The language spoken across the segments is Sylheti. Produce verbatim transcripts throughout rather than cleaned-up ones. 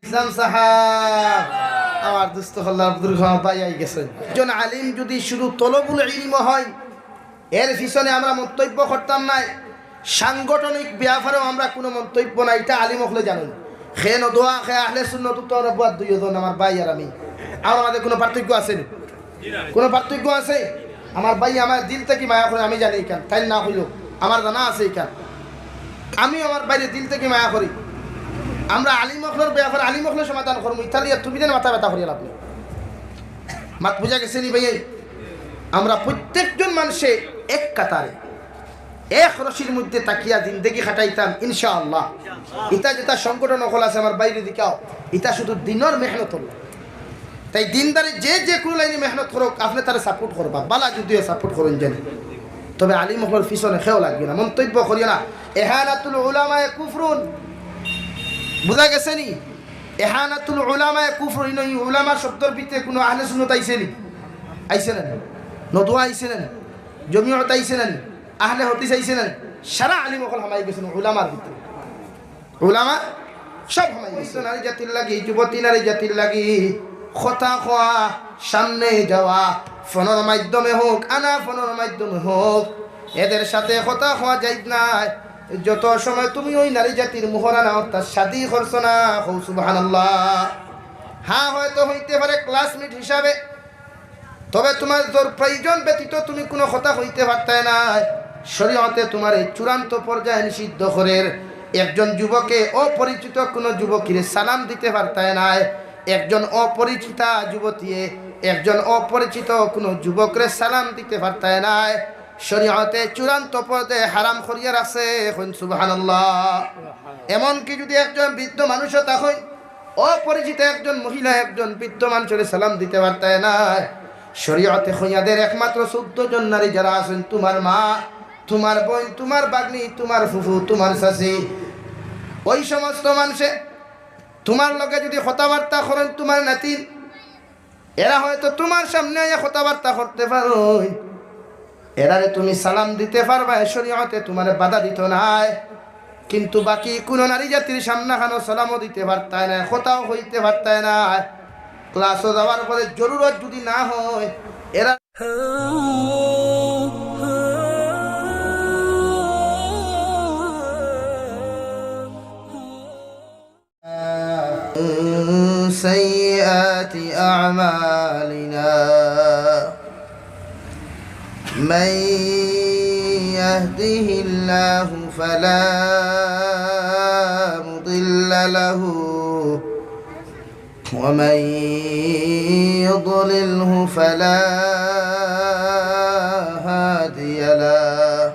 ইসলাম সাহেব, আমার দোস্ত হল্লার বুজুর্গ, আমার ভাই আই গেছেন। একজন আলিম যদি শুধু তলবুল ইলম হয়, এর পিছনে আমরা মন্তব্য করতাম না। সাংগঠনিক ব্যাপারেও আমরা কোনো মন্তব্য না, এটা আলিম অকলে জানেন। খে নদওয়া, খে আহলে সুন্নত, তো আমরা বুয়ার দুইজন, আমার ভাই আর আমি। আমার মাঝে কোনো পার্থক্য আছে নি? কোনো পার্থক্য আছে? আমার ভাই আমার দিল থাকি মায়া করে, আমি জানি ইখান, তাই না হইল, আমার জানা আছে ইখান। আমি আমার ভাইরে দিল থাকি মায়া করি। আমরা আলিম অকলর ব্যাপারে আলিম অকলে সমাধান করমু, ইতালিয়া তুমি যেন মাথা ব্যথা করিয়া লাভ নেই। মাত বুঝা গেছে নি ভাই? আমরা প্রত্যেকজন মানুষে এক কাতারে, এক রশির মধ্যে তাকিয়া জিন্দেগি কাটাইতাম ইনশাআল্লাহ। ইতা যেটা সংগঠন অকল আছে, আমার ভাইরে দেখাও, ইতা শুধু দিনর মেহনত হল। তাই দিনদারি যে, যে কোনো লাইনে মেহনত করুক, আপনি তারে সাপোর্ট করবা, বালা যদিও সাপোর্ট করুন যেন। তবে আলিম অকলর পিছনে কেউ লাগবে না, মন্তব্য করিও না। এহানাতুল উলামায়ে কুফরুন, বুঝা গেছে নি? এহানাতুল উলামায়ে কুফরুন, ইনো ই উলামা শব্দর ভিতরে কোনো আহলে সুন্নত আইছে নি? আইছে না নি? নদওয়া আইছে না নি? জমিয়ত আইছে না নি? আহলে হাদিস আইছে না নি? সারা আলিম অকল হামাই গেছেন উলামার ভিতরে। উলামা সব হামাই গেছে। নারী জাতির লাগি, যুবতী নারী জাতির লাগি কথা কওয়া, সামনে যাওয়া, ফোনর মাধ্যমে হোক, আনা ফোনর মাধ্যমে হোক, এদের সাথে কথা কওয়া যাইত নায়। যত সময় তুমি ওই নারী জাতির মোহরানা অর্থাৎ শাদী করছো না, কও সুবহানাল্লাহ। হ্যাঁ, হয়তো হইতে পারে ক্লাসমেট হিসাবে, তবে তোমার জোর প্রয়োজন ব্যতীত তুমি কোনো কথা কইতে পারতায় না। শরীয়তে তোমার এই চূড়ান্ত পর্যায়ে নিষিদ্ধ করের। একজন যুবকে অপরিচিত কোনো যুবকীরে সালাম দিতে পারতায় না। একজন অপরিচিতা যুবতীয়ে একজন অপরিচিত কোনো যুবকরে সালাম দিতে পারতায় না। শরীয়তে চূড়ান্ত পর্যায়ে হারাম করিয়া রাখছে। এখন সুবহানাল্লাহ। এমনকি যদি একজন বৃদ্ধ মানুষও তখন অপরিচিত একজন মহিলা একজন বৃদ্ধ মানুষরে সালাম দিতে পারতায় না। শরীয়তে কইয়া দের একমাত্র চৌদ্দ জন নারী যারা আছেন, তোমার মা, তোমার বোন, তোমার ভাগ্নি, তোমার ফুফু, তোমার চাচি, ওই সমস্ত মানুষে তোমার লগে যদি কথাবার্তা করেন, তোমার নাতিন, এরা হয়তো তোমার সামনে আইয়া কথাবার্তা করতে পারইন, এরারে তুমি সালাম দিতে পারবায়, শরীয়তে তোমারে বাধা দিত নায়। কিন্তু বাকি কোনো নারী জাতির সামনে খানো সালামও দিতে পারতায় নায়, কথাও কইতে পারতায় নায়। ক্লাসও যাওয়ার পরে জরুরত যদি না হয়, এরা من سيئات أعمالنا. من يهده الله فلا مضل له، ومن يضلله فلا هادي له.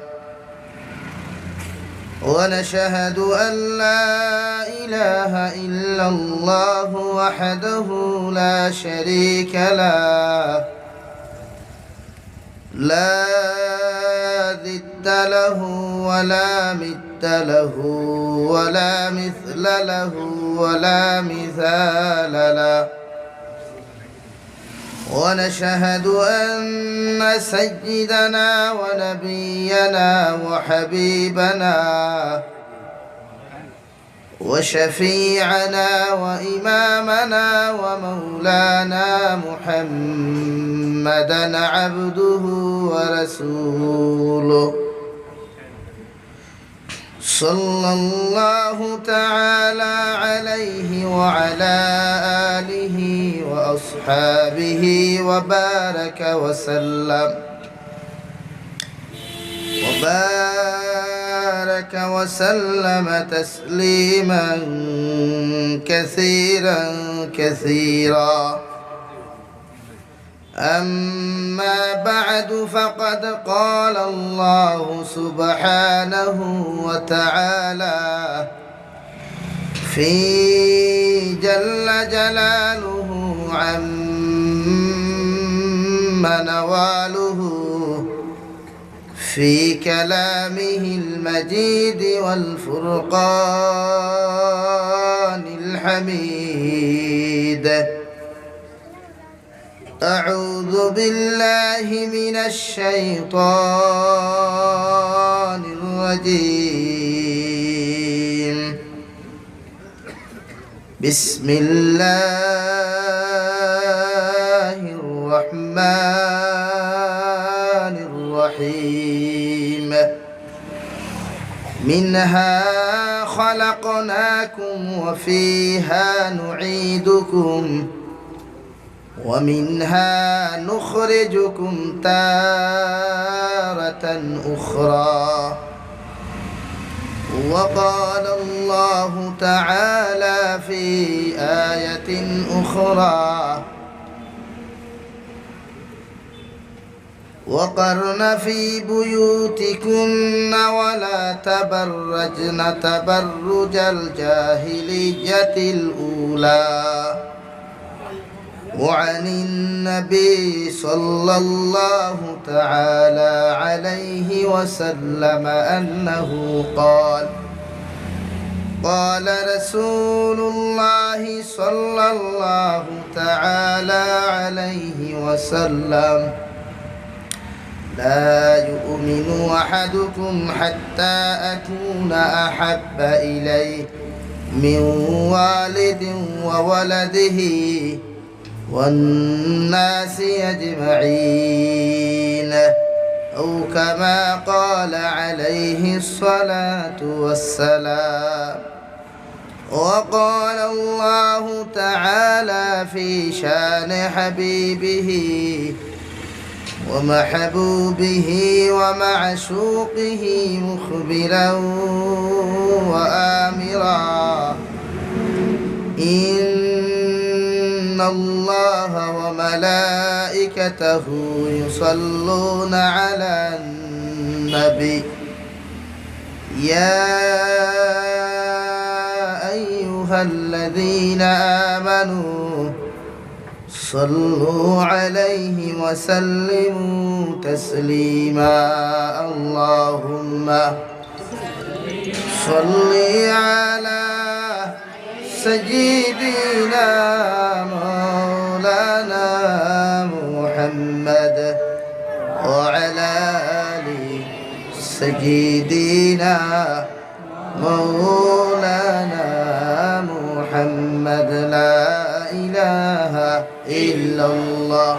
ونشهد أن لا إله إلا الله وحده لا شريك له، لا ضد له ولا مثل له ولا مثل له ولا مثال له. ونشهد أن سيدنا ونبينا وحبيبنا وشفيعنا وإمامنا ومولانا محمدا عبده ورسوله، صلى الله تعالى عليه وعلى آله وأصحابه وبارك وسلم، وبارك وسلم تسليما كثيرا كثيرا. أما بعد، فقد قال الله سبحانه وتعالى في جل جلاله عم نواله في كلامه المجيد والفرقان الحميد. أعوذ بالله من الشيطان الرجيم. بسم الله الرحمن الرحيم. منها خلقناكم وفيها نعيدكم ومنها نخرجكم تارة أخرى. وقال الله تعالى في آية أخرى: وقرن في بيوتكن ولا تبرجن تبرج الجاهلية الأولى. وعن النبي صلى الله تعالى عليه وسلم أنه قال: قال رسول الله صلى الله تعالى عليه وسلم: لا يؤمن أحدكم حتى أكون أحب إليه من والده وولده والناس أجمعين، أو كما قال عليه الصلاة والسلام. وقال الله تعالى في شان حبيبه ومحبوبه ومعشوقه مخبرا وآمرا: إن الله وملائكته يصلون على النبي، يا أيها الذين آمنوا صلوا عليه وسلموا تسليما. اللهم صل على سيدنا مولانا محمد وعلى آل سيدنا مولانا محمد. لا إله إلا الله.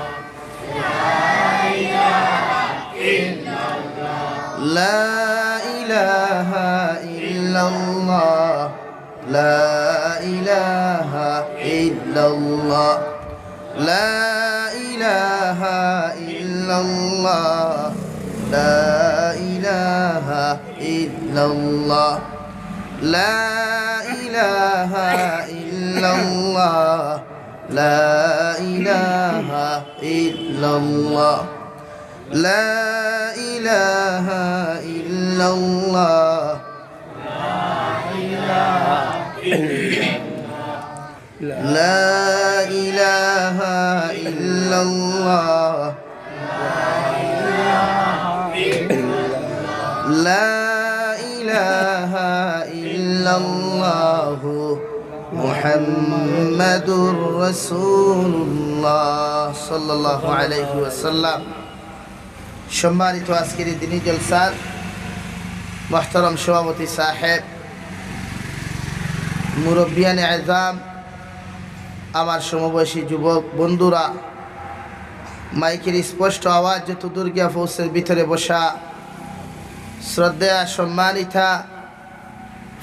لا إله إلا الله. لا إله إلا الله. لا إله إلا الله. لا إله إلا الله. لا إله إلا الله. لا إله إلا الله. لا إله إلا الله. لا إله إلا الله. لا إله إلا الله محمد رسول الله صلى الله عليه وسلم. সম্মানিত আজকের এই দিনী জলসার মোহতরম সভাপতি সাহেব, মুরব্বিয়ানে আজম, আমার সমবয়সী যুবক বন্ধুরা, মাইকের স্পষ্ট আওয়াজ যত দূর গিয়া পৌঁছের ভিতরে বসা শ্রদ্ধেয়া সম্মানিতা,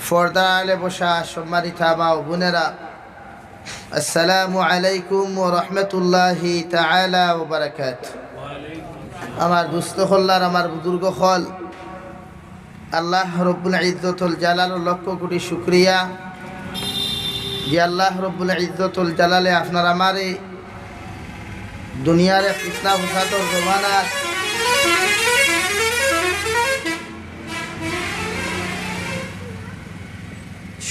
পর্দার আড়ালে বসা সম্মানিতা মা ও বোনেরা, আসসালামু আলাইকুম ওয়া রাহমাতুল্লাহি তাআলা ওয়া বারাকাতুহু। আমার দোস্ত অকল আর আমার বুজুর্গ অকল, আল্লাহ রব্বুল ইজ্জতুল জালালর লক্ষ কোটি শুকরিয়া যে আল্লাহ রব্বুল ইজ্জতুল জালালে আপনার আমারে দুনিয়ার এক ফিতনা ফসাদর জমানাত,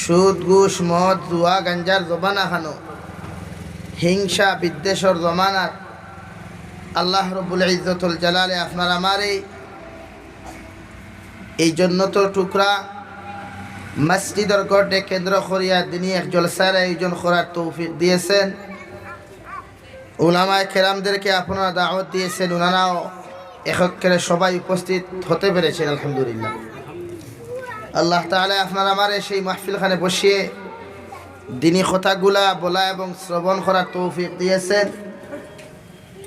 সুদ, ঘুষ, মদ, জুয়া, গাঞ্জার জমানা খানো, হিংসা, বিদ্বেষর জমানাত আল্লাহ রব্বুল ইজ্জতুল জালালে আপনার আমারে এই জন্নতর টুকরা মসজিদর ঘররে কেন্দ্র করিয়া দিনী এক জলসার আয়োজন করার তৌফিক দিয়েছেন। উলামায়ে কেরামদেরকে আপনারা দাওয়াত দিয়েছেন, ওনারাও একেবারে সবাই উপস্থিত হতে পেরেছেন, আলহামদুলিল্লাহ। আল্লাহ তাআলা আপনার আমারে সেই মাহফিল খানে বসিয়ে দিনী কথাগুলা বলা এবং শ্রবণ করার তৌফিক দিয়েছেন।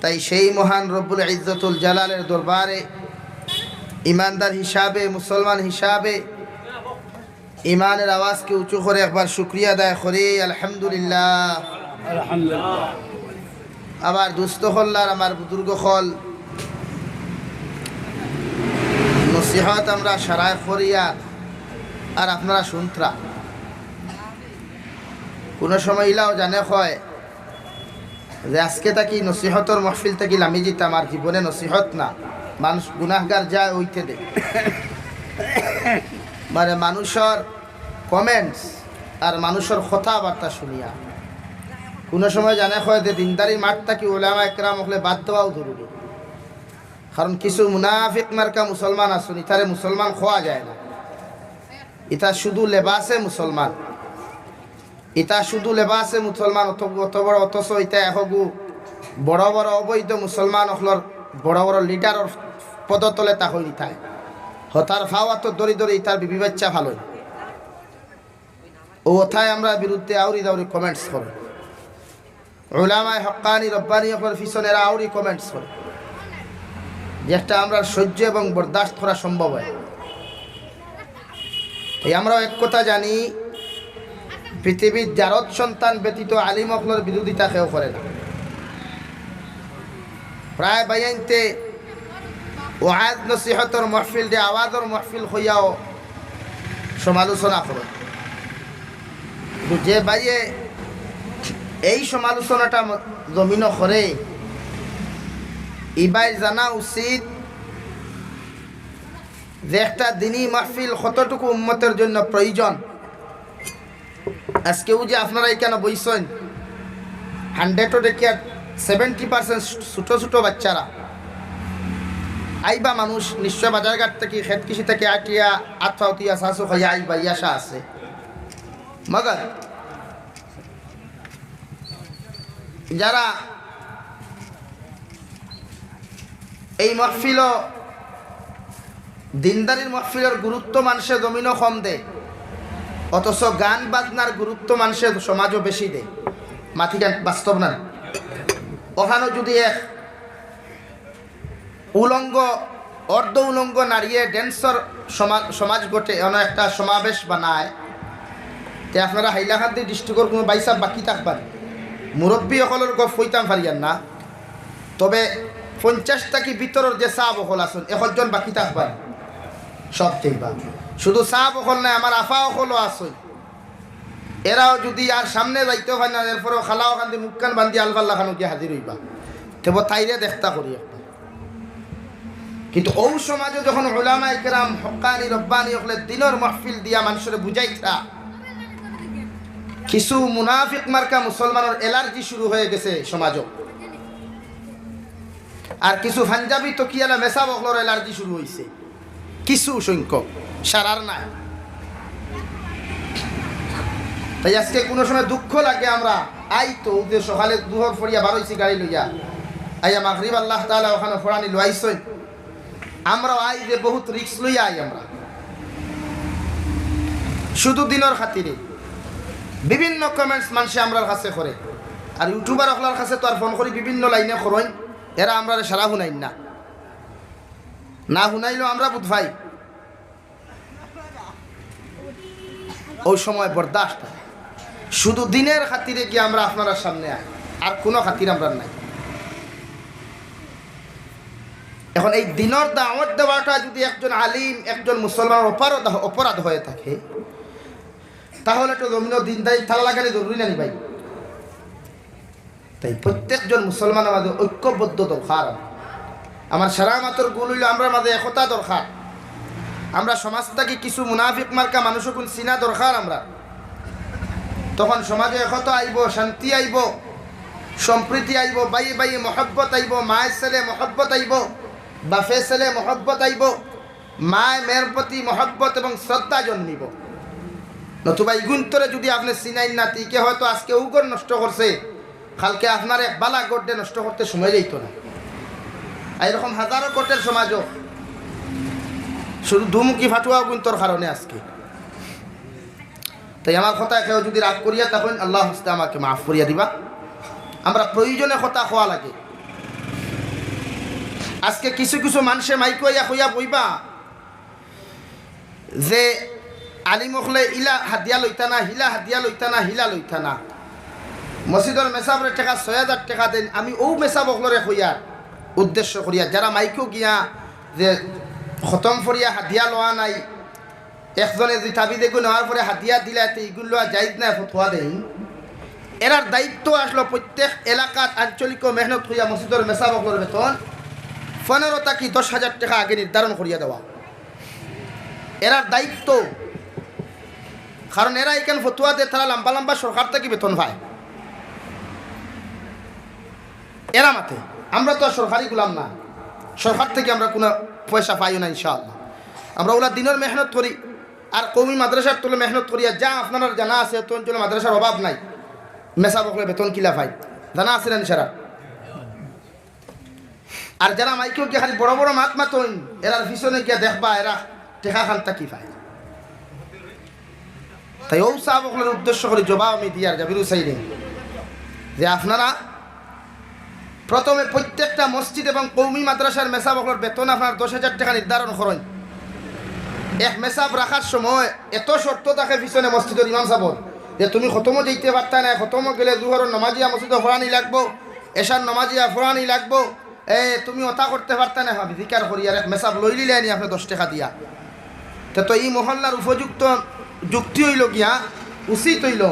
তাই সেই মহান রব্বুল ইজ্জতুল জালালের দরবারে ইমানদার হিসাবে, মুসলমান হিসাবে ইমানের আওয়াজকে উঁচু করে একবার শুকরিয়া আদায় করি, আলহামদুলিল্লাহ। আলহামদুলিল্লাহ। আবার দুস্ত হল্লার আমার বুজুর্গ হল নসিহত আমরা সারায় করিয়ার, আর আপনারা শুনতরা। কোনো সময় ইলাও জানে কয় যে আজকে থাকি নসিহতর মহফিল থাকি লামি যিতাম, আর জীবনে নসিহত না, মানুষ গুনাহগার যায় অইতে দে। মানে মানুষর কমেন্টস আর মানুষর কথাবার্তা শুনিয়া কোনো সময় জানে কয় যে দিনদারি মাঠ থাকি উলামা একরাম অকলে বাদ দেওয়াও জরুরি। কারণ কিছু মুনাফিক মার্কা মুসলমান আছইন, ইতারে মুসলমান কওয়া যায় না। ইতা শুধু লেবাসে মুসলমান, ইতা শুধু লেবাসে মুসলমান, অত অত বড়, অথচ ইতা এখগু বড় বড় অবৈধ মুসলমান অকলর বড় বড় লিডারর পদতলে তা হই নিতায়। হতার ফাওয়া তো দরি দরি ইতার বিবি বাচ্চা ফালই। ও অথায় আমরা বিরুদ্ধে আউরি দাউরি কমেন্টস করে। উলামায়ে হক্কানি রব্বানি অকলর পিছনে এরা আউরি কমেন্টস করে, যেটা আমরা সহ্য এবং বরদাস্ত করা সম্ভব হয়। এই আমরাও এক কথা জানি, পৃথিবীর জারদ সন্তান ব্যতীত আলিম অকলর বিরোধিতা কেউ করে না। প্রায় বাইয়াইন্তে ওয়াজ নসিহতর মহফিল দে আওয়াজর মহফিল কইয়াও সমালোচনা করে। কিন্তু যে বাইয়ে এই সমালোচনাটা ম-, জমিনো করে, ইবাইর জানা উচিত যে একটা দিনী মাহফিল কতটুকু উম্মতের জন্য প্রয়োজন। আজকেও যে আপনারা এখানে বইছেন, হান্ড্রেডও দেখিয়া সেভেন্টি পার্সেন্ট ছোটো ছোটো বাচ্চারা। আইবা মানুষ নিশ্চয় বাজারঘাট থাকি, খেত কৃষি থাকি আটিয়া, আত ফাউতিয়া, শাসু খাইয়া আইবা, ই আশা আছে। মগর যারা এই মহফিলও, দিনদারির মহফিলর গুরুত্ব মানষে জমিনো কম দে, অথচ গান বাজনার গুরুত্ব মানষে সমাজও বেশি দে। মাতিখান বাস্তব না? অখানো যদি এক উলঙ্গ, অর্ধ উলঙ্গ নারীয়ে ড্যান্সর সমা-, সমাজ গঠে, অনো একটা সমাবেশ বানায়, তে আপনারা হাইলাকান্দি ডিস্ট্রিক্টর কোনো বাইসাব বাকি থাকবা নি? মুরব্বী অকলর গপ কইতাম পারিয়ার না, তবে পঞ্চাশ থাকি ভিতরর যে সাব অকল আছইন, একজন বাকি থাকবা নি? সব থাকবা। শুধু সাব অকল নায়, আমার আফা অকলও আছইন। এরাও যদি আর সামনে যাইতে পারে না, এরপরেও খালাও কান্দি মুখখান বান্ধি আলফাল্লা খানো গিয়া হাজির হইবা। তেব তাইরে দেখতা করি একটা। কিন্তু ও সমাজে যখন উলামায়ে কেরাম, হক্কানি, রব্বানি অকলে দিনর মাহফিল দিয়া মানষরে বুঝাইতরা, কিছু মুনাফিক মার্কা মুসলমানর অ্যালার্জি শুরু হয়ে গেছে সমাজও। আর কিছু পাঞ্জাবি তকিয়ালা মেসাব অকলর অ্যালার্জি শুরু হইছে। কিছু সংখ্যক, সারার নাই। তাই আজকে কোনো সময় দুঃখ লাগে আমরা, আই তো যে সকালে দুহর ফড়িয়া বারইছি গাড়ি লইয়া, আইয়া মাগরিব আল্লাহ তাআলা অখানো ফড়ানি লইছইন, আমরাও আই যে বহুত রিস্ক লইয়া আই আমরা শুধু দিনর খাতিরে। বিভিন্ন কমেন্টস মানষে আমরার কাছে করে, আর ইউটিউবার অকলার কাছে তো আর ফোন করি বিভিন্ন লাইনে করইন, এরা আমরারে সারা হুনাইন না। না হুনাইলেও আমরা বুঝ পাই, ওই সময় বরদাস্ত হয়। শুধু দিনের খাতিরে কি আমরা আপনারার সামনে আই, আর কোনো খাতির আমরার নাই। এখন এই দিনর দাওয়াত দেওয়াটা যদি একজন আলিম, একজন মুসলমানর অপরাধ, অপরাধ হয়ে থাকে, তাহলে তো জমিনো দিনদারি থাকা লাগানি জরুরি না নি ভাই? তাই প্রত্যেকজন মুসলমানর মাঝে ঐক্যবদ্ধ দরকার। আমার সারা মাতর গুল হইল, আমরার মাঝে একতা দরকার। আমরা সমাজ থাকি কিছু মুনাফিক মার্কা মানুষ অকল চিনা দরকার আমরা। তখন সমাজে একতা আইব, শান্তি আইব, সম্প্রীতি আইব, ভাইয়ে ভাইয়ে মহব্বত আইব, মায়ে ছেলে মহব্বত আইব, বাপে ছেলে মহব্বত আইব, মায়ে মেয়ের প্রতি মহব্বত এবং শ্রদ্ধা জন্মিব। নতুবা ইগুন্তরে যদি আপনি চিনাইন না, তিকে হয়তো আজকে উগর নষ্ট করছে, কালকে আপনার এক বালা গড্ডে নষ্ট করতে সময় যাইত না। আর এরকম হাজারো কোটের সমাজও শুধু দুমুখী ফাটুয়া গুন্তর কারণে আজকে। তাই আমার কথায় কেউ যুদি রাগ করিয়া থাকইন, আল্লার ওয়াস্তে আমাকে মাফ করিয়া দিবা। আমরা প্রয়োজনে কথা কওয়া লাগে। আজকে কিছু কিছু মানষে মাইকো আইয়া কইয়া বইবা যে আলিম অকলে ইলা হাদিয়া লইতা না, হিলা হাদিয়া লইতা না, হিলা লইতা না। মসজিদর মেসাবরে টেকা, ছয় হাজার টেকা দেইন। আমি অউ মেসাব অকলরে কইয়ার উদ্দেশ্য করিয়া, যারা মাইকো গিয়া যে খতম ফড়িয়া হাদিয়া লওয়া নাই, একজনে যুদি তাবিজ এগু নেওয়ার পরে হাদিয়া দিলা, তে ইগুন লওয়া জায়েজ নায় ফতোয়া দেইন। এরার দায়িত্ব আছলো প্রত্যেক এলাকাত আঞ্চলিক মেহনত করিয়া মসজিদর মেসাব অকলর বেতন পনেরো থাকি দশ হাজার টেকা আগে নির্ধারণ করিয়া দেওয়া। এরার দায়িত্ব, কারণ এরা ইখান ফতোয়া দেয়, তারা লম্বা লম্বা সরকার থাকি বেতন পায়। এরা মাতে, আমরা তো আর সরকারি গুলাম না, সরকার থাকি আমরা কুনু পয়সা পাইও না ইনশাআল্লাহ। আমরা অউলা দিনর মেহনত করি, আর কওমি মাদ্রাসার তলে মেহনত করি, আর যা আপনারার জানা আছে, অত অঞ্চলে মাদ্রাসার অভাব নাই। মেসাব অকলে বেতন কিলা পাইন, জানা আছে না ইনশাআল্লাহ? আর যারা মাইকো গিয়া খালি বড় বড় মাত মাতইন, এরার পিছনে গিয়া দেখবা এরা টেকা খান থাকি পায়। তাই অউ সাব অকলর উদ্দেশ্য করি জবাব আমি দিয়ার জাবির হুসাইনে যে আপনারা প্রথমে প্রত্যেকটা মসজিদ এবং কওমি মাদ্রাসার মেসাব অকলর বেতন আপনারা দশ হাজার টেকা নির্ধারণ করইন। এক মেসাব রাখার সময় এত শর্ত থাকে পিছনে মসজিদর ইমাম সাবর যে তুমি খতমো যাইতে পারতা না, খতমো গেলে জুহরর নমাজিয়া মসজিদো ফড়ানি লাগবো, এশার নমাজিয়া ফড়ানি লাগবো, এ, তুমি অতা করতে পারতা না, আমি জিকার করি, আর এক মেসাব লইলিলে আনি আপনে দশ টেকা দিয়া। তে তো ই মহল্লার উপযুক্ত যুক্তি অইলো গিয়া, উচিত অইলো,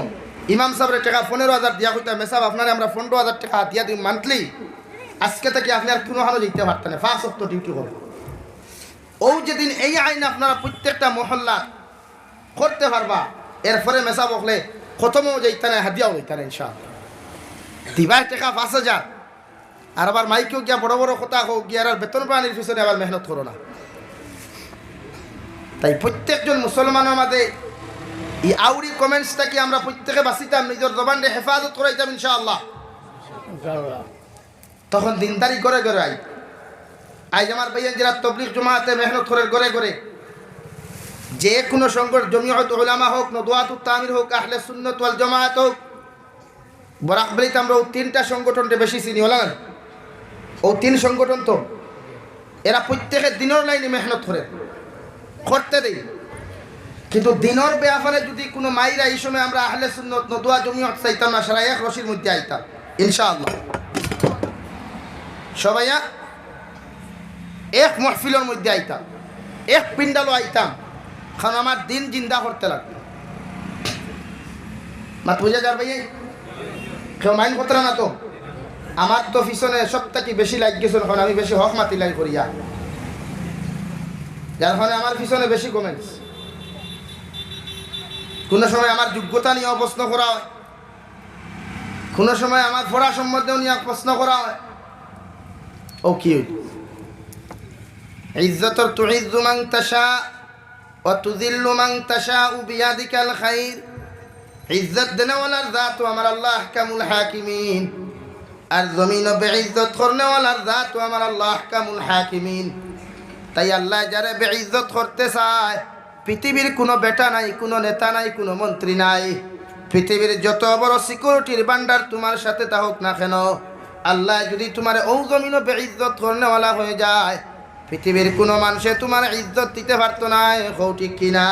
ইমাম সাবরে টেকা পনেরো হাজার দিয়া কইতা, "মেসাব, আপনারে আমরা পনেরো হাজার টেকা দিয়া দিমু monthly, আজকে থাকি আপনে আর কুনুখানো যাইতে পারতা না, পাঁচ ওয়াক্ত duty করবা।" অউ যেদিন এই আইন আপনারা প্রত্যেকটা মহল্লা করতে পারবা, এরপরে মেসাব অকলে খতমো যাইতা না, হাদিয়াও লইতা না, ইনশাআল্লাহ। দিবায় টেকা পাঁচ হাজার, আর আবার মাইকো গিয়া বড় বড় কথা কও, গিয়া আর বেতন পানির পিছনে আবার মেহনত করো না। তাই প্রত্যেকজন মুসলমানর মাঝে ই আউরি comments থাকি আমরা প্রত্যেকে বাঁচিতাম, নিজর জবানরে হেফাজত করাইতাম ইনশাআল্লাহ। তখন দিনদারি ঘরে ঘরে আই। আইজ আমার ভাইয়াইন যারা তবলিগ জমাতে মেহনত করের ঘরে ঘরে, যে কুনু সংগঠন, জমিয়ত উলামা হোক, নদওয়াতুত তামির হোক, আহলে সুন্নত ওয়াল জামাত হোক, বরাক ভ্যালিত আমরা অউ তিনটা সংগঠনরে বেশি চিনি, অলা না? অউ তিন সংগঠন তো, এরা প্রত্যেকে দিনর লাইনে মেহনত করের, করতে দেই। কিন্তু দিনর ব্যাপারে যুদি কুনু মাইরা, ই সময় আমরা আহলে সুন্নত নদওয়া জমিয়ত চাইতাম না, সারা এক রশির মধ্যে আইতাম ইনশাআল্লাহ। সবাইয়া এক মহফিলর মধ্যে আইতাম, এক পিন্ডালো আইতাম, কারণ আমার দিন জিন্দা করতে লাগবো। মাত বুঝা যার ভাই? কেউ mind করতারা না তো? আমার তো পিছনে সব থাকি বেশি লাইগ গেছইন, কারণ আমি বেশি হক মাতিলাই করিয়া, যার কারণে আমার পিছনে বেশি comments। কুনু সময় আমার যোগ্যতা নিয়াও প্রশ্ন করা অয়, কুনু সময় আমার পড়া সম্বন্ধেও নিয়া প্রশ্ন করা অয়। অউ কি অইল? ইজ্জতর তুইজ্জু মান তাশা ওয়া তুযিল্লু মান তাশাউ বিয়াদিকাল খাইর। ইজ্জত দেনেওয়ালার জাত অউ আমার আল্লাহ আহকামুল হাকিমিন, আর জমিনো বেইজ্জত করনেওয়ালার জাত অউ আমার আল্লাহ আহকামুল হাকিমিন। তাই আল্লায় যারে বেইজ্জত করতে চায়, পৃথিবীর কুনু বেটা নাই, কুনু নেতা নাই, কুনু মন্ত্রী নাই, পৃথিবীর যত বড় security-র ভান্ডার তুমার সাথে থাকউক না কেন, আল্লায় যুদি তুমারে অউ জমিনো বেইজ্জত করনেওয়ালা অইযায়, পৃথিবীর কুনু মানষে তুমার ইজ্জত দিতে পারতো নায়, কও ঠিক কি না?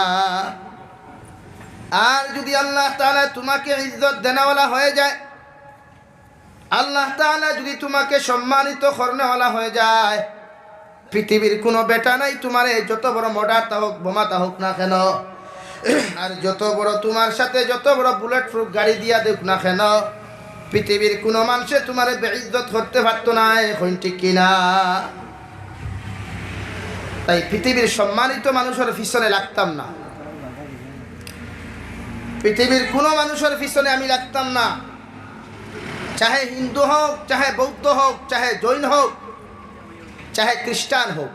আর যুদি আল্লাহ তাআলায় তুমাকে ইজ্জত দেনেওয়ালা অইযায়, আল্লাহ তাআলায় যুদি তুমাকে সম্মানিত করনেওয়ালা অইযায়, পৃথিবীর কুনু বেটা নাই তুমারে যত বড় mortar থাকউক, বোমা থাকউক না কেন, আর যত বড় তুমার সাথে যত বড় bullet proof গাড়ি দিয়া দেউক না কেন, পৃথিবীর কুনু মানষে তুমারে বেইজ্জত করতে পারতো নায়, কইন ঠিক কি না? তাই পৃথিবীর সম্মানিত মানুষর পিছনে লাগতাম না, পৃথিবীর কুনু মানুষর পিছনে আমি লাগতাম না, চাহে হিন্দু হউক, চাহে বৌদ্ধ হউক, চাহে জৈন হউক, চাহে খ্রিস্টান হউক।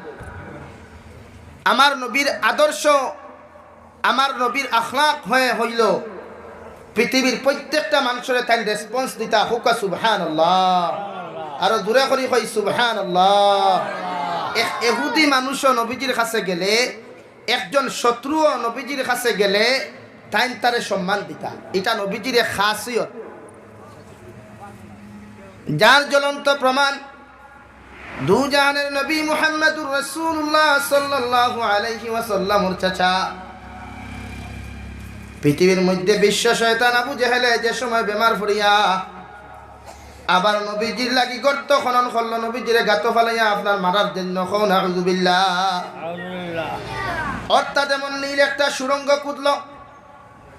আমার নবীর আদর্শ, আমার নবীর আখলাক অইলো পৃথিবীর প্রত্যেকটা মানষরে তাইন response দিতা। কউক্কা সুবহানাল্লাহ। আরো জোরে করি কই সুবহানাল্লাহ। এক এহুদি মানুষও নবীজির কাছে গেলে, একজন শত্রুও নবীজির কাছে গেলে, তাইন তারে সম্মান দিতা। ইটা নবীজির এক খাসিয়ত, যার জ্বলন্ত প্রমাণ দুজাহানের নবী মুহাম্মাদুর রাসূলুল্লাহ সাল্লাল্লাহু আলাইহি ওয়াসাল্লামর চাচা। পৃথিবীর মধ্যে বিশ্ব শয়তান আবু জেহেলে যে সময় বেমার পড়িয়া আবার নবীজির লাগি গর্ত খনন করলো, নবীজিরে গাতো ফালাইয়া আপনার মারার জন্য, কও নাউজুবিল্লাহ। অর্থাৎ এমন নীল একটা সুড়ঙ্গ খুদলো,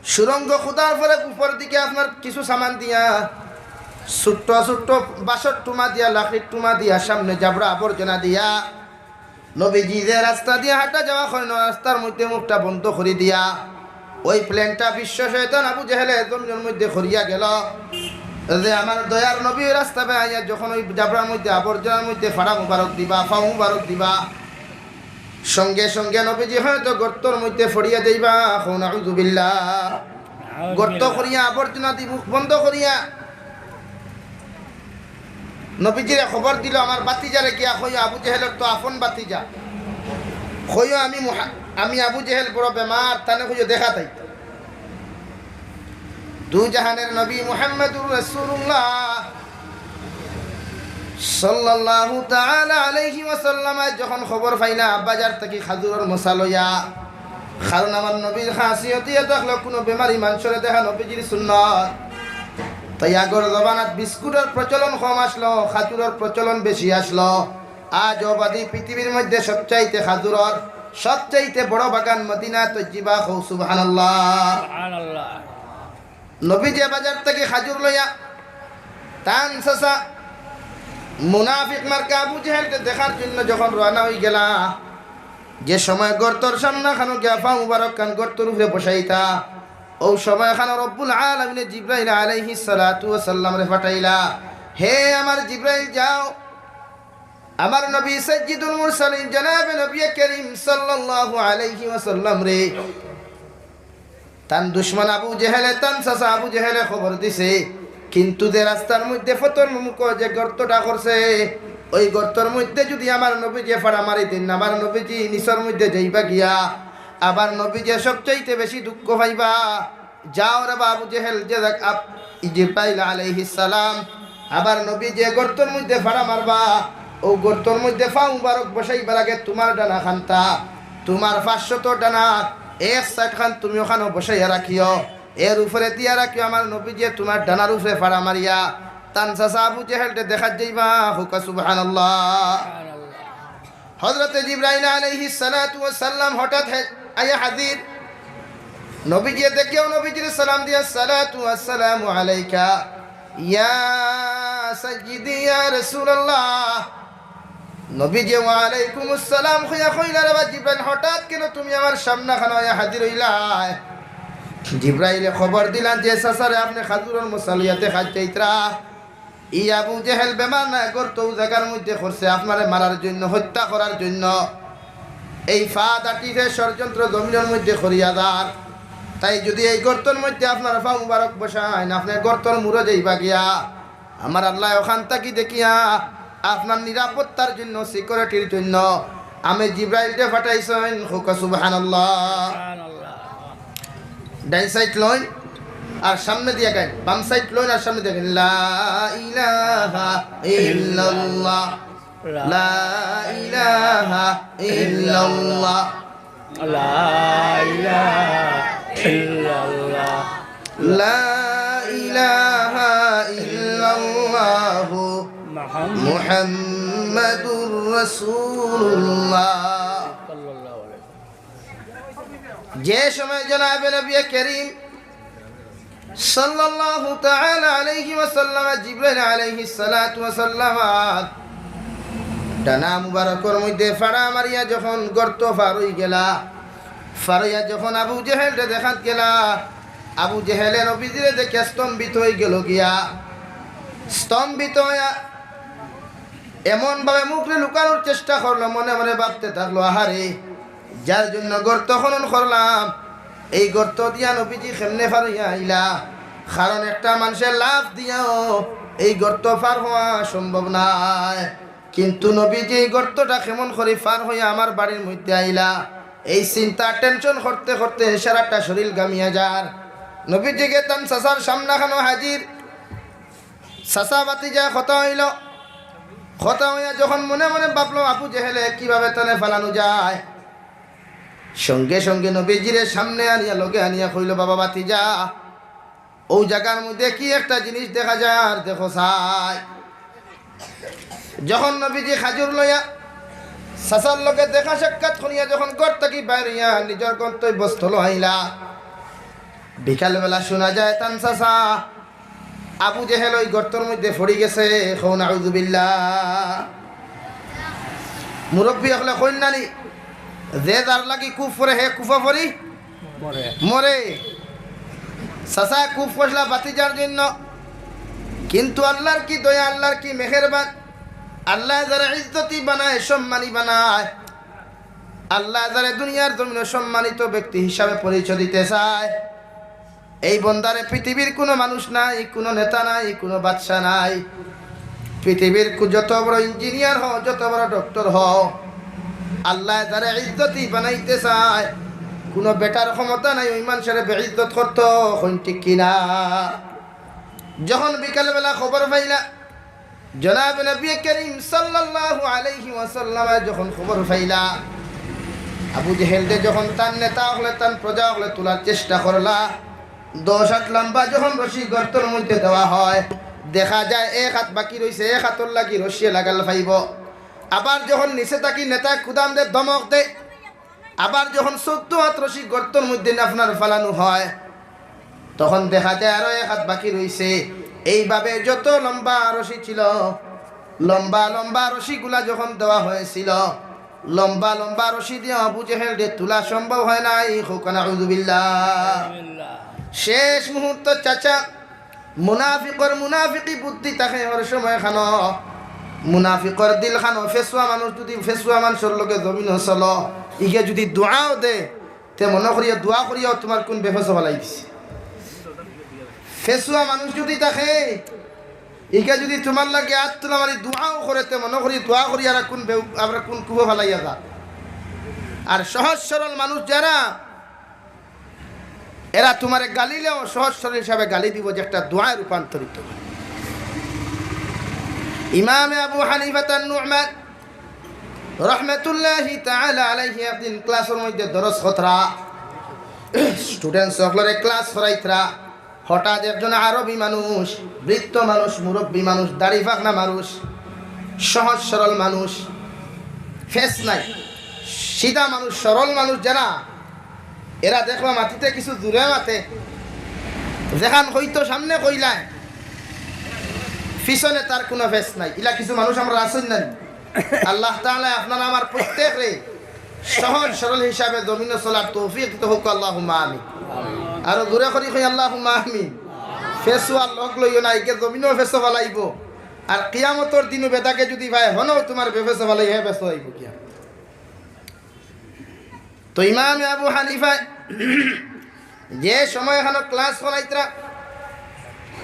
সুড়ঙ্গ খুদার পরে উপর দিকে আপনার কিছু সামান দিয়া, ছোট্ট ছোট্ট বাঁশর টুমা দিয়া, লাকড়ির টুমা দিয়া, সামনে জাবরা আবর্জনা দিয়া, নবীজি যে রাস্তা দিয়া হাঁটা যাওয়া করইন, রাস্তার মধ্যে মুখটা বন্ধ করি দিয়া, ওই প্ল্যানটা বিশ্ব শয়তান আবু জেহেলে জমিনর মধ্যে করিয়া গেল, যে আমার দয়ার নবী ওই রাস্তা বায় আইয়া যখন ওই জাবরার মধ্যে, আবর্জনার মধ্যে ফাড়া মুবারক দিবা, ফাও মুবারক দিবা, সঙ্গে সঙ্গে নবীজি হয়তো গর্তর মধ্যে পড়িয়া যাইবা। কও নাউজুবিল্লাহ। গর্ত করিয়া, আবর্জনা দি মুখ বন্ধ করিয়া নবীজিরে খবর দিল, "আমার ভাতিজারে গিয়া কইও, আবু জেহেলর তো আপন ভাতিজা, কইও আমি মুহা-, আমি আবু জেহেল বড় বেমার, তানে কইও দেখা তাই।" দুজাহানের নবী মুহাম্মাদুর রাসূলুল্লাহ সাল্লাল্লাহু তাআলা আলাইহি ওয়াসাল্লামে যখন খবর পাইলা বাজার থাকি খাজুরর মশা লইয়া, কারণ আমার নবীর খাসিয়ত ইয়া দেখলো কোনো বেমারি মানষরে দেখা নবীজির সুন্নত। তাই আগর জমানাত বিস্কুটর প্রচলন কম আসলো, খাজুরর প্রচলন বেশি আসলো। আজ অবাদি পৃথিবীর মধ্যে সবচাইতে খাজুরর সবচাইতে বড় বাগান মদিনা তৈয়িবা। কও সুবহানাল্লাহ। সুবহানাল্লাহ। নবীজি বাজার থাকি খাজুর লইয়া তান চাচা মুনাফিক মার্কা আবু জেহেলরে দেখার জন্য যখন রওনা অই গেলা, যে সময় গর্তর সামনা খানো গিয়া পা মুবারক খান গর্তর উপরে বসাইতা, অউ সময় খানো রব্বুল আলামিনে জিব্রাইল আলাইহিস সালাতু ওয়াস সালামরে পাঠাইলা, "হে আমার জিব্রাইল, যাও, আমার নবী সাইয়্যিদুল মুরসালিন জনাবে নবী করিম সাল্লাল্লাহু আলাইহি ওয়াসাল্লামরে তান দুশমন আবু জেহেলে, তান চাচা আবু জেহেলে খবর দিছে, কিন্তু যে রাস্তার মধ্যে ফতর মুখো যে গর্তটা করছে, ওই গর্তর মধ্যে যদি আমার নবীজিয়ে ফাড়া মারি দেইন, আমার নবীজি নিচর মধ্যে যাইবা গিয়া, আবার নবীজিয়ে সবচাইতে বেশি দুঃখ পাইবা।" যাও রে বা আবু জেহেল, যে যাক আপ-, জিব্রাইল আলাইহিস সালাম, আবার নবীজিয়ে গর্তর মধ্যে ফাড়া মারবা, অউ গর্তর মধ্যে পা মুবারক বসাইবার আগে তুমার ডানা খানতা, তুমার পাঁচশত ডানা, এক সাইড খান তুমি অখানো বসাইয়া রাখিও, এর উপরে দিয়া রাখিও আমার নবীজিয়ে তুমার ডানার উপরে ফাড়া মারিয়া তান চাচা আবু জেহেলরে দেখাত যাইবা। কউক্কা সুবহানাল্লাহ। হযরতে জিব্রাইল আলাইহিস সালাতু ওয়াস সালাম হঠাৎ হে-, আইয়া হাজির। নবীজিয়ে দেখিয়াউ নবীজিরে সালাম দিয়া, "আসসালাতু ওয়াসসালামু আলাইকা ইয়া সাইয়্যিদি ইয়া রাসূলুল্লাহ।" নবীজিয়ে, "ওয়া আলাইকুমুস সালাম" কইয়া কইলা, "রে বা জিব্রাইল, হঠাৎ কেনে তুমি আমার সামনা খানো আইয়া হাজির অইলায়?" জিব্রাইলে খবর দিলা যে, "চাচারে আপনে খাজুরর মশা লইয়া দেখাত যাইতরা।" ই আবু জেহেল বেমার নায়, গর্ত অউ জাগার মধ্যে করছে আপনারে মারার জন্য, হত্যা করার জন্য। এই ফাদ আটিফে ষড়যন্ত্র জমিনর মধ্যে করিয়া যার। তাই যদি এই গর্তর মধ্যে আপনার পা মুবারক বসাইন, আপনে গর্তর মুড়ো যাইবা গিয়া। আমার আল্লায় অখান থাকি দেখিয়া আপনার নিরাপত্তার জন্য, সিকিউরিটির জন্য আমি জিব্রাইলরে পাঠাইছইন। কউক্কা সুবহানাল্লাহ। সুবহানাল্লাহ। ডাইন সাইড লইন আর সামনে দিয়া গাইন, বাম সাইড লইন আর সামনে দিয়া গাইন। লা ইলাহা ইল্লাল্লাহ, লা ইলাহা ইল্লাল্লাহ, লা ইলাহা ইল্লাল্লাহ, লা ইলাহা ইল্লাল্লাহু মুহাম্মাদুর রাসূলুল্লাহ। যে সময় জনাবে নবী করিম সাল্লাল্লাহু তাআলা আলাইহি ওয়াসাল্লাম জিব্রাইল আলাইহিস সালাতু ওয়াস সালাম ডানা মুবারকর মধ্যে ফাড়া মারিয়া যখন গর্ত পার অই গেলা, পার অইয়া যখন আবু জেহেলরে দেখাত গেলা, আবু জেহেলে নবীজিরে দেখিয়া স্তম্ভিত অই গেল গিয়া। স্তম্ভিত অইয়া এমন ভাবে মুখরে লুকানোর চেষ্টা করলো, মনে মনে ভাবতে থাকলো, "আহারে, যার জন্য গর্ত খনন করলাম, এই গর্ত দিয়া নবীজি কেমনে পার অইয়া আইলা?" কারণ একটা মানষে লাফ দিয়াও এই গর্ত পার অওয়া সম্ভব নায়। কিন্তু নবীজি এই গর্তটা কেমন করি পার অইয়া আমার বাড়ির মধ্যে আইলা, এই চিন্তা, টেনশন করতে করতে সারাটা শরীর ঘামিয়া যার। নবীজিগে তান চাচার সামনাখানো হাজির। চাচা ভাতিজা কথা অইলো। কথা অইয়া যখন মনে মনে ভাবলো আবু জেহেলে কিভাবে তানে ফালানো যায়, সঙ্গে সঙ্গে নবীজিরে সামনে আনিয়া, লগে আনিয়া কইলো, "বাবা ভাতিজা, অউ জাগার মধ্যে কি একটা জিনিস দেখা যার, দেখো চাই।" যখন নবীজি খাজুর লইয়া চাচার লগে দেখা সাক্ষাৎ করিয়া যখন ঘর থাকি বাইর অইয়া নিজর গন্তব্যস্থল আইলা, বিকালবেলা শুনা যায় তান চাচা আবু জেহেল ওই গর্তর মধ্যে পড়ি গেছে। কও নাউজুবিল্লাহ। মুরব্বী অকলে কইন না নি, যে যার লাগি কুফ পড়ে হে কুফা পড়ি মরে। চাচায় কুফ পড়লা ভাতিজার জন্য, কিন্তু আল্লাহর কি দয়া, আল্লাহর কি মেহেরবান। আল্লায় যারে ইজ্জতি বানায়, সম্মানী বানায়, আল্লায় যারে দুনিয়ার জমিনো সম্মানিত ব্যক্তি হিসাবে পরিচয় দিতে চায়, এই বন্দারে পৃথিবীর কোনো মানুষ নাই, কোনো নেতা নাই, কোনো বাদশা নাই, পৃথিবীর কু-, যত বড় ইঞ্জিনিয়ার হও, যত বড় ডক্টর হও, আল্লায় যারে ইজ্জতি বানাইতে চায়, কোনো বেটার ক্ষমতা নাই ওই মানুষরে বেইজ্জত করতো। কইন ঠিক কিনা? যখন বিকালবেলা খবর পাইলা, জনাব নবী করিম সাল্লাল্লাহু আলাইহি ওয়াসাল্লামে যখন খবর পাইলা, আবু জেহেলরে যখন তান নেতা অকলে, তান প্রজা অকলে তুলার চেষ্টা করলা, দশ হাত লম্বা যখন রশি গর্তর মধ্যে দেওয়া হয়, দেখা যায় এক হাত বাকি রইছে, এক হাতর লাগি রশিয়ে লাগাল পাইবো। আবার যখন নিচে থাকি নেতায় কুদাম দে, ধমক দে, আবার যখন চৌদ্দ হাত রশি গর্তর মধ্যে আপনার ফালানো হয়, তখন দেখা যায় আরো এক হাত বাকি রইছে। এইভাবে যত লম্বা রশি ছিল, লম্বা লম্বা রশিগুলা যখন দেওয়া হয়েছিল, লম্বা লম্বা রশি দিয়া আবু জেহেলরে তুলা সম্ভব হয় নাই। কও নাউজুবিল্লাহ। শেষ মুহূর্ত চাচা, মুনাফিকর মুনাফিকি বুদ্ধি থাকে হর সময় খানো। মুনাফিকর দিল খানো, ফেসুয়া মানুষ যদি ফেসুয়া মানুষর লগে জমিনো চলো, ইগে যদি দোয়াও দে, তে মনো করিয়া দোয়া করিয়াও তুমার কুন বেফেসো ফালাই দিছে। ফেসুয়া মানুষ যদি থাকে, ইগে যদি তুমার লাগি আত তুলা মারি দোয়াও করে, তে মনো করি দোয়া করি আর কুন বে-, আমরা কুন কুবো ফালাইয়া যা। আর সহজ সরল মানুষ যারা, এরা তুমারে গালিলেও সহজ সরল হিসাবে গালি দিব, যে একটা দোয়ায় রূপান্তরিত হয়। ইমামে আবু হানিফা তান নুমান রহমতুল্লাহি তাআলা আলাইহি একদিন ক্লাসর মধ্যে দরস করতরা, স্টুডেন্টস অকলরে ক্লাস করাইতরা। হঠাৎ একজন আরবি মানুষ, বৃদ্ধ মানুষ, মুরব্বী মানুষ, দাড়ি পাকনা মানুষ, সহজ সরল মানুষ, ফেস নাই, সিধা মানুষ, সরল মানুষ যারা, এরা দেখবা মাতিতে কিছু জুরে মাতে, যেখান কইতো সামনে কইলায়, পিছনে তার কুনু ফেস নাই। ইলা কিছু মানুষ আমরা আছইন না নি? আল্লাহ তাআলায় আপনার আমার প্রত্যেকরে সহজ সরল হিসাবে জমিনো চলার তৌফিক দিতা হউক, আল্লাহুম্মা আমিন। আরো জুরে করি কই, আল্লাহুম্মা আমিন। ফেসুয়ার লগ লইও না, ইগে জমিনো ফেসো ফালাইবো। আর কিয়ামতর দিনও বেদাগে যদি পায়, হনো তুমার বেফেসো ফালাই হে বেসো আইবো কিয়া? তো ইমামে আবু হানিফায় যে সময় এখানো ক্লাস করাইতরা,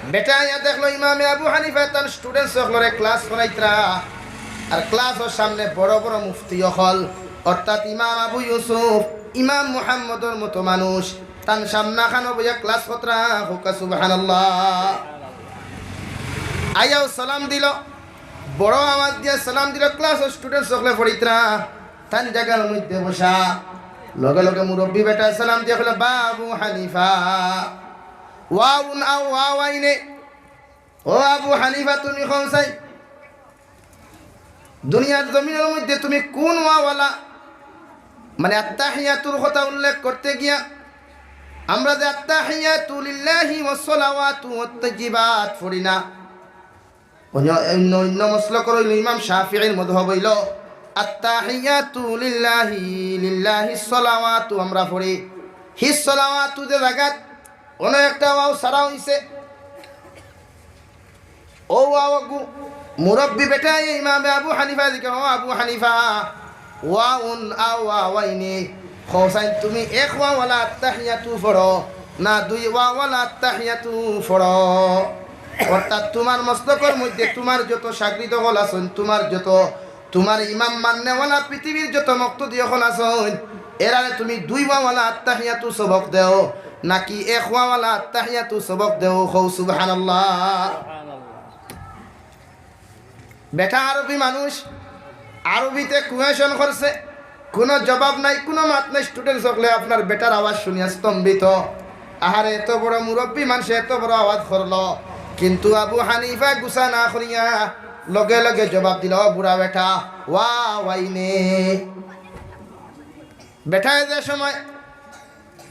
বেটা আইয়া দেখলো ইমামে আবু হানিফায় তান স্টুডেন্টস অকলরে ক্লাস করাইতরা। আর ক্লাসর সামনে বড় বড় মুফতি অকল, অর্থাৎ ইমাম আবু ইউসুফ, ইমাম মুহাম্মদর মতো মানুষ, তান সামনাখানো বইয়া ক্লাস করতরা। কউক্কা সুবহানাল্লাহ। আইয়াও সালাম দিল, বড় আওয়াজ দিয়া সালাম দিল, ক্লাসর স্টুডেন্টস অকলে পড়িতরা। তান জাগার মধ্যে বসা। লগে লগে মুরব্বী বেটায় সালাম দিয়া কইলো, "বা আবু হানিফা, ওয়াউন আও ওয়াওয়াইনে।" ও আবু হানিফা, তুমি কও চাই, দুনিয়ার জমিনর মধ্যে তুমি কুন ওয়াওয়ালা? মানে, আত্তাহিয়াতুর কথা উল্লেখ করতে গিয়া আমরা যে আত্তাহিয়াতু লিল্লাহি ওয়াস সালাওয়াতু ওয়াত তাইয়্যিবাত পড়ি না, অন্য, অন্য, অন্য মসলক অইলো ইমাম শাফিঈর মযহাব অইলো, আত্তাহিয়াতু লিল্লাহি, লিল্লাহিস সালাওয়াতু আমরা পড়ি। হিস সালাওয়াতু যে জাগাত অন্য একটা ওয়াও সারা অইছে, ও ওয়াও গু-, মুরব্বী বেটায় ইমামে আবু হানিফা দিকে, "ও আবু হানিফা, ওয়াউন আও ওয়াওয়াইনি, কও চাই তুমি এক ওয়াওয়ালা আত্তাহিয়াতু পড়ো, না দুই ওয়াওয়ালা আত্তাহিয়াতু পড়ো?" অর্থাৎ তুমার মসলকর মধ্যে তুমার যত শাগরিদ অকল আছইন, তুমার যত, তুমার ইমাম মাননেওয়ালা পৃথিবীর যত মুক্তাদি অকল আছইন, এরারে তুমি দুই ওয়াওয়ালা আত্তাহিয়াতু সবক দেও, নাকি এক ওয়াওয়ালা আত্তাহিয়াতু সবক দেও? কও সুবহানাল্লাহ। বেটা আরবি মানুষ, আরবিতে কুয়েশন করছে, কুনু জবাব নাই, কুনু মাত নাই। স্টুডেন্টস অকলে আপনার বেটার আওয়াজ শুনিয়া স্তম্ভিত। আহারে, এত বড় মুরব্বি মানষে এত বড় আওয়াজ করলো, কিন্তু আবু হানিফা গুসা না করিয়া লগে লগে জবাব দিল, "ও বুড়া বেটা, ওয়া ওয়াইনে।" বেটায় যে সময়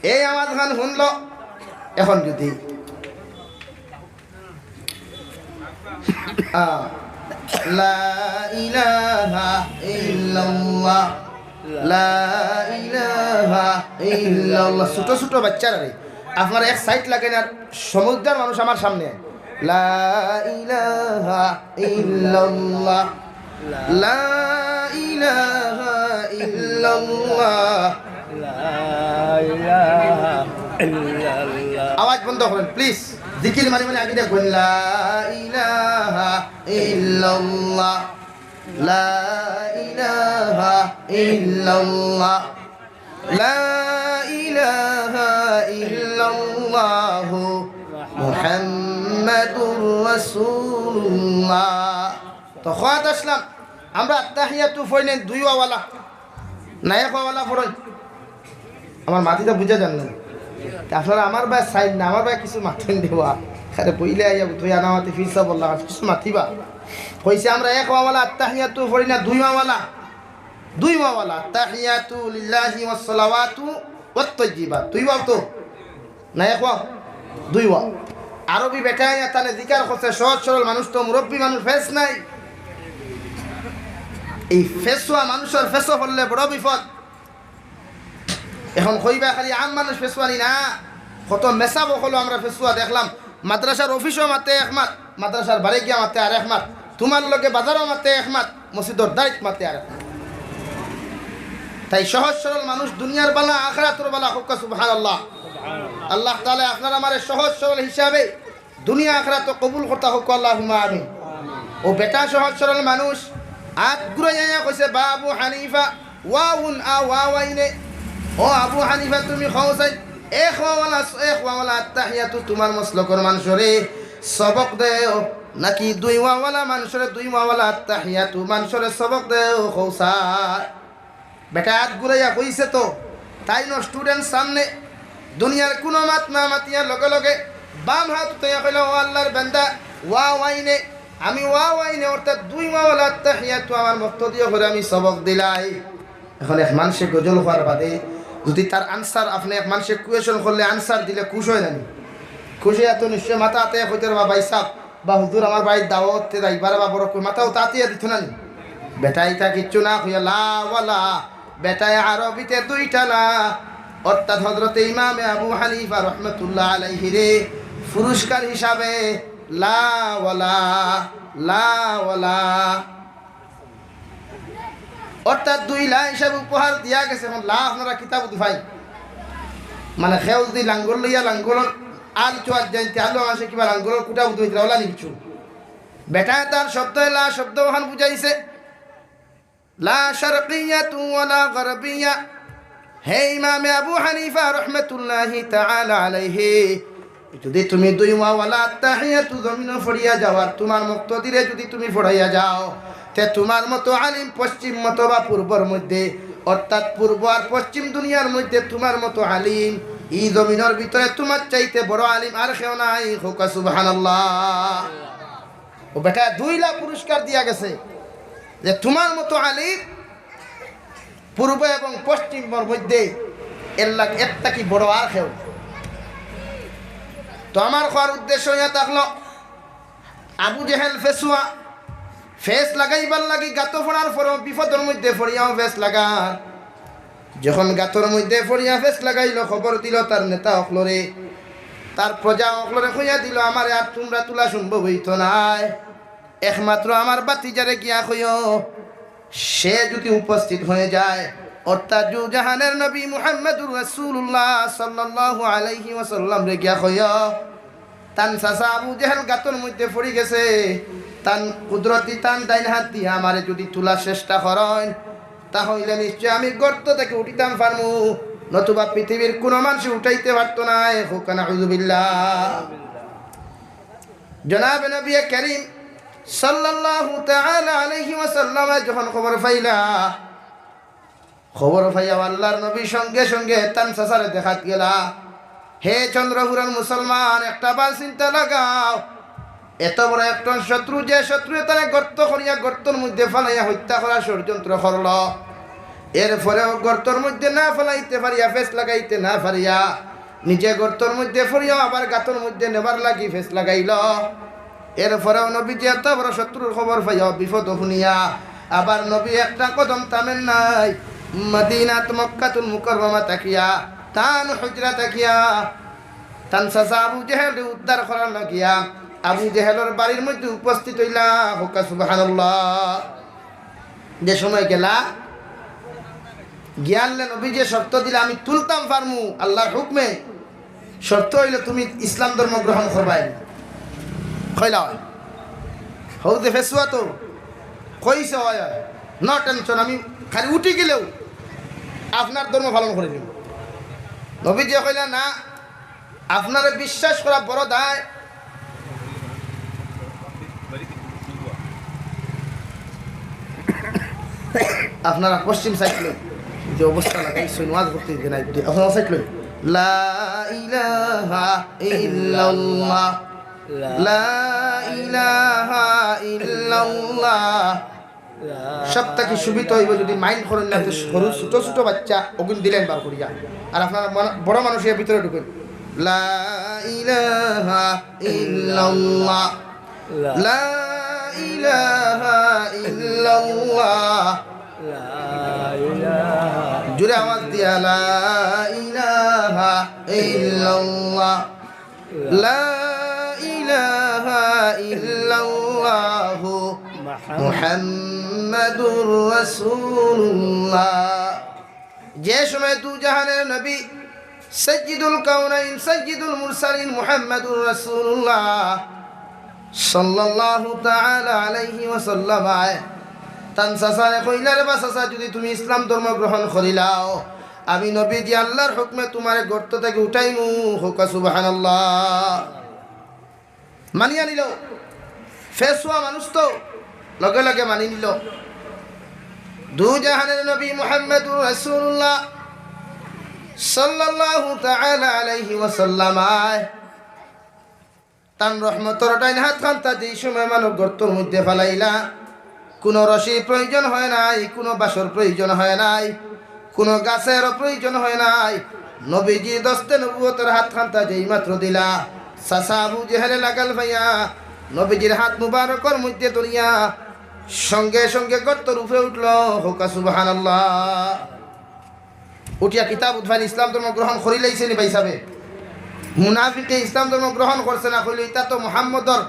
এই আওয়াজ খান শুনলো, এখন যদি, আহ, লা ইলাহা ইল্লাল্লাহ, লা ইলাহা ইল্লাল্লাহ। ছোট ছোট বাচ্চারা রে, আপনারা এক সাইড লাগেন আর সমুদ্রের মানুষ আমার সামনে। লা ইলাহা ইল্লাল্লাহ, লা ইলাহা ইল্লাল্লাহ। লা ইলাহা ইল্লাল্লাহ। আওয়াজ বন্ধ করেন, প্লিজ। জিকির মারি মারি আগে দেখবেন, লা ইলাহা ইল্লাল্লাহ, লা ইলাহা ইল্লাল্লাহ, লা ইলাহা ইল্লাল্লাহু মুহাম্মাদুর রাসূলুল্লাহ। তো কওয়াত আসলাম, আমরা আত্তাহিয়াতু পড়ি না দুই ওয়াওয়ালা, না এক ওয়াওয়ালা পড়ি? আমার মাতিটা বুঝা যার না। তে আপনারা আমার বায় সাইড না, আমার বায় কিছু মাতইন দেওয়া। আরে বইলে আইয়া বুঝবো, আনা মাতি ফিরসা বললাম, আর কিছু মাতিবা। কইছে আমরা এক ওয়াওয়ালা আত্তাহিয়াতু পড়ি না দুই ওয়াওয়ালা। দুই ওয়াওয়ালা, আত্তাহিয়াতু লিল্লাহি ওয়াস সালাওয়াতু ওয়াত তাইয়্যিবাত। দুই ওয়াও তো? না এক ওয়াও? দুই ওয়াও। আরবি বেটায় তানে জিকার করছে, সহজ সরল মানুষ তো, মুরব্বি মানুষ, ফেস নাই। এই ফেসুয়া মানুষর ফেসো পড়লে বড় বিপদ। এখন কইবা খালি আম মানুষ ফেসুয়ানি না, কত মেসাব অকলও আমরা ফেসুয়া দেখলাম। মাদ্রাসার অফিসও মাতে এক মাত, মাদ্রাসার বাড়ি গিয়া মাতে আর এক মাত, তুমার লগে বাজারও মাতে এক মাত, মসজিদর দাড়িত মাতে আর এক মাত। তাই সহজ সরল মানুষ দুনিয়ার বালা, আখিরাতর বালা, কউক্কা সুবহানাল্লাহ। আল্লাহ তাআলা আপনার আমারে সহজ সরল হিসাবে দুনিয়া আখিরাত কবুল করতা হউক, আল্লাহুম্মা আমিন। ও বেটা সহজ সরল মানুষ, আত ঘুরাইয়া কইছে, "বা আবু হানিফা, ওয়াউন আ ওয়াওয়াইনে।" ও আবু হানিফা, তুমি কও চাই, এক ওয়াওয়ালা, এক ওয়াওয়ালা আত্তাহিয়াতু তুমার মসলকর মানষরে সবক দেও, নাকি দুই ওয়াওয়ালা মানষরে দুই ওয়াওয়ালা আত্তাহিয়াতু মানষরে সবক দেও, কও চাই। বেটা আত ঘুরাইয়া কইছে তো, তাইন স্টুডেন্ট সামনে দুনিয়ার কুনু মাত না মাতিয়া লগে লগে বাম হাত উঠাইয়া কইলো, "ও আল্লাহর বান্দা, ওয়াওয়াইনে, আমি ওয়াওয়াইনে, অর্থাৎ দুই ওয়াওয়ালা আত্তাহিয়াতু আমার মুক্তাদি অকলরে আমি সবক দিলাই।" এখন এক মানষে গজল কওয়ার বাদে যদি তার আনসার, আপনে এক মানষে কুয়েশন করলে আনসার দিলে খুশ অয় না নি? খুশ অইয়া তো নিশ্চয় মাথা আতাইয়া কইতো, "রে বা ভাইসাব, বা হুজুর, আমার বাড়িত দাওয়াতে যাইবার বা বড় কই মাথাও তাতিয়া দিত না নি?" বেটায় ইতা কিচ্ছু না কইয়া লা ওয়ালা, বেটায় আরবিতে দুইটা লা, অর্থাৎ হযরতে ইমামে আবু হানিফা রহমতুল্লাহ আলাইহিরে পুরস্কার হিসাবে লা ওয়ালা, লা ওয়ালা, অর্থাৎ দুই লা হিসাবে উপহার দিয়া গেছে। এখন লা আপনারা কিতা বুঝি পাইন? মানে কেউ যদি লাঙ্গল লইয়া লাঙ্গলর আল চুয়াত যাইন, তে আলু আসে কিবা লাঙ্গলর কুটা বুঝি পাইতরা, ওলা নি কিছু। বেটায় তার শব্দ লা শব্দ অখান বুঝাইছে, লা শারকিয়াতু ওয়ালা গারবিয়া। হে ইমামে আবু হানিফা রহমতুল্লাহি তাআলা আলাইহি, যদি তুমি দুই ওয়াওয়ালা আত্তাহিয়াতু জমিনো পড়িয়া যাও আর তুমার মুক্তাদিরে যদি তুমি পড়াইয়া যাও, তে তুমার মতো আলিম পশ্চিম মতো বা পূর্বর মধ্যে, অর্থাৎ পূর্ব আর পশ্চিম দুনিয়ার মধ্যে তুমার মতো আলিম, ই জমিনর ভিতরে তুমার চাইতে বড় আলিম আর কেউ নাই। কউক্কা সুবহানাল্লাহ। ও বেটা দুই লা পুরস্কার দিয়া গেছে যে তুমার মতো আলিম পূর্ব এবং পশ্চিমর মধ্যে এর লাগ-, এর থাকি বড় আর কেউ। তো আমার কওয়ার উদ্দেশ্য ইয়া থাকলো, আবু জেহেল ফেসুয়া, ফেস লাগাইবার লাগি গাতো পড়ার পরও বিপদর মধ্যে পড়িয়াও ফেস লাগার। যখন গাতর মধ্যে পড়িয়া ফেস লাগাইলো, খবর দিলো তার নেতা অকলরে, তার প্রজা অকলরে কইয়া দিলো, "আমারে আর তুমরা তুলা সম্ভব অইতো নায়, একমাত্র আমার ভাতিজারে গিয়া কইও, সে যদি উপস্থিত হয়ে যায়, অর্থাৎ দুজাহানের নবী মুহাম্মাদুর রাসূলুল্লাহ সাল্লাল্লাহু আলাইহি ওয়াসাল্লামরে গিয়া কইও, তান চাচা আবু জেহেল গাতর মধ্যে পড়ি গেছে, তান কুদরতি তান ডাইন হাত দিয়া আমারে যদি তুলার চেষ্টা করইন, তা অইলে নিশ্চয় আমি গর্ত থাকি উঠিতাম পারমু, নতুবা পৃথিবীর কুনু মানষে উঠাইতে পারতো নায়। কউক্কা নাউজুবিল্লাহ। জনাবে নবী করিম সাল্লাল্লাহু তাআলা আলাইহি ওয়াসাল্লামে যখন খবর পাইলা, খবর পাইয়া আল্লাহর নবী সঙ্গে সঙ্গে তান চাচারে দেখাত গেলা, "হে চন্দ্রপুরর মুসলমান, একটা বার চিন্তা লাগাও, এত বড় একজন শত্রু, যে শত্রুয়ে তারে গর্ত করিয়া গর্তর মধ্যে ফালাইয়া হত্যা করার ষড়যন্ত্র করলো, এরপরেও গর্তর মধ্যে না ফালাইতে পারিয়া, ফেস লাগাইতে না পারিয়া, নিজে গর্তর মধ্যে পড়িয়া আবার গাতর মধ্যে নেবার লাগি ফেস লাগাইলো।" এরপরেও নবীজি এত বড় শত্রুর খবর পাইয়া, বিপদ হুনিয়া, আবার নবী একটা কদম থামেন নাই। মদিনাত মক্কাতুল মুকাররমা থাকিয়া, তান হুজরা থাকিয়া, তান চাচা আবু জেহেলরে উদ্ধার করার লাগিয়া আবু জেহেলর বাড়ির মধ্যে উপস্থিত অইলা। কউক্কা সুবহানাল্লাহ। যে সময় গেলা, গিয়ারলে নবীজিয়ে শর্ত দিলা, "আমি তুলতাম পারমু আল্লাহর হুকুমে, শর্ত অইলো তুমি ইসলাম ধর্ম গ্রহণ করবায়।" কইলা, "অয়।" হউ যে ফেসুয়া তো কইছে, "অয়, অয়, no tension, আমি খালি উঠি গেলেউ আপনার ধর্ম পালন করিলিমু।" নবীজিয়ে কইলা, "না, আপনারে বিশ্বাস করা বড় দায়।" আপনারা পশ্চিম সাইডে যে অবস্থা লাগাইছইন, ওয়াজ করতে দিতে নাই, আপনারা সাইডে। লা ইলাহা ইল্লাল্লাহ, লা ইলাহা ইল্লাল্লাহ। সব থাকি সুবিধা অইবো যদি মাইন্ড করইন না, তো সরু ছোট ছোট বাচ্চা অগুন দিলাইন বার করিয়া, আর আপনারা মন-, বড় মানুষ এর ভিতরে ঢুকইন। লা ইলাহা ইল্লাল্লাহ, লা ইলাহা ইল্লাল্লাহ। জোরে আওয়াজ দিয়া, লা ইলাহা ইল্লাল্লাহ, লা ইলাহা ইল্লাল্লাহু মুহাম্মাদুর রাসূলুল্লাহ। যে সময় দু জাহানের নবী সাইয়্যিদুল কাউনাইন, সাইয়্যিদুল মুরসালিন মুহাম্মাদুর রাসূলুল্লাহ সাল্লাল্লাহু তাআলা আলাইহি ওয়াসাল্লাম আয়, তান চাচারে কইলা, "রে বা চাচা, যদি তুমি ইসলাম ধর্ম গ্রহণ করিলাও, আমি নবীজি আল্লাহর হুকুমে তুমারে গর্ত থাকি উঠাইমু।" কউক্কা সুবহানাল্লাহ। মানিয়া নিলো। ফেসুয়া মানুষ তো লগে লগে মানি নিলো। দু জাহানের নবী মুহাম্মাদুর রাসূলুল্লাহ সাল্লাল্লাহু তাআলা আলাইহি ওয়াসাল্লাম আয়, তান রহমতর ডাইন হাত খান্তা যেই সময় মানুষ গর্তর মধ্যে ফালাইলা, কুনু রশির প্রয়োজন হয় নাই, কুনু বাঁশর প্রয়োজন হয় নাই, কুনু গাছেরও প্রয়োজন হয় নাই। নবীজি দস্তে নবুয়তর হাত খান্তা যেই মাত্র দিলা, চাচা আবু জেহেলে লাগাল পাইয়া নবীজির হাত মুবারকর মধ্যে ধরিয়া সঙ্গে সঙ্গে গর্তর উপরে উঠলো। কউক্কা সুবহানাল্লাহ। উঠিয়া কিতাব উদ্ধার ইসলাম ধর্ম গ্রহণ করিলাইছে নি ভাই সাবে? মুনাফিকে ইসলাম ধর্ম গ্রহণ করছে না, কইলো, "ইতা তো মুহাম্মদর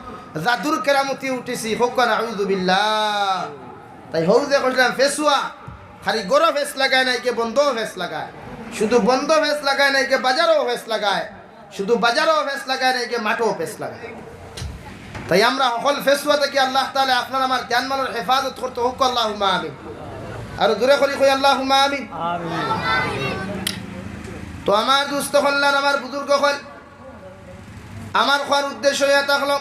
জাদুর কেরামতি উঠিছি।" কউক্কা নাউজুবিল্লাহ। তাই হউ যে কইছিলাম ফেসুয়া, খালি ঘরো ফেস লাগায় না, ইগে বন্দো ফেস লাগায়, শুধু বন্দো ফেস লাগায় না, ইগে বাজারো ফেস লাগায়, শুধু বাজারো ফেস লাগায় না, ইগে মাঠো ফেস লাগায়। তাই আমরা হকল ফেসুয়া থাকি আল্লাহ তাআলা আপনার আমার জানমালর হেফাজত করতো। কউক্কা আল্লাহুম্মা আমিন। আরো জোরে করি কই আল্লাহুম্মা আমিন। তো আমার দোস্ত অকললান, আমার বুজুর্গ অকল, আমার কওয়ার উদ্দেশ্য ইয়া থাকলো,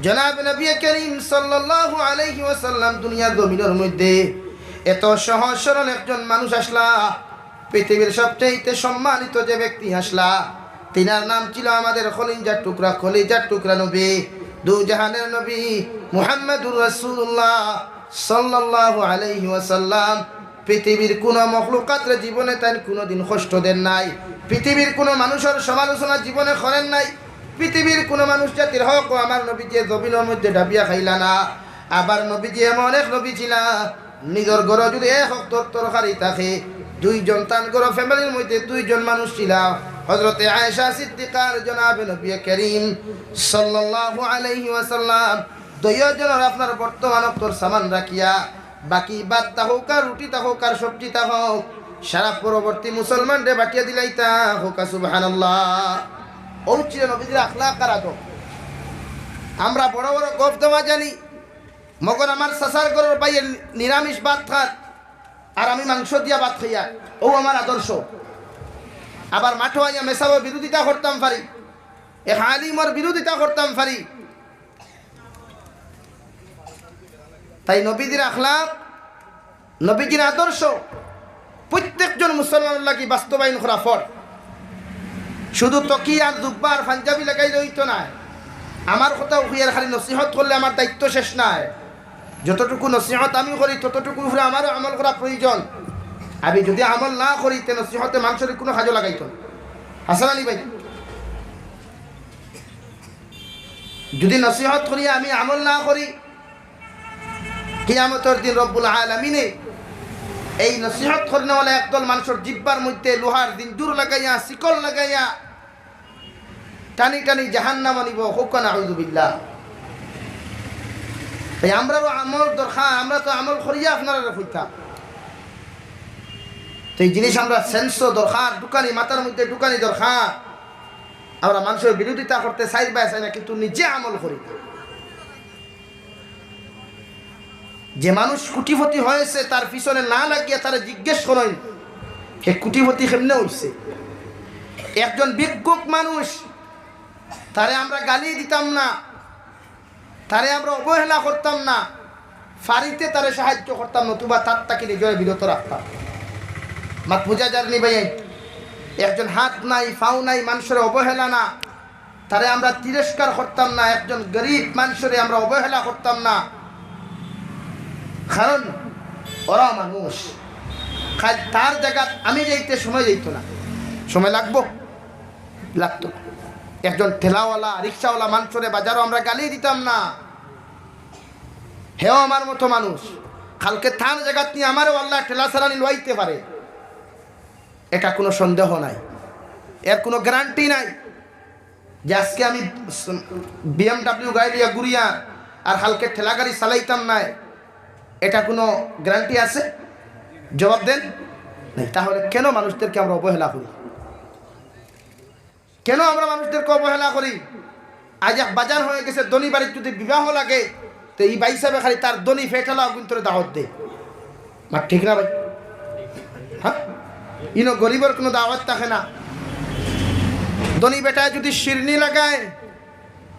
জনাব নবী করিম সাল্লাল্লাহু আলাইহি ওয়াসাল্লাম দুনিয়ার জমিনর মধ্যে এত সহজ সরল একজন মানুষ আসলা, পৃথিবীর সবচাইতে সম্মানিত যে ব্যক্তি আসলা, তিনার নাম ছিল আমাদের কলিজার টুকরা, কলিজার টুকরা নবী, দু জাহানের নবী মুহাম্মাদুর রাসূলুল্লাহ সাল্লাল্লাহু আলাইহি ওয়াসাল্লাম। পৃথিবীর কুনু মখলুকাতরে জীবনে তাইন কুনুদিন কষ্ট দেন নাই, পৃথিবীর কুনু মানুষর সমালোচনা জীবনে করেন নাই, পৃথিবীর কুনু মানুষ জাতির হকও আমার নবীজিয়ে জমিনর মধ্যে ডাবিয়া খাইলা না। আবার নবীজি এমন এক নবী ছিলা, নিজর ঘরো যদি এক অক্তর তরকারি থাকে, দুইজন, তান ঘরো ফ্যামিলির মধ্যে দুইজন মানুষ ছিলা, হযরতে আয়েশা সিদ্দিকা আর জনাবে নবী করিম সাল্লাল্লাহু আলাইহি ওয়াসাল্লাম। দুইও জনর আপনার বর্তমান অক্তর সামান রাখিয়া বাকি ভাত থাকউক আর রুটি থাকউক আর সবজি থাকউক, সারা পরবর্তী মুসলমানরে বাটিয়া দিলাইতা। কউক্কা সুবহানাল্লাহ। অউ ছিল নবীজির আখলাক আর আদব। আমরা বড় বড় গফ দেওয়া জানি, মগর আমার চাচার ঘরর ভাইয়ে নিরামিষ ভাত খার, আর আমি মাংস দিয়া ভাত খাইয়ার, অউ আমার আদর্শ। আবার মাঠো আইয়া মেসাবর বিরোধিতা করতাম পারি, এক আলিমর বিরোধিতা করতাম পারি। তাই নবীজির আখলাক, নবীজির আদর্শ প্রত্যেকজন মুসলমানর লাগি বাস্তবায়ন করা ফরজ। শুধু তকি আর জুব্বা আর পাঞ্জাবি লাগাইলে অইতো নায়। আমার কথা অইয়ার খালি নসিহত করলে আমার দায়িত্ব শেষ নায়। যতটুকু নসিহত আমি করি, ততটুকু উপরে আমারও আমল করা প্রয়োজন। আমি যদি আমল না করি, তে নসিহতে মানষরে কুনু কাজো লাগাইতো না। হাসান আলী ভাই, যদি নসিহত করি আমি আমল না করি, কিয়ামতর দিন রব্বুল আলামিনে এই নসিহত করনেওয়ালা একদল মানষর জিব্বার মধ্যে লোহার জিঞ্জুর লাগাইয়া, শিকল লাগাইয়া, টানি টানি জাহান্নামো নিবো। কউক্কা নাউজুবিল্লাহ। তাই আমরারও আমল দরকার, আমরা তো আমল করিয়া আপনারারে কইতাম। তো এই জিনিস আমরা সেন্সও দরকার, ঢুকানি, মাথার মধ্যে ঢুকানি দরকার। আমরা মানষর বিরোধিতা করতে চাইর বায় চাই না, কিন্তু নিজে আমল করি না। যে মানুষ কোটিপতি হয়েছে, তার পিছনে না লাগিয়া তারে জিজ্ঞেস করইন, হে কোটিপতি কেমনে হইছে? একজন ভিক্ষুক মানুষ, তারে আমরা গালি দিতাম না, তারে আমরা অবহেলা করতাম না, ফারিতে তারে সাহায্য করতাম, নতুবা তার থাকি নিজরে বিরত রাখতাম। মাত বুঝা যারনি ভাই? একজন হাত নাই, পাও নাই, মানষরে অবহেলা না, তারে আমরা তিরস্কার করতাম না, একজন গরিব মানষরে আমরা অবহেলা করতাম না, কারণ ওরা মানুষ। কাল তার জাগাত আমি যাইতে সময় যাইতো না, সময় লাগবো, লাগতো না। একজন ঠেলাওয়ালা, রিক্সাওয়ালা মানষরে বাজারো আমরা গালি দিতাম না, হেও আমার মতো মানুষ। কালকে তার জাগাত নিয়া আমারেও আল্লায় ঠেলা চালানি লওয়াইতে পারে, এটা কোনো সন্দেহ নাই, এর কোনো গ্যারান্টি নাই। যে আজকে আমি বিএমডাব্লিউ গাড়ি লইয়া ঘুরিয়া আর কালকে ঠেলা গাড়ি চালাইতাম নায়, এটা কোনো গ্যারান্টি আছে? জবাব দেন। নাই। তাহলে কেন মানুষদেরকে আমরা অবহেলা করি? কেন আমরা মানুষদেরকে অবহেলা করি? আজ এক বাজার হয়ে গেছে, ধনী বাড়িত যদি বিবাহ লাগে, তো এই ভাইসাবে খালি তার ধনী ফেটালা অগুন্তরে দাওয়াত দেয়। মাত ঠিক না ভাই? হ্যাঁ, ইনো গরিবর কোনো দাওয়াত থাকে না। ধনী বেটায় যদি শিরনি লাগায়,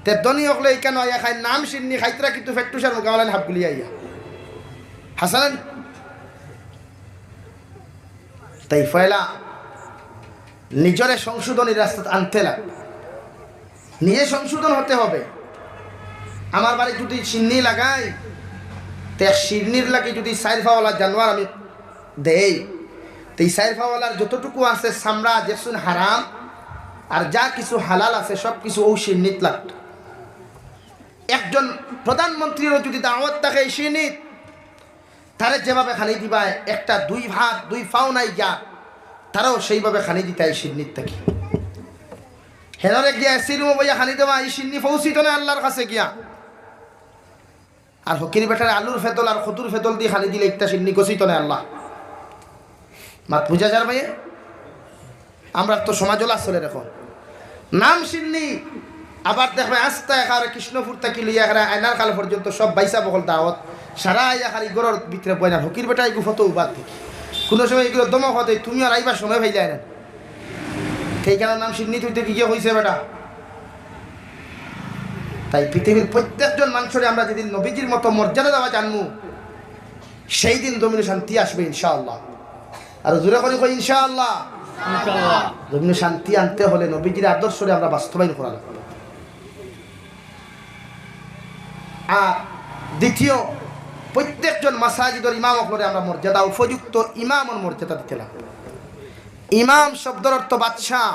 তে ধনী অকলে ইকানো আইয়া খায়, নাম শিরনি খাইতরা, কিন্তু ফেট্টুসার মুকাবেলায় হাফ গুলি আইয়া। হাসান, তাই পয়লা নিজরে সংশোধনীর রাস্তাত আনতে লাগবে, নিজে সংশোধন হতে হবে। আমার বাড়িত যদি শিরনি লাগাই, তে এক শিরনির লাগি যদি চাইর পাওয়ালা জানোয়ার আমি দেই, তে এই চাইর পাওয়ালার যতটুকু আছে চামড়া, যেসুন হারাম, আর যা কিছু হালাল আছে, সব কিছু অউ শিরনিত লাগতো। একজন প্রধানমন্ত্রীরও যদি দাওয়াত থাকে এই শিরনিত, তারে যেভাবে খানি দিবায়, একটা দুই হাত দুই পাও নাই গিয়া, তারাও সেইভাবে খানি দিতায় এই শিরনিত থাকি। হেনরে গিয়া এসি রুমো বইয়া খানি দেওয়া, এই শিরনি পৌঁছিত না আল্লাহর কাছে গিয়া। আর হকির বেটারে আলুর ফেতল আর কদুর ফেতল দি খানি দিলে একটা শিরনি গছিত না আল্লাহ। মাত বুঝা যার ভাই? আমরা তো সমাজ ওলা চলে দেখো, নাম শিরনি। আবার দেখবে আস্তা একার কৃষ্ণপুর থাকি লইয়া একার আয়নার খাল পর্যন্ত সব বাইসা বকল দাওয়াত, সারা আইয়া খালি ঘরর ভিতরে বয়নার। হকির বেটা এগু ফটো উবার থাকি কোনো সময় এগুলো দমক হতে, তুমি আর আইবার সময় পাইলে না। সেইখানে নাম শিরনি তুই দেখি গিয়ে কইছে বেটা। তাই পৃথিবীর প্রত্যেকজন মানুষরে আমরা যেদিন নবীজির মতো মর্যাদা দেওয়া জানমু, সেই দিন জমিনে শান্তি আসবে ইনশাআল্লাহ। আর জোরে করি কই ইনশাআল্লাহ। ইনশাআল্লাহ। জমিনে শান্তি আনতে হলে নবীজির আদর্শরে আমরা বাস্তবায়ন করা লাগবে। আর দ্বিতীয়, প্রত্যেকজন মাসাজিদর ইমাম অকলরে আমরা মর্যাদা, উপযুক্ত ইমামর মর্যাদা দিতে লাগবে। ইমাম শব্দর অর্থ বাদশাহ।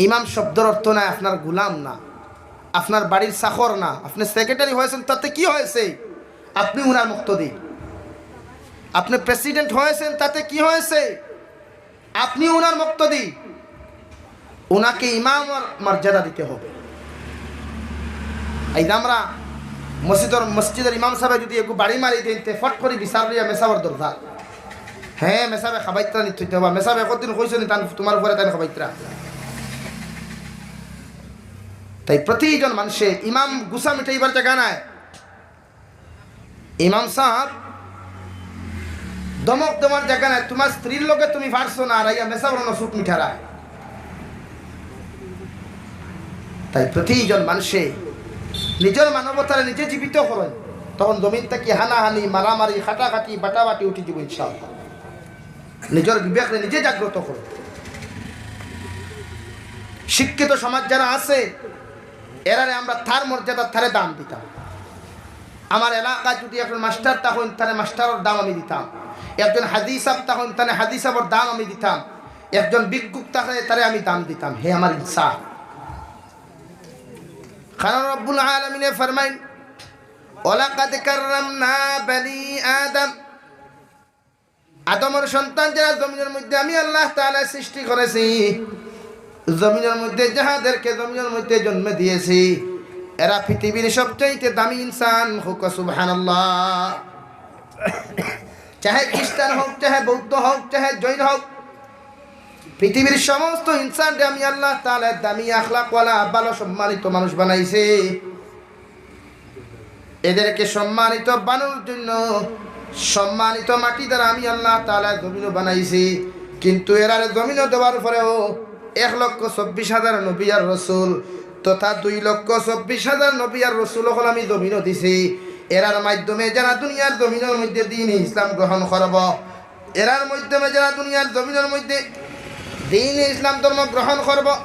ইমাম শব্দর অর্থ নায় আপনার গুলাম না, আপনার বাড়ির চাকর না। আপনি সেক্রেটারি হয়েছেন, তাতে কি হয়েছে? আপনি উনার মুক্তদি। আপনি প্রেসিডেন্ট হয়েছেন, তাতে কি হয়েছে? আপনি উনার মুক্তদি। উনাকে ইমামর মর্যাদা দিতে হবে। এই যে আমরা মসজিদর, মসজিদর ইমাম সাহেব যদি একটু বাড়ি মারি দেন, তে ফট করি বিচার লইয়া মেসাবর দরজা। হ্যাঁ, মেসাবে খাবাইত্রা নিত হইতে হবে। মেসাবে একদিন কইছো নি তান, তোমার উপরে তান খাবাইত্রা। তাই প্রতিজন মানুষে ইমাম গুসা মিটাইবার জায়গা নাই। ইমাম সাহেব ধমক দেওয়ার জাগা নাই। তুমার স্ত্রীর লগে তুমি পারছো না, আর আইয়া মেসাবরনো চুপ মিঠারা। তাই প্রতিজন মানষে নিজর মানবতারে নিজে জীবিত করইন, তখন জমিন থাকি হানাহানি, মারামারি, কাটাকাটি, বাটাবাটি উঠি যিবো ইনশাআল্লাহ। নিজর বিবেকরে নিজে জাগ্রত করইন। শিক্ষিত সমাজ যারা আছে, এরারে আমরা তার মর্যাদা, তারে দাম দিতাম। আমার এলাকাত যুদি একজন মাস্টার থাকইন, তারে মাস্টারর দাম আমি দিতাম। একজন হাজি সাব থাকইন, তারে হাজি সাবর দাম আমি দিতাম। একজন ভিক্ষুক থাকলে তারে আমি দাম দিতাম। হে আমার ইনসান। কারণ রব্বুল আলামিনে ফরমাইন, "ওয়ালাকাদ কাররামনা বানি আদম।" আদমর সন্তান যারা জমিনর মধ্যে আমি আল্লাহ তাআলা সৃষ্টি করেছি, জমিনর মধ্যে যাহাদেরকে জমিনর মধ্যে জন্ম দিয়েছি, এরা পৃথিবীর সবচাইতে দামি ইনসান। কউক্কা সুবহানাল্লাহ। চাহে খ্রিস্টান হউক, চাহে বৌদ্ধ হউক, চাহে জৈন হউক, পৃথিবীর সমস্ত ইনসানরে আমি আল্লাহ তাআলা দামি আখলাকওয়ালা, ভালো সম্মানিত মানুষ বানাইছি। এদেরকে সম্মানিত বানানোর জন্য সম্মানিত মাটি দ্বারা আমি আল্লাহ তাআলা জমিনও বানাইছি। কিন্তু এরারে জমিনও দেওয়ার পরেও এক লক্ষ চব্বিশ হাজার নবী আর রসুল তথা দুই লক্ষ চব্বিশ হাজার নবী আর রসুল অকল আমি জমিনও দিছি। এরার মাধ্যমে যারা দুনিয়ার জমিনর মধ্যে দ্বীনে ইসলাম গ্রহণ করব, এরার মাধ্যমে যারা দুনিয়ার জমিনর মধ্যে দ্বীনে ইসলাম ধর্ম গ্রহণ করব,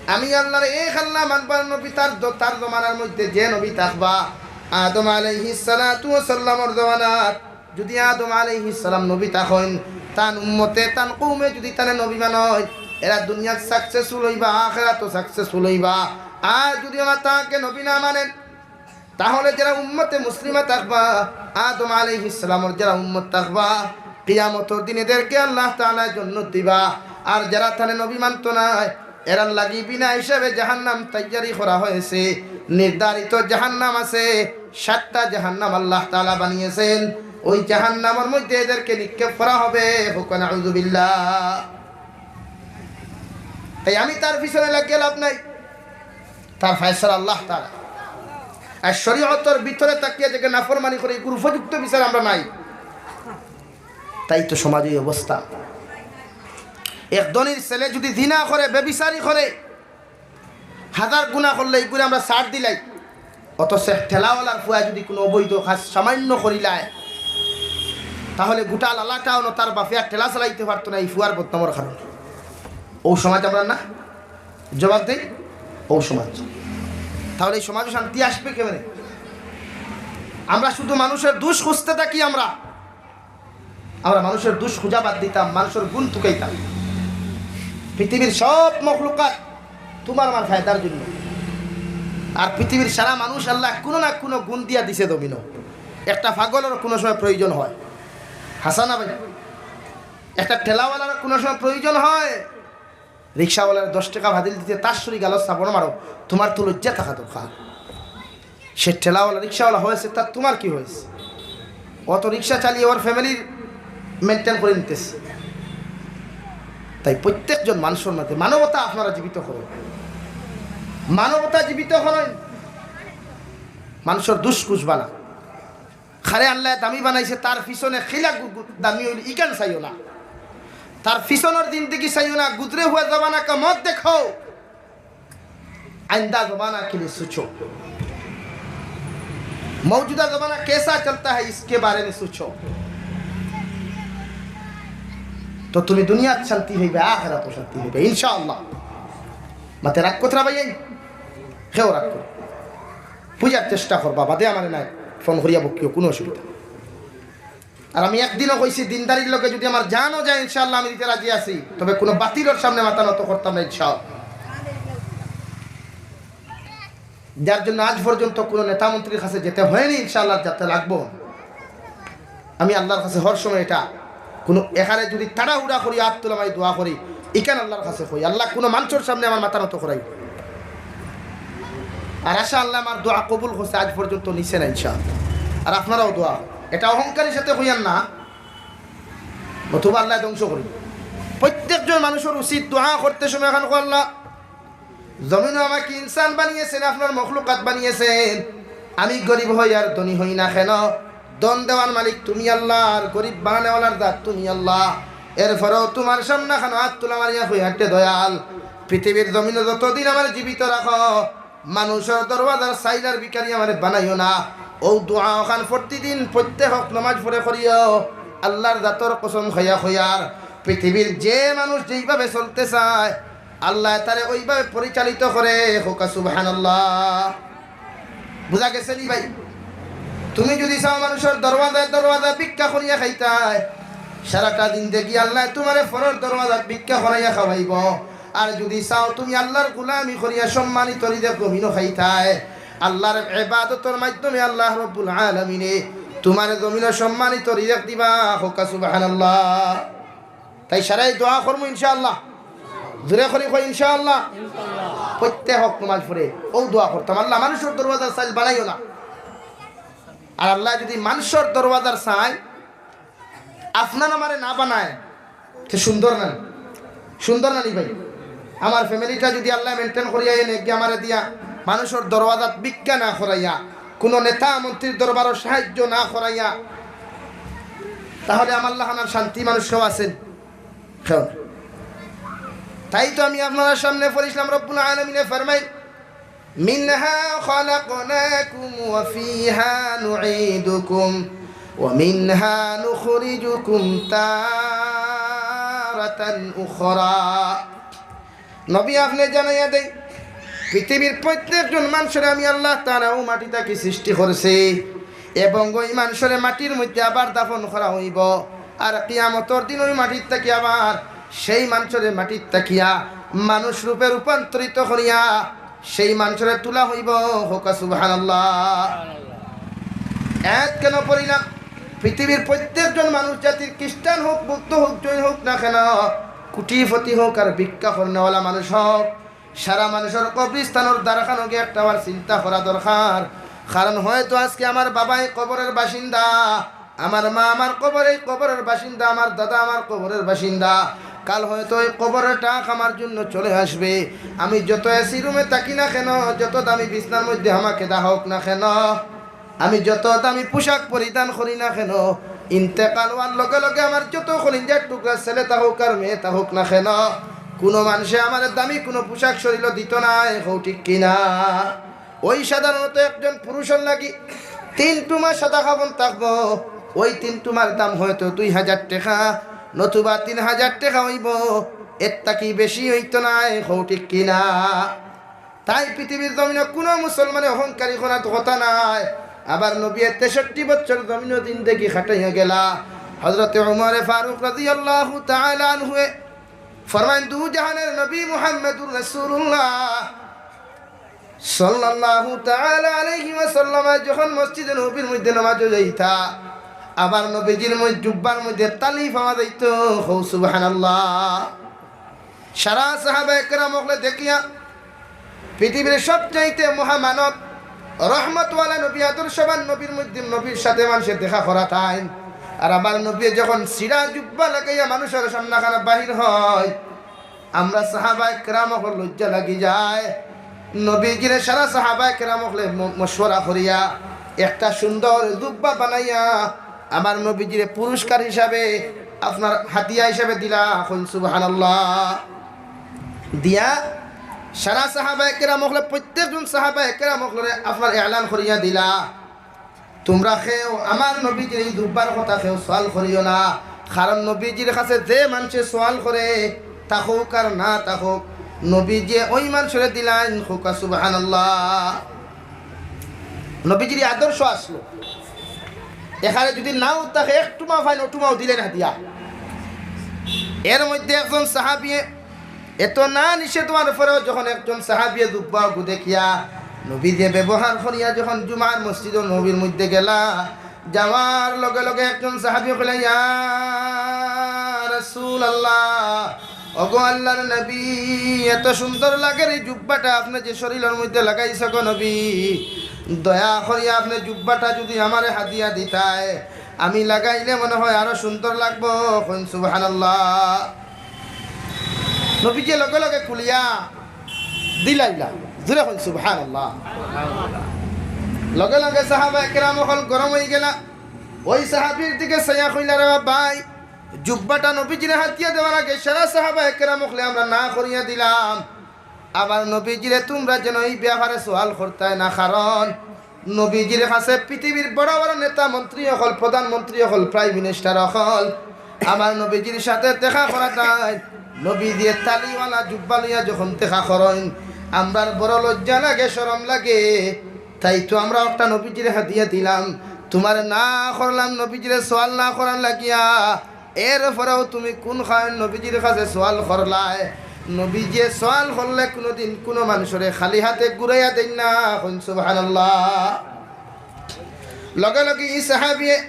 আমি আল্লাহর এক আল্লাহ মানবার নবী তার জ-, তার জমানার মধ্যে যে নবী থাকবা, আদম আলাইহিস সালাতু ওয়াস সালামর জমানাত যুদি আদম আলাইহিস সালাম নবী থাকইন, তান উম্মতে, তান কওমে যুদি তানে নবী মানইন, এরা দুনিয়াত successful অইবা, আখেরাতও successful অইবা। আর যুদি ওরা তাকে নবী না মানইন, তাহলে যারা উম্মতে মুসলিমা থাকবা, আদম আলাইহিস সালামর যারা উম্মত থাকবা, কিয়ামতর দিন এদেরকে আল্লাহ তাআলা জন্নত দিবা। আর যারা তানে নবী মানতো নায়, এরার লাগি বিনা হিসাবে জাহান্নাম তৈয়ারি করা হয়েছে, নির্ধারিত জাহান্নাম আছে, সাতটা জাহান্নাম আল্লাহ তাআলা বানিয়েছেন। ওই জাহান্নামর মধ্যে এদেরকে নিক্ষেপ করা হবে। কউক্কা নাউজুবিল্লাহ। তাই আমি তার পিছনে লাগিয়া লাভ নাই, তার ফয়সালা আল্লাহ তাআলা। আর শরীয়তর ভিতরে থাকিয়া যেগু নাফরমানি করে, এগুর উপযুক্ত বিচার আমরা নাই। তাই তো সমাজে এই অবস্থা। এক ধনীর ছেলে যুদি জিনা করে, ব্যভিচারী করে, হাজার গুনা করলে এগুরে আমরা ছাড় দিলাই, অথচ এক ঠেলাওয়ালার ফুয়া যুদি কুনু অবৈধ কাজ সামান্য করিলায়, তাহলে গোটা লালাটাও ন তার বাপে আর ঠেলা চালাইতে পারতো না এই ফুয়ার বদনামর কারণে। অউ সমাজ আমরার না? জবাব দেই, অউ সমাজ। তাহলে এই সমাজে শান্তি আসবে কেমনে? আমরা শুধু মানুষর দুষ খুঁজতে থাকি। আমরা, আমরা মানুষর দুষ খুঁজা বাদ দিতাম, মানুষর গুণ তুকাইতাম। পৃথিবীর সব মখলুকাত তুমার আমার ফায়দার জন্য। আর পৃথিবীর সারা মানুষ আল্লাহ কুনু না কুনু গুণ দিয়া দিছে জমিনো। একটা পাগলর কুনু সময় প্রয়োজন হয়, হাছা না ভাই? একটা ঠেলাওয়ালার কুনু সময় প্রয়োজন হয়, রিক্সাওয়ালার দশ টেকা ফাদিল দিতে তার শরীর গালো সাবড় মারো, তুমার তো লজ্জা থাকা দরকার। সে ঠেলাওয়ালা, রিক্সাওয়ালা হয়েছে, তার তুমার কি হয়েছে? অত রিক্সা চালিয়ে ওর family-র maintain করে নিতেছে। তাই প্রত্যেকজন মানুষর মাঝে মানবতা আপনারা জীবিত করইন, মানবতা জীবিত করইন। মানুষর দুষ খুঁজবা না। কারে আল্লায় দামি বানাইছে, তার পিছনে কিলা গু-, গু-, দামি অইল, ইখান চাইও না। তার পিছনর জিন্দেগি চাইও না, গুজরে হুয়া জমানা কা মত দেখো, আইন্দা জমানা কে লিয়ে সোচো। মৌজুদা জমানা কেসা চলতা হ্যায়, ইসকে বারে মে সোচো। তো তুমি দুনিয়াত শান্তি পাইবা, আখেরাতও শান্তি পাইবা, ইনশাআল্লাহ। মাতে রাগ কররা ভাই, কেউ রাগ করো। বুঝার চেষ্টা করবা, বাদে আমারে নায় ফোন করিয়া বকিও, কুনু অসুবিধা। আর আমি একদিনও কইছি, দিনদারির লগে যুদি আমার জানও যায়, ইনশাআল্লাহ আমি দিতে রাজি আছি, তবে কুনু বাতিলর সামনে মাথা নত করতাম না, ইনশাআল্লাহ। যার জন্য আজ পর্যন্ত কুনু নেতা মন্ত্রীর কাছে যেতে হয়নি, ইনশাআল্লাহ যেতে লাগবো। আমি আল্লাহর কাছে হর সময় এটা, কুনু এখানে যুদি তাড়াহুড়া করি, আত তুলা মারি দোয়া করি, ইখান আল্লাহর কাছে কই, আল্লাহ কুনু মানষর সামনে আমার মাথা নত করাই। আর আশা আল্লাহ আমার দোয়া কবুল করছে, আজ পর্যন্ত নিছে না ইনশাআল্লাহ। আর আপনারাও দোয়া, এটা অহংকারীর সাথে কইয়ার না, নতুবা আল্লাহ ধ্বংস করি। প্রত্যেকজন মানুষর উচিত দোয়া করতে সময় এখান কো, আল্লাহ, জমিনো আমাকে ইনসান বানিয়েছেন, আপনার মখলুকাত বানিয়েছেন, আমি গরিব হই আর ধনী হই না কেন, ধন দেওয়ার মালিক তুমি আল্লাহ, আর গরিব বানানেওয়ালার জাত তুমি আল্লাহ। এরপরেও তুমার সামনে খানো আত তুলা মারিয়া কই, আটে দয়াল, পৃথিবীর জমিনো যতদিন আমারে জীবিত রাখো, মানুষর দরওয়াজার চাইল আর ভিখারি আমারে বানাইও না। অউ দোয়া অখান প্রতিদিন প্রত্যেক ওয়াক্ত নমাজ পড়ে করিও। আল্লাহর জাতর কসম খাইয়া কইয়ার, পৃথিবীর যে মানুষ যেইভাবে চলতে চায়, আল্লায় তারে অইভাবে পরিচালিত করে। কউক্কা সুবহানাল্লাহ। বুঝা গেছে নি ভাই? তুমি যুদি চাও মানুষর দরওয়াজায় দরওয়াজায় ভিক্ষা করিয়া খাইতায়, সারাটা জিন্দেগি আল্লায় তুমারে পরর দরওয়াজাত ভিক্ষা করাইয়া খাওয়াইবো। আর যুদি চাও তুমি আল্লাহর গোলামি করিয়া সম্মানিত রিজিক জমিনো খাইতায়, আল্লাহর ইবাদতর মাধ্যমে আল্লাহ রব্বুল আলামিনে তুমারে জমিনো সম্মানিত রিজিক দিবা। কউক্কা সুবহানাল্লাহ। তাই সারাই দোয়া করমু ইনশাআল্লাহ। জোরে করি কই ইনশাআল্লাহ। প্রত্যেক ওয়াক্ত নমাজ পড়ে অউ দোয়া করতাম, আল্লাহ মানুষর দরওয়াজার চাইল বানাইও না। আর আল্লায় যুদি মানুষর দরওয়াজার চাইল আপনার আমারে না বানায়, তে সুন্দর না নি? সুন্দর না নি ভাই? আমার ফ্যামিলিটা যুদি আল্লায় maintain করিয়া এনে এগিয়ে আমারে দিয়া, মানুষর দরওয়াজাত ভিক্ষা না করাইয়া, কুনু নেতা মন্ত্রীর দরবারো সাহায্য না করাইয়া, তাহলে আমার লাখান আর শান্তি মানুষ কেউ আছেন? কেউ না। তাই তো আমি আপনারার সামনে পড়ছিলাম, রব্বুল আলামিনে ফরমাইন, "মিনহা খালাকনাকুম ওয়া ফিহা নুঈদুকুম ওয়া মিনহা নুখরিজুকুম তারাতান উখরা।" নবী, আপনে জানাইয়া দেই, পৃথিবীর প্রত্যেকজন মানষরে আমি আল্লাহ তাআলা অউ মাটি থাকি সৃষ্টি করছি, এবং অউ মানষরে মাটির মধ্যে আবার দাফন করা অইবো। আর কিয়ামতর দিন অউ মাটির থাকি আবার সেই মানষরে মাটির থাকিয়া মানুষ রূপে রূপান্তরিত করিয়া সেই মানষরে তুলা অইবো। কউক্কা সুবহানাল্লাহ। এত কেন পড়িলাম? পৃথিবীর প্রত্যেকজন মানুষ জাতির, খ্রিস্টান হউক, বৌদ্ধ হউক, জৈন হউক না কেন, কোটিপতি হউক আর ভিক্ষা করনেওয়ালা মানুষ হউক, সারা মানুষর কবরস্থানর দ্বারখানো গিয়া একটা বার চিন্তা করা দরকার। কারণ হয়তো আজকে আমার বাবা এই কবরের বাসিন্দা, আমার মা আমার কবর, এই কবরের বাসিন্দা, আমার দাদা আমার কবরের বাসিন্দা। কাল হয়তো এই কবরের ডাক আমার জন্য চলে আসবে। আমি যত এসি রুমে থাকি না কেন, যত দামি বিছনার মধ্যে আমাকে দেওয়া হোক না কেন, আমি যত দামি পোশাক পরিধান করি না কেন, ইন্তেকাল অওয়ার লগে লগে আমার যত কলিজার টুকরা ছেলে থাকুক আর মেয়ে থাকুক না কেন, কুনু মানষে আমারে দামি কুনু পোশাক শরীলো দিতো নায়। কও ঠিক কি না? ওই সাধারণত একজন পুরুষর লাগি তিন টুমা সাদা কাফন থাকবো, ওই তিন টুমার দাম হয়তো দুই হাজার টেকা নতুবা তিন হাজার টেকা অইবো, এর থাকি বেশি অইতো নায়। কও ঠিক কি না? তাই পৃথিবীর জমিনো কুনু মুসলমানে অহংকারী করার কথা নায়। আবার নবীয়ে তেষট্টি বছর জমিনো জিন্দেগি কাটাইয়া গেলা। হযরতে উমরে ফারুক রাদিয়াল্লাহু তাআলা আনহুয়ে ফরমাইন, দুজাহানের নবী মুহাম্মাদুর রাসূলুল্লাহ সাল্লাল্লাহু তাআলা আলাইহি ওয়াসাল্লাম যখন মসজিদে নববীর মধ্যে নামাজো যাইতা, আবার নবীজির মধ্যে জুব্বার মধ্যে তালি পাওয়া যাইতো। কও সুবহানাল্লাহ। সারা সাহাবায়ে কেরাম অকলে দেখিয়া পৃথিবীর সবচাইতে মহামানব, রহমতওয়ালা নবী, আদর্শবান নবীর মধ্যে নবীর সাথে মানষে দেখা করা তাইন। আর আবার নবী যখন ছিড়া জুব্বা লাগাইয়া মানুষর সামনে খানা বাহির হয়, আমরা সাহাবায়ে কেরাম অকল লজ্জা লাগি যায়। নবীজিরে সারা সাহাবায়ে কেরাম অকলে ম-, মশওয়ারা করিয়া একটা সুন্দর জুব্বা বানাইয়া আমার নবীজিরে পুরস্কার হিসাবে আপনার হাদিয়া হিসাবে দিলা। কইন সুবহানাল্লাহ। দিয়া সারা সাহাবায়ে কেরাম অকলে, প্রত্যেকজন সাহাবায়ে কেরাম অকলরে আপনার এলান করিয়া দিলা, তোমরা কেউ আমার নবীজির এই জুব্বার কথা কেউ সওয়াল করিও না, কারণ নবীজির কাছে যে মানষে সওয়াল করে, থাকুক আর না থাকুক, নবীজিয়ে ওই মানষরে দিলাইন। কউক্কা সুবহানাল্লাহ। নবীজির আদর্শ আছলো, এখানে যুদি নাও থাকে, এক টুমা পাইন, অউ টুমাও দিলাইন হাদিয়া। এর মধ্যে একজন সাহাবিয়ে এত না নিষেধ অওয়ার পরেও যখন একজন সাহাবিয়ে জুব্বা অগু দেখিয়া নবীজিয়ে ব্যবহার করিয়া যখন জুমার মসজিদো নববীর মধ্যে গেলা, যাওয়ার লগে লগে একজন সাহাবি কইলা, "ইয়া রাসূলুল্লাহ, ওগো আল্লাহর নবী, এত সুন্দর লাগের এই জুব্বাটা আপনে যে শরীলর মধ্যে লাগাইছো গো নবী, দয়া করিয়া আপনে জুব্বাটা যুদি আমারে হাদিয়া দিতায়, আমি লাগাইলে মনে হয় আরো সুন্দর লাগবো।" কইন সুবহানাল্লাহ। নবীজিয়ে লগে লগে খুলিয়া দিলাইলা। জুরে কইন সুবহানাল্লাহ। লগে লগে সাহাবায়ে কেরাম অকল গরম অইগেলা। ওই সাহাবীর দিকে চাইয়া কইলা, "রে ভাই, জুব্বাটা নবীজিরে হাতিয়া দেওয়ার আগে সারা সাহাবায়ে কেরাম অকলে আমরা না করিয়া দিলাম, আবার নবীজিরে তুমরা যেন এই ব্যাপারে সওয়াল করতায় না, কারণ নবীজির কাছে পৃথিবীর বড় বড় নেতা মন্ত্রী অকল, প্রধানমন্ত্রী অকল, প্রাইম মিনিস্টার অকল আমার নবীজির সাথে দেখা করাইন। নবীজিয়ে তালিওয়ালা জুব্বা লইয়া যখন দেখা করইন, আমরার বড় লজ্জা লাগে, শরম লাগে। তাই তো আমরা একটা নবীজিরে হাতিয়া দিলাম, তুমারে না করলাম নবীজিরে সওয়াল না করার লাগিয়া, এরপরেও তুমি কুন কারণে নবীজির কাছে সওয়াল করলায়?" নবীজিয়ে সওয়াল করলে কুনুদিন কুনু মানষরে খালি হাতে ঘুরাইয়া দেইন না। কইন সুবহানাল্লাহ। লগে লগে ই সাহাবিয়ে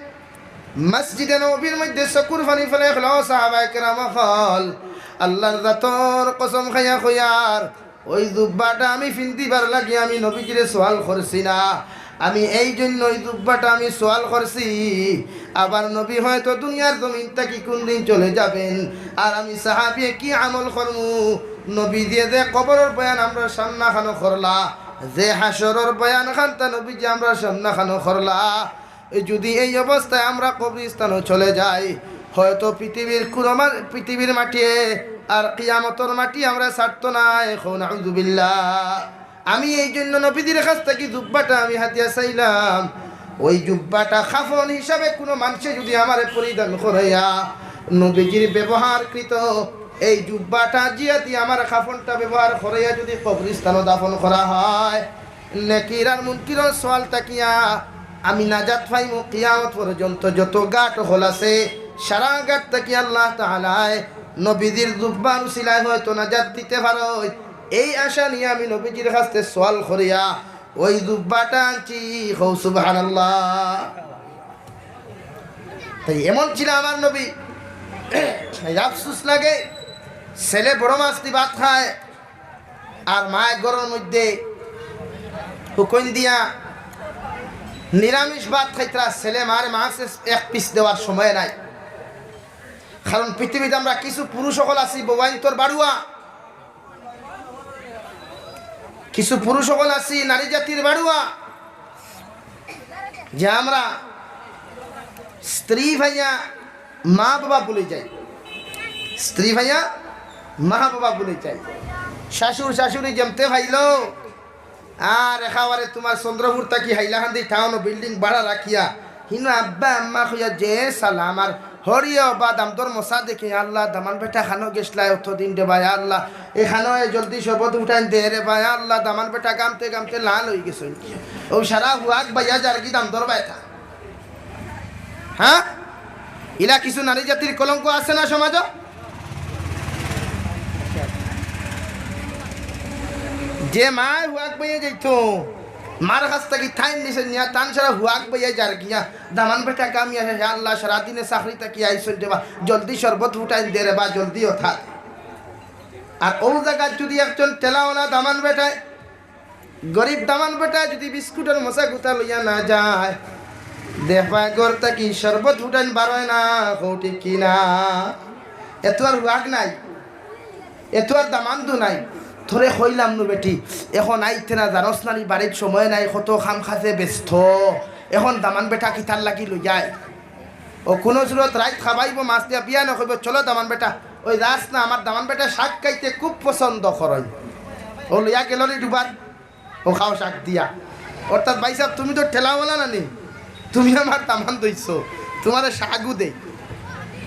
মসজিদে নববীর মধ্যে চকুর পানি ফেলে কইলা, "ও সাহাবায়ে কেরাম অকল, আল্লার জাতর কসম খাইয়া কইয়ার, ওই জুব্বাটা আমি ফিন্দিবার লাগি আমি নবীজিরে সওয়াল করছি না। আমি এই জন্য ওই জুব্বাটা আমি সওয়াল করছি, আবার নবী হয়তো দুনিয়ার জমিন থাকি কুনদিন চলে যাবেন, আর আমি সাহাবিয়ে কি আমল করমু? নবীজিয়ে যে কবরর বয়ান আমরার সামনাখানো করলা, যে হাশরর বয়ান খানতা নবীজিয়ে আমরার সামনাখানো করলা, এই যদি এই অবস্থায় আমরা কবরস্থানো চলে যাই, হয়তো পৃথিবীর কুনো মা-, পৃথিবীর মাটিয়ে আর কিয়ামতর মাটি আমরা ছাড়তো নায়।" কও নাউজুবিল্লাহ। আমি এই জন্য নবীজির কাছ থাকি জুব্বাটা আমি হাতিয়া চাইলাম। ওই জুব্বাটা কাফন হিসাবে কুনু মানষে যদি আমারে পরিধান করাইয়া নবীজির ব্যবহারকৃত এই জুব্বাটা জিয়াতি আমার কাফনটা ব্যবহার করাইয়া যদি কবরস্থানো দাফন করা হয়, নেকির আর মুনকিরর সওয়াল থাকিয়া আমি নাজাত পাইমু। কিয়ামত পর্যন্ত যত ঘাট অকল আছে, সারা ঘাট থাকি আল্লাহ তাআলায় নবীজির জুব্বার উসিলায় হয়তো নাজাত দিতে পারইন। এই আশা নিয়া আমি নবীজির কাছে সওয়াল করিয়া ওই জুব্বাটা আনছি। কও সুবহানাল্লাহ। তাই এমন ছিল আমার নবী। এই আফসোস লাগে, ছেলে বড় মাছ দি ভাত খায়, আর মায় ঘরর মধ্যে হুকইন দিয়া নিরামিষ ভাত খাইতরা, ছেলে মারে মাছ এক পিস দেওয়ার সময় নাই। কারণ পৃথিবীত আমরা কিছু পুরুষ অকল আছি বউয়াইন্তর বাড়ুয়া, কিছু পুরুষ অকল আছি নারী জাতির বাড়ুয়া, যে আমরা স্ত্রী পাইয়া মা বাবা ভুলে যাই, স্ত্রী পাইয়া মা বাবা ভুলে যাই। শাশুড় শাশুড়ি যেমতে পাইলো, আর একেবারে তুমার চন্দ্রপুর থাকি হাইলাকান্দি টাউনো বিল্ডিং ভাড়া রাখিয়া হিনো আব্বা আম্মা কইয়া যে সালাম, আর হরিও বা দামদর মশা দেখে, "আল্লাহ, দামান বেটা খানো গেছলা অতদিন রে ভাই, আল্লাহ, এখানো এ জলদি শরবত উঠাইন দে রে ভাই, আল্লাহ, দামান বেটা গামতে গামতে লাল অই গেছইন।" ও সারা হুয়াক বাইয়া যারগি দামদর বেটা। হ্যাঁ, ইলা কিছু নারী জাতির কলঙ্ক আছে না সমাজো? যে মায় হুয়াক বাইয়া যাইতো, মার কাছ থাকি থাইন নিছে নিয়া, তান সারা হুয়াক বাইয়া যারগিয়া, দামান বেটা কামিয়া, হে আল্লাহ, সারাদিনে চাকরি থাকি আইছইন রে বা, জলদি শরবত ফুটাইন দে রে বা, জলদি অথা। আর অউ জাগাত যদি একজন ঠেলাওয়ালা দামান বেটায়, গরিব দামান বেটায় যদি বিস্কুটর মশা গুতা লইয়া না যায়, দেখবায় ঘর থাকি শরবত ফুটাইন বারয় না, কও ঠিক কি না? এত আর হুয়াক নাই, এত আর দামান্দু নাই। তোরে কইলাম নু বেটি, এখন আইতে না জানোস না নি, বাড়িত সময় নাই, কত কাম কাজে ব্যস্ত। এখন দামান বেটা কিতার লাগি লইয়া আয়? ও কুনু সুরত রাইত খাবাইবো মাছ দিয়া, বিয়ানে কইবো, "চলো দামান বেটা, ওই যাস না, আমার দামান বেটা শাক খাইতে খুব পছন্দ করইন।" ও লইয়া গেলো নি ডুবার, ও খাও শাক দিয়া। অর্থাৎ ভাই সাহেব, তুমি তো ঠেলাওয়ালা না নি, তুমি আমার দামান দইছো, তুমারে শাকও দেই।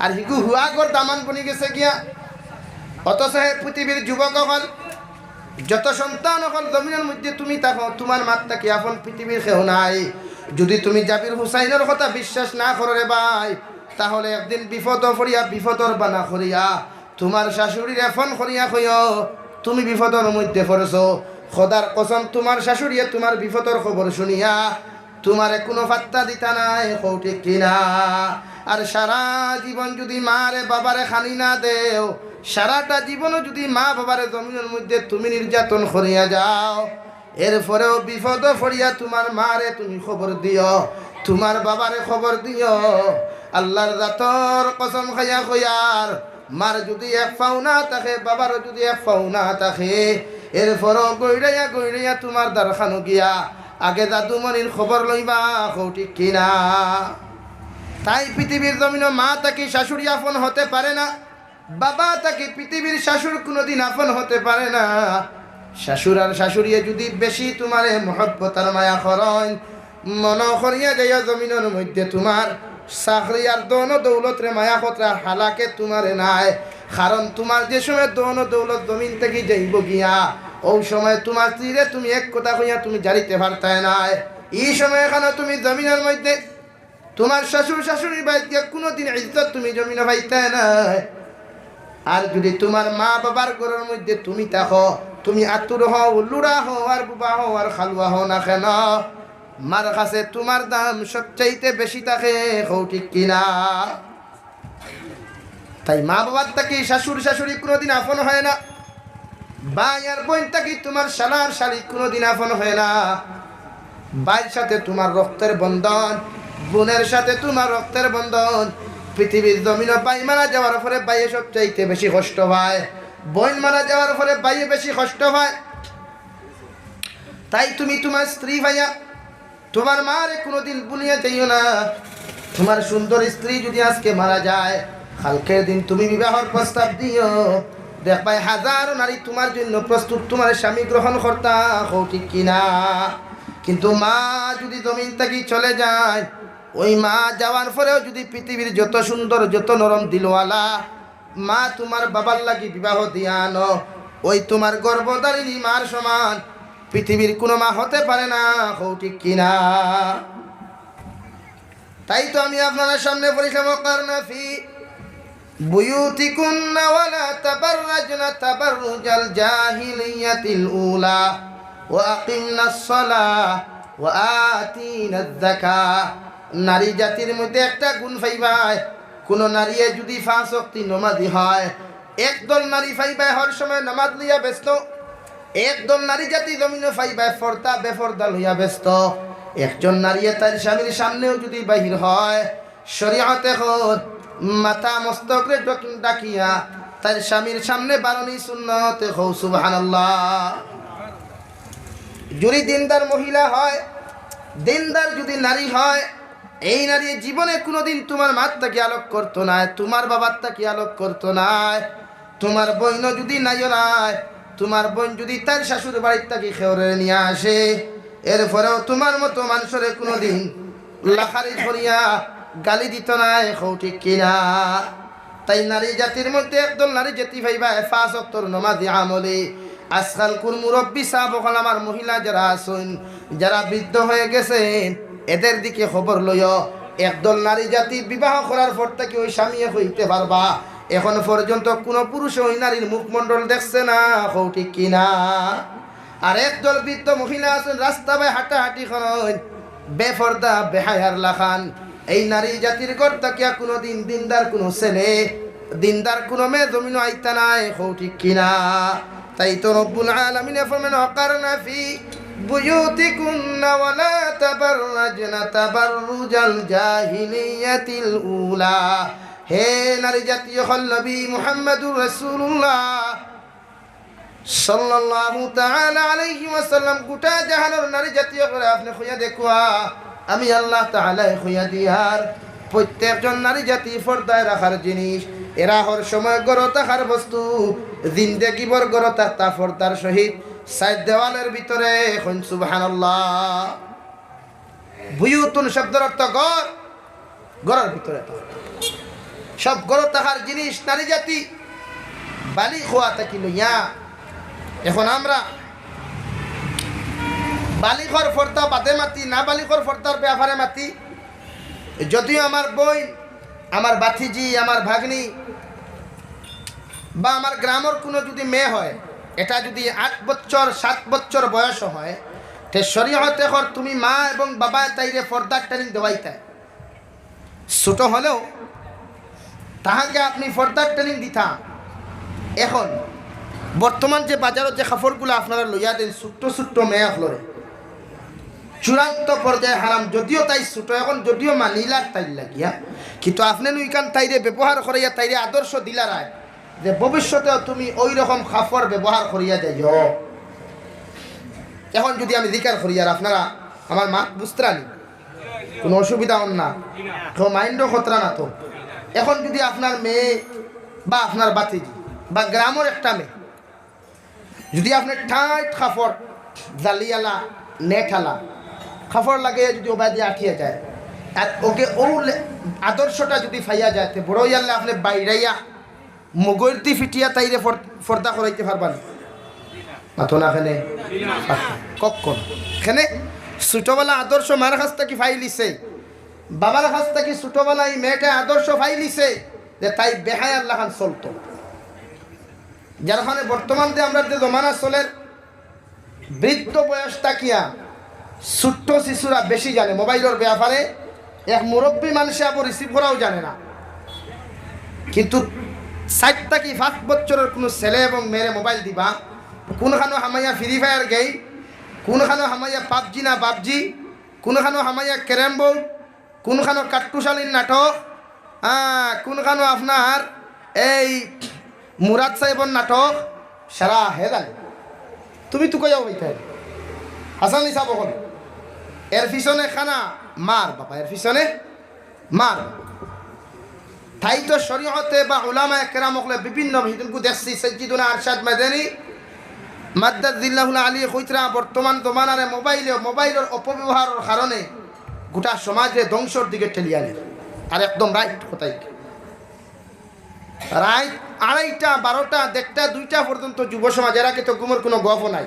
আর হিগু হুয়াগর দামান বনি গেছে গিয়া। অথচ হে পৃথিবীর যুবক অকল, যত সন্তান অকল জমিনর মধ্যে তুমি থাকো, তুমার মাত থাকি আপন পৃথিবীর কেউ নাই। যদি তুমি জাবির হুসাইনর কথা বিশ্বাস না করো রে ভাই, তাহলে একদিন বিপদো পড়িয়া, বিপদর বানা করিয়া তুমার শাশুড়িরে ফোন করিয়া কইও, "তুমি বিপদর মধ্যে পড়ছো।" খোদার কসম, তুমার শাশুড়িয়ে তুমার বিপদর খবর শুনিয়া তুমারে কুনু পাত্তা দিতা নায়, কও ঠিক কি না? আর সারা জীবন যদি মারে বাবারে খানি না দেও, সারাটা জীবনও যদি মা বাবারে জমিনর মধ্যে তুমি নির্যাতন করিয়া যাও, এরপরেও বিপদো পড়িয়া তুমার মারে তুমি খবর দিও, তুমার বাবারে খবর দিও। আল্লার জাতর কসম খাইয়া কইয়ার, মার যদি এক পাও না থাকে, বাবারও যদি এক পাও না থাকে, এরপরও গইড়াইয়া গইড়াইয়া তুমার দারখানো গিয়া আগে জাদুমণির খবর লইবা, কও ঠিক কি না? তাই পৃথিবীর জমিনো মা থাকি শাশুড়ি আপন হতে পারে না, বাবা থাকি পৃথিবীর শাশুড় কুনুদিন আপন হতে পারে না। শাশুড় আর শাশুড়িয়ে যুদি বেশি তুমারে মহব্বত আর মায়া করইন, মনো করিয়া যাইও জমিনর মধ্যে তুমার চাকরি আর ধন দৌলতরে মায়া করতা, হালাকে তুমারে নায়। কারণ তুমার যে সময় ধন দৌলত জমিন থাকি যাইবো গিয়া, অউ সময় তুমার স্ত্রীরে তুমি এক কথা কইয়া তুমি জানিতে পারতায় নায়। ই সময় এখানো তুমি জমিনর মধ্যে তুমার শ্বশুর শাশুড়ির বাড়িত গিয়া কুনুদিন ইজ্জত তুমি জমিনো পাইতায় নায়। আর যুদি তুমার মা বাবার ঘরর মধ্যে তুমি থাকো, তুমি আতুর হও, লুড়া হও, আর বুবা হও, আর খালুয়া হও না কেন, মার কাছে তুমার দাম সবচাইতে বেশি থাকে, কও ঠিক কি না? তাই মা বাবার থাকি শ্বশুর শাশুড়ি কুনুদিন আপন হয় না। ভাই আর বইন থাকি তুমার শালা আর শালি কুনুদিন আপন হয় না। ভাইর সাথে তুমার রক্তের বন্ধন, বইনের সাথে তুমার রক্তের বন্ধন। পৃথিবীর জমিনো ভাই মারা যাওয়ার পরে ভাইয়ে সবচাইতে বেশি কষ্ট পায়, বইন মারা যাওয়ার পরে ভাইয়ে বেশি কষ্ট পায়। তাই তুমি তুমার স্ত্রী পাইয়া তুমার মারে কুনুদিন ভুলিয়া যাইও না। তুমার সুন্দর স্ত্রী যুদি আজকে মারা যায়, কালকের দিন তুমি বিবাহর প্রস্তাব দিও, দেখবায় হাজারো নারী তুমার জন্য প্রস্তুত, তুমার স্বামী গ্রহণ করতা, কও ঠিক কি না? কিন্তু মা যুদি জমিন থাকি চলে যায়, ওই মা যাওয়ার পরেও যুদি পৃথিবীর যত সুন্দর, যত নরম দিলওয়ালা মা তুমার বাবার লাগি বিবাহ দিয়া আনো, ওই তুমার গর্ভধারিণী মার সমান পৃথিবীর কুনু মা হতে পারে না, কও ঠিক কি না? তাই তো আমি আপনারার সামনে পড়ছিলাম, "ওয়াকারনা ফি বুয়ুতিকুন্না ওয়ালা তাবাররাজনা তাবাররুজাল জাহিলিয়াতিল উলা ওয়া আকিমনাস সালাহ ওয়া আতিনাজ যাকাহ।" নারী জাতির মধ্যে একটা গুণ পাইবায়, কুনু নারীয়ে যুদি পাঁচ ওয়াক্তি নমাজি হয়, একদল নারী পাইবায় হর সময় নমাজ লইয়া ব্যস্ত, একদল নারী জাতি জমিনো পাইবায় পর্দা বেপর্দা লইয়া ব্যস্ত। একজন নারীয়ে তার স্বামীর সামনেও যুদি বাহির হয়, শরীয়তে কয় মাথা মস্তকরে ঢাক-, ঢাকিয়া তার স্বামীর সামনে বারনি সুন্নতে, কও সুবহানাল্লাহ। যুদি দিনদার মহিলা হয়, দিনদার যুদি নারী হয়, এই নারী জীবনে কুনুদিন তুমার মার থাকি আলোক করতো নায়, তুমার বাবার থাকি আলোক করতো নায়। তুমার বইনও যুদি নাইও নায়, তুমার বইন যুদি তার শ্বশুর বাড়ির থাকি খেউরে নিয়া আসে, এরপরেও তুমার মতো মানষরে কুনুদিন লাখারি ধরিয়া গালি দিতো নায়, কও ঠিক কি না? তাই নারী জাতির মধ্যে একদল নারী জাতি পাইবায় পাঁচ ওয়াক্তর নমাজি আমলি। আজকালকুর মুরব্বি সাব অকল, আমার মহিলা যারা আছইন, যারা বৃদ্ধ হয়ে গেছেন, এদের দিকে খবর লইও। একদল নারী জাতি বিবাহ করার পর থাকি ওই স্বামীয়ে কইতে পারবা, এখন পর্যন্ত কুনু পুরুষে ওই নারীর মুখমণ্ডল দেখছে না, কও ঠিক কি না? আর একদল বৃদ্ধ মহিলা আছইন, রাস্তা বায় হাঁটাহাঁটি করইন, বেপর্দা, বেহায়ার লাখান। এই নারী জাতির ঘর থাকিয়া কুনুদিন দিনদার কুনু ছেলে, দিনদার কুনু মেয়ে জমিনো আইতা নায়, কও ঠিক কি না? তাই তো রব্বুল আলামিনে ফরমান, "ওয়াকারনা ফি বুয়ুতিকুন্না ওয়ালা তাবাররাজনা তাবাররুজাল জাহিলিয়াতিল উলা।" হে নারী জাতি অকল, নবী মুহাম্মাদুর রাসূলুল্লাহ সাল্লাল্লাহু তাআলা আলাইহি ওয়াসাল্লাম গোটা জাহানর নারী জাতি অকলরে আপনে কইয়া দেখুয়া, আমি আল্লাহ তাআলায় কইয়া দিয়ার, প্রত্যেকজন নারী জাতি পর্দায় রাখার জিনিস, এরা হর সময় ঘরো থাকার বস্তু, জিন্দেগি ভর ঘরো থাকতা পর্দার সহিত, চাইর দেওয়ালের ভিতরে। কইন সুবহানাল্লাহ। বুয়ুতুন শব্দর অর্থ ঘর, ঘরর ভিতরে তো সব ঘরো থাকার জিনিস নারী জাতি বালিগ হওয়া থাকি লইয়া। এখন আমরা বালিগর পর্দা বাদে মাতি, না বালিগর পর্দার ব্যাপারে মাতি। যদিও আমার বইন, আমার ভাতিজি, আমার ভাগ্নি বা আমার গ্রামর কুনু যুদি মেয়ে হয়, এটা যুদি আট বছর, সাত বছর বয়স হয়, তে শরীয়তে কর তুমি মা এবং বাবায় তাইরে পর্দার training দেওয়াইতায়। ছোট হলেও তাহাকে আপনি পর্দার training দিতা। এখন বর্তমান যে বাজারো যে কাপড়গুলা আপনারা লইয়া দেইন, ছোট্ট ছোট্ট মেয়ে অকলরে, চূড়ান্ত পর্যায়ে হারাম। যদিও তাই ছোট, এখন যদিও মানিলার তাইর লাগিয়া, কিন্তু আপনে নু ইখান তাইরে ব্যবহার করাইয়া তাইরে আদর্শ দিলারায় যে ভবিষ্যতেও তুমি ওই রকম কাপড় ব্যবহার করিয়া যাইও। এখন যুদি আমি জিকার করি আর আপনারা আমার মাত বুঝতরা নি, কোনো অসুবিধা অর না, কেউ মাইন্ডও কররা না তো। এখন যদি আপনার মেয়ে বা আপনার ভাতিজি বা গ্রামর একটা মেয়ে যদি আপনে টাইট কাপড়, জালিআলা, নেটআলা কাপড় লাগাইয়া যদি ওবায়দি আটিয়া যায়, আর ওকে অউ লে-, আদর্শটা যদি পাইয়া যায়, তে বড় অইয়ারলে আপনে বাইরাইয়া মুগরদি ফিটিয়া তাইরে ফর-, ফর্দা করাইতে পারবা নি? মাতো না কেনে? কখন? কেনে? ছোটবেলা আদর্শ মার কাছ থাকি পাইলিছে, বাবার কাছ থাকি ছোটবেলায় ই মেয়েটায় আদর্শ পাইলিছে যে তাই বেহায়ার লাখান চলতো। যার কারণে বর্তমান যে আমরার যে জমানা চলের, বৃদ্ধ বয়স থাকিয়া ছোট্ট শিশুরা বেশি জানে মোবাইলর ব্যাপারে। এক মুরব্বী মানষে আবার রিসিভ করাও জানে না। কিন্তু চাইর থাকি পাঁচ বছরর কোনো ছেলে এবং মেয়েরে মোবাইল দিবা, কোনখানো হামাইয়া ফ্রি ফায়ার গেম, কোনখানো হামাইয়া পাবজি না পাবজি, কোনখানো হামাইয়া ক্যারাম বোর্ড, কোনখানো কাট্টুশালীর নাটক, হ্যাঁ, কোনখানো আপনার এই মুরাদ সাহেবর নাটক, সারা হে জানে। তুমি তো কইয়াও বইতে হাসান হিসাব হল। এর পিছনে খানা মার বাবা, এর পিছনে মার। তাই তো শরীয়তে বা উলামায়ে কেরাম অকলে বিভিন্ন ভিতরকু দেখছি, সৈয়দুনা আরশাদ মাদানী মাদ্দাজিল্লাহুল আলী কইতরা বর্তমান জমানারে মোবাইলে, মোবাইলর অপব্যবহারর কারণে গোটা সমাজরে ধ্বংসর দিকে ঠেলিয়া নির। আর একদম রাইট কথাই। রাইত আড়াইটা, বারোটা, দেড়টা, দুইটা পর্যন্ত যুব সমাজ, এরা কিন্তু ঘুমর কোনো গফও নাই।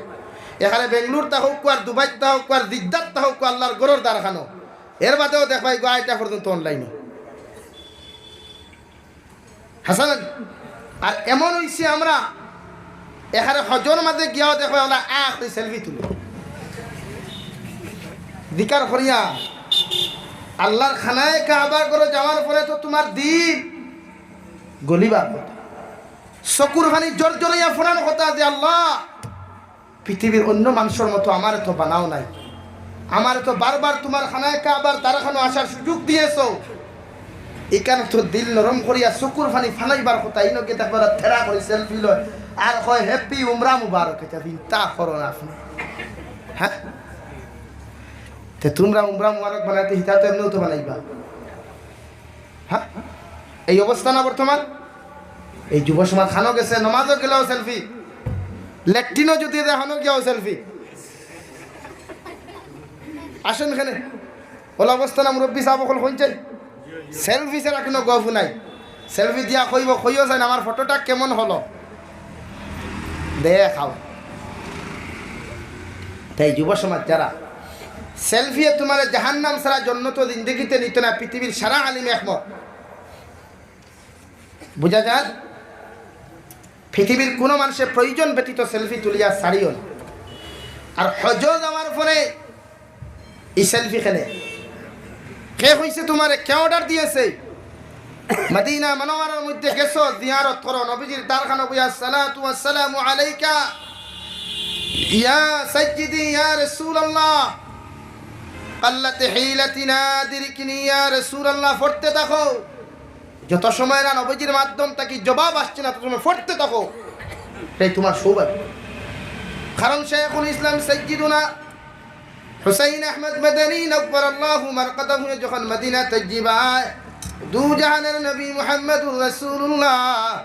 এখানে বেঙ্গলোর তা হোক, আর দুবাই তা হোক, আর জিদ্দার তা হোক, আল্লাহর গরর দ্বারখানো, এর বাদেও দেখবায় গো আড়াইটা পর্যন্ত অনলাইনে। হাসান, আর এমন অইছে আমরা এখানে হজর মাঝে গিয়াও দেখো আমরা আখ ওই সেলফি তুলি। জিকার করিয়া আল্লাহর খানায় কাবা করে যাওয়ার পরে তো তোমার দিন গলিবার কথা। চকুর পানি জোর জোরাইয়া ফোনার কথা যে, "আল্লাহ, পৃথিবীর অন্য মানুষর মতো আমারে তো বানাও নাই, আমারে তো বারবার তোমার খানায় কাবার দ্বারখানো আসার সুযোগ দিয়েছো, এখানে তো দিল নরম করিয়া চকুর পানি ফালাইবার কথা, ইনো গিয়া দেখবার তেরা করে সেলফি লয় আর কয়, 'হ্যাপি উমরা মুবারক।' এটা চিন্তা করো না আপনি, হ্যাঁ? তে তোমরা উমরা মুবারক বানাইতে হিতা তো এমনিও তো বানাইবা। হ্যাঁ, এই অবস্থা না বর্তমান? এই যুব সমাজ খানো গেছে, নমাজও গেলেও সেলফি, লেট্রিনও যদি যায়, খানো গিয়াও সেলফি। আসেন এখানে, ওলা অবস্থা না মুরব্বী সাহেব অকল কইন চাই? সেলফি ছাড়া কোনো গফ নাই। সেলফি দিয়া কইব, "কইও চাইন আমার ফটোটা কেমন হলো, দেখাও।" তাই যুব সমাজ যারা, সেলফিয়ে তোমারে জাহান্নাম ছাড়া জন্নতো জিন্দেগিতে নিত না, পৃথিবীর সারা আলিম একমত। বুঝা যার? পৃথিবীর কোনো মানুষের প্রয়োজন ব্যতীত সেলফি তুলিয়া ছাড়িও না। আর হজো যাওয়ার পরে এই সেলফি কেনে? কে কইছে তোমারে? কে অর্ডার দিয়েছে? মদিনা মনোয়ারার মধ্যে গেছো, জিয়ারত করো, নবীজির দারখানো বইয়া, "আসসালাতু ওয়াসসালামু আলাইকা ইয়া সাইয়্যিদি ইয়া রাসূলুল্লাহ, কাল্লাত হিলাতি নাদিরিকনি ইয়া রাসূলুল্লাহ" পড়তে থাকো। যত সময় না নবীজির মাধ্যম থাকি জবাব আসছে না, তত সময় পড়তে থাকো। এটাই তোমার সৌভাগ্য। কারণ শেখুল ইসলাম সাইয়্যিদুনা হুসাইন আহমদ মাদানী নব্বারাল্লাহু মারকাদাহু যখন মদিনা তৈয়বায় দু জাহানের নবী মুহাম্মদুর রাসূলুল্লাহ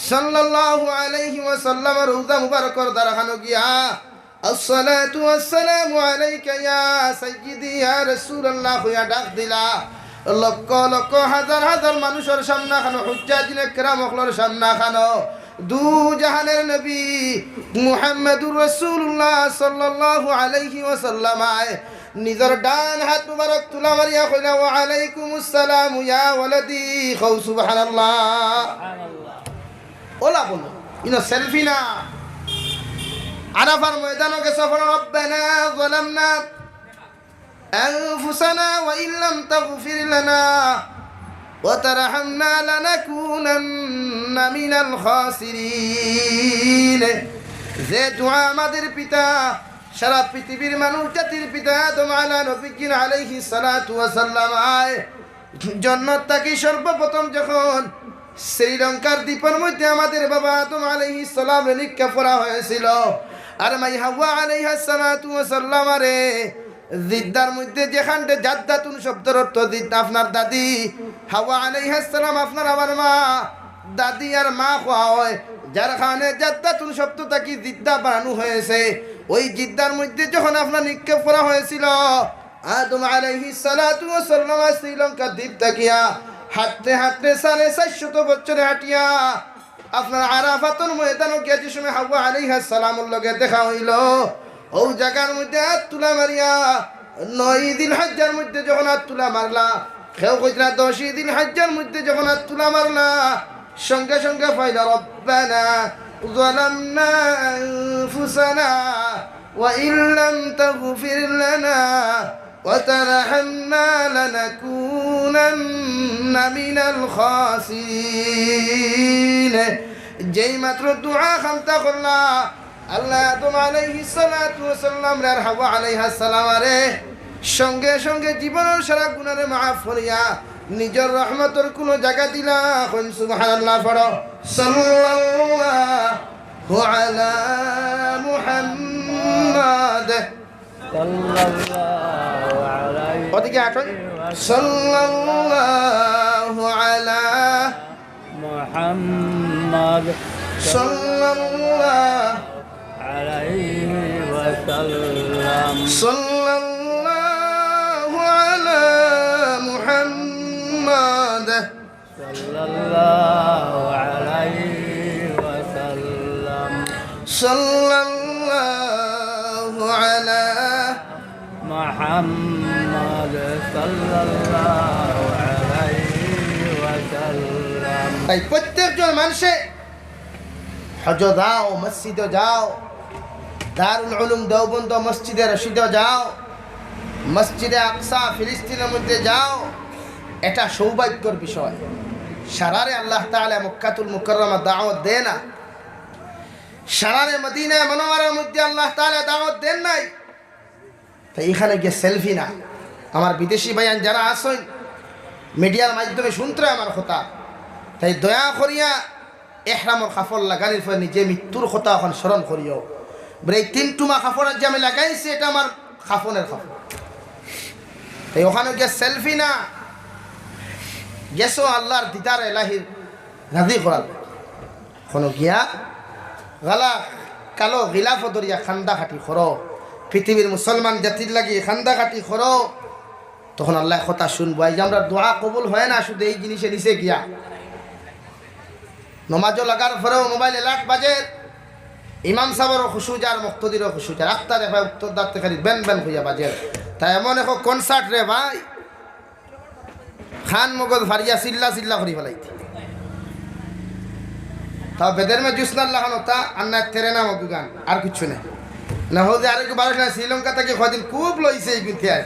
সাল্লাল্লাহু আলাইহি ওয়াসাল্লাম রওজা মুবারকর দারখানো গিয়া, "আসসালাতু ওয়াসসালামু আলাইকা ইয়া সাইয়্যিদি ইয়া রাসূলুল্লাহ" কইয়া ডাক দিলা। লক্ষ লক্ষ হাজার হাজার মানুষর সামনাখানো, হুজ্জাজিনে কেরাম অকলর সামনাখানো, দু জাহানের নবী মুহাম্মাদুর রাসূলুল্লাহ সাল্লাল্লাহু আলাইহি ওয়াসাল্লাম আয় নিজর ডান হাত মুবারক তুলা মারিয়া কইলা, "ওয়া আলাইকুমুস সালাম ইয়া ওয়ালাদি।" কও সুবহানাল্লাহ। ওলা বলো, ইনো সেলফি না। আরাফার ময়দানো গেছো, পড়ো, "রব্বানা যালামনা আনফুসানা ওয়া ইল্লাম তাগফির লানা ওয়া তারহামনা লানাকুনান্না মিনাল খাসিরিন।" যে দোয়া আমাদের পিতা, সারা পৃথিবীর মানুষ জাতির পিতা আদম আলা নবীজিন আলাইহিস সালাতু ওয়াস সালাম আয় জন্নত থাকি সর্বপ্রথম যখন শ্রীলঙ্কার দ্বীপের মধ্যে আমাদের বাবা আদম আলাইহিস সালামরে নিক্ষেপ করা হয়েছিল, আর মাই হাওয়া আলাইহাস সালাতু ওয়াস সালাম আরে জিদ্দার মধ্যে যেখানটে জাদ্দাতুন শব্দর অর্থ জিদ্দা, আপনার দাদি হাওয়া আলাইহাস সালাম, আপনার আমার মা, দাদি আর মা কওয়া হয়, যার কারণে জাদ্দাতুন শব্দ থাকি জিদ্দা বানানো হয়েছে। ওই জিদ্দার মধ্যে যখন আপনার নিক্ষেপ করা হয়েছিল, আদম আলাইহিস সালাতু ওয়াস সালাম শ্রীলঙ্কা দ্বীপ থাকিয়া হাঁটতে হাঁটতে সাড়ে চারশত বছরে হাঁটিয়া আপনার আরাফাতর ময়দানো গিয়া যে সময় হাওয়া আলাইহাস সালামর লগে দেখা হইল, ও জাগার মধ্যে আত তুলা মারিয়া, নয় জিলহজ্জার মধ্যে যখন আত তুলা মারলা, কেউ কইতরা দশ জিলহজ্জার মধ্যে যখন আত তুলা মারলা, সঙ্গে সঙ্গে পাইলা, ربنا ظلمنا أنفسنا وإن لم تغفر لنا وترحمنا لنكونن من الخاسرين। যেই মাত্র দোয়া খান্তা করলা, আল্লাহ আদম আলাইহিস সালাতু ওয়াস সালামরে আর হাওয়া আলাইহাস সালামরে সঙ্গে সঙ্গে জীবনর সারা গুনারে মাফ করিয়া নিজর রহমতর কুনো জাগা দিলা। কইন সুবহানাল্লাহ পড়ো। সাল্লাল্লাহু আলা মুহাম্মাদ। সাল্লাল্লাহু আলাইহি ওদিকে আসুন। সাল্লাল্লাহু আলা মুহাম্মাদ। সাল্লাল্লাহু আলাইহি ওয়াসাল্লাম। সাল্লাল্লাহু আলা মুহাম্মাদ। সাল্লাল্লাহু আলাইহি ওয়াসাল্লাম। সাল্লাল্লাহু আলা মুহাম্মাদ। সাল্লাল্লাহু আলাইহি ওয়াসাল্লাম। তাই প্রত্যেকজন মানুষে হজো যাও, মসজিদো যাও, দারুল উলুম দেওবন্দ মসজিদে রশিদো যাও, মসজিদে আকসা ফিলিস্তিনর মধ্যে যাও, এটা সৌভাগ্যর বিষয়। সারারে আল্লাহ তাআলা মক্কাতুল মুকাররমা দাওয়াত দেয় না, সারারে মদিনা মুনাওয়ারার মধ্যে আল্লাহ তাআলা দাওয়াত দেন নাই। তাই এখানো গিয়া সেলফি না। আমার বিদেশি ভাইয়ান যারা আছইন, মিডিয়ার মাধ্যমে শুনতরা আমার কথা, তাই দয়া করিয়া এহরামর কাপড় লাগানির পরে নিজে মৃত্যুর কথা অখন স্মরণ করিও। বলে, এই তিন টুমা কাপড় আজ যে আমি লাগাইছি, এটা আমার কাফনের কাপড়। তাই অখানো গিয়া সেলফি না, গেছো আল্লাহর দিদার এলাহির রাজি করার। অখানো গিয়া গালা কালো গিলাফ ধরিয়া কান্দা কাটি করো, পৃথিবীর মুসলমান জাতির লাগি কান্দা কাটি করো, তখন আল্লায় কথা শুনবো। এই যে আমরার দোয়া কবুল হয় না শুধু এই জিনিসে নিচে গিয়া, নমাজও লাগার পরেও মোবাইল alert বাজের, ইমাম সাবরও খুশু যার, মুক্তদিরও খুশু যার, আখতারে ভাই উত্তর দাঁড়তে খালি বেন বেন কইয়া বাজের। তা এমন এক concert রে ভাই, কান মগজ ফারিয়া চিল্লা চিল্লা করি ফালাইতে। তাও বেদের মে জুসনার লাখান ওতা, আর না তেরে নাম অগু গান, আর কিচ্ছু নাই। না হো যে আরেকটু বারো না, শ্রীলঙ্কা থাকি কয়দিন খুব লইছে এই গুনতে আর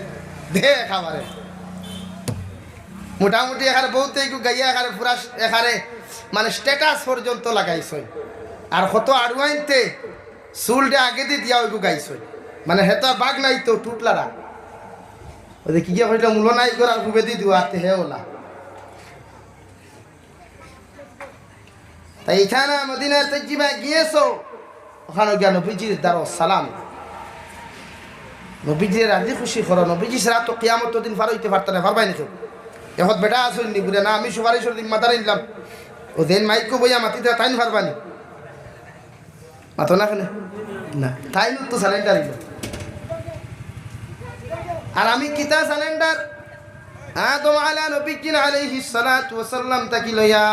দে খাবারে। মোটামুটি এখানে বহুত এইগু গাইয়া এখানে পুরা এখানে মানে status পর্যন্ত লাগাইছইন। আর কত আড়ুয়াইনতে চুলটা আগেদি দিয়া ওইগু গাইছইন। মানে হেতা বাঘ নাই তো টুটলারা। ওই যে কি গিয়া কইলাম, উলো নাই করার কুবেদি দুয়াতে হে ওলা। তাই এখানে মদিনা তৈজিবা গিয়েছো, অখানো গিয়া নবীজির দারো সালাম। নবীজিরে রাজি খুশি করো। নবীজি ছাড়া তো কিয়ামতর দিন পার অইতে পারতা না, পারবায় নি কেউ? এখন বেটা আছইন নি বুলে, না, আমি সুপারিশর জিম্মাদারি নিলাম। ও যেন মাইকো বইয়া মাতিতা, তাইন পারবা নি? মাতো না কেনে? না, তাইন তো surrender অইলো। আর আমি কিতা surrender? আদম আলা নবীজিন আলাইহিস সালাতু ওয়াস সালাম থাকি লইয়া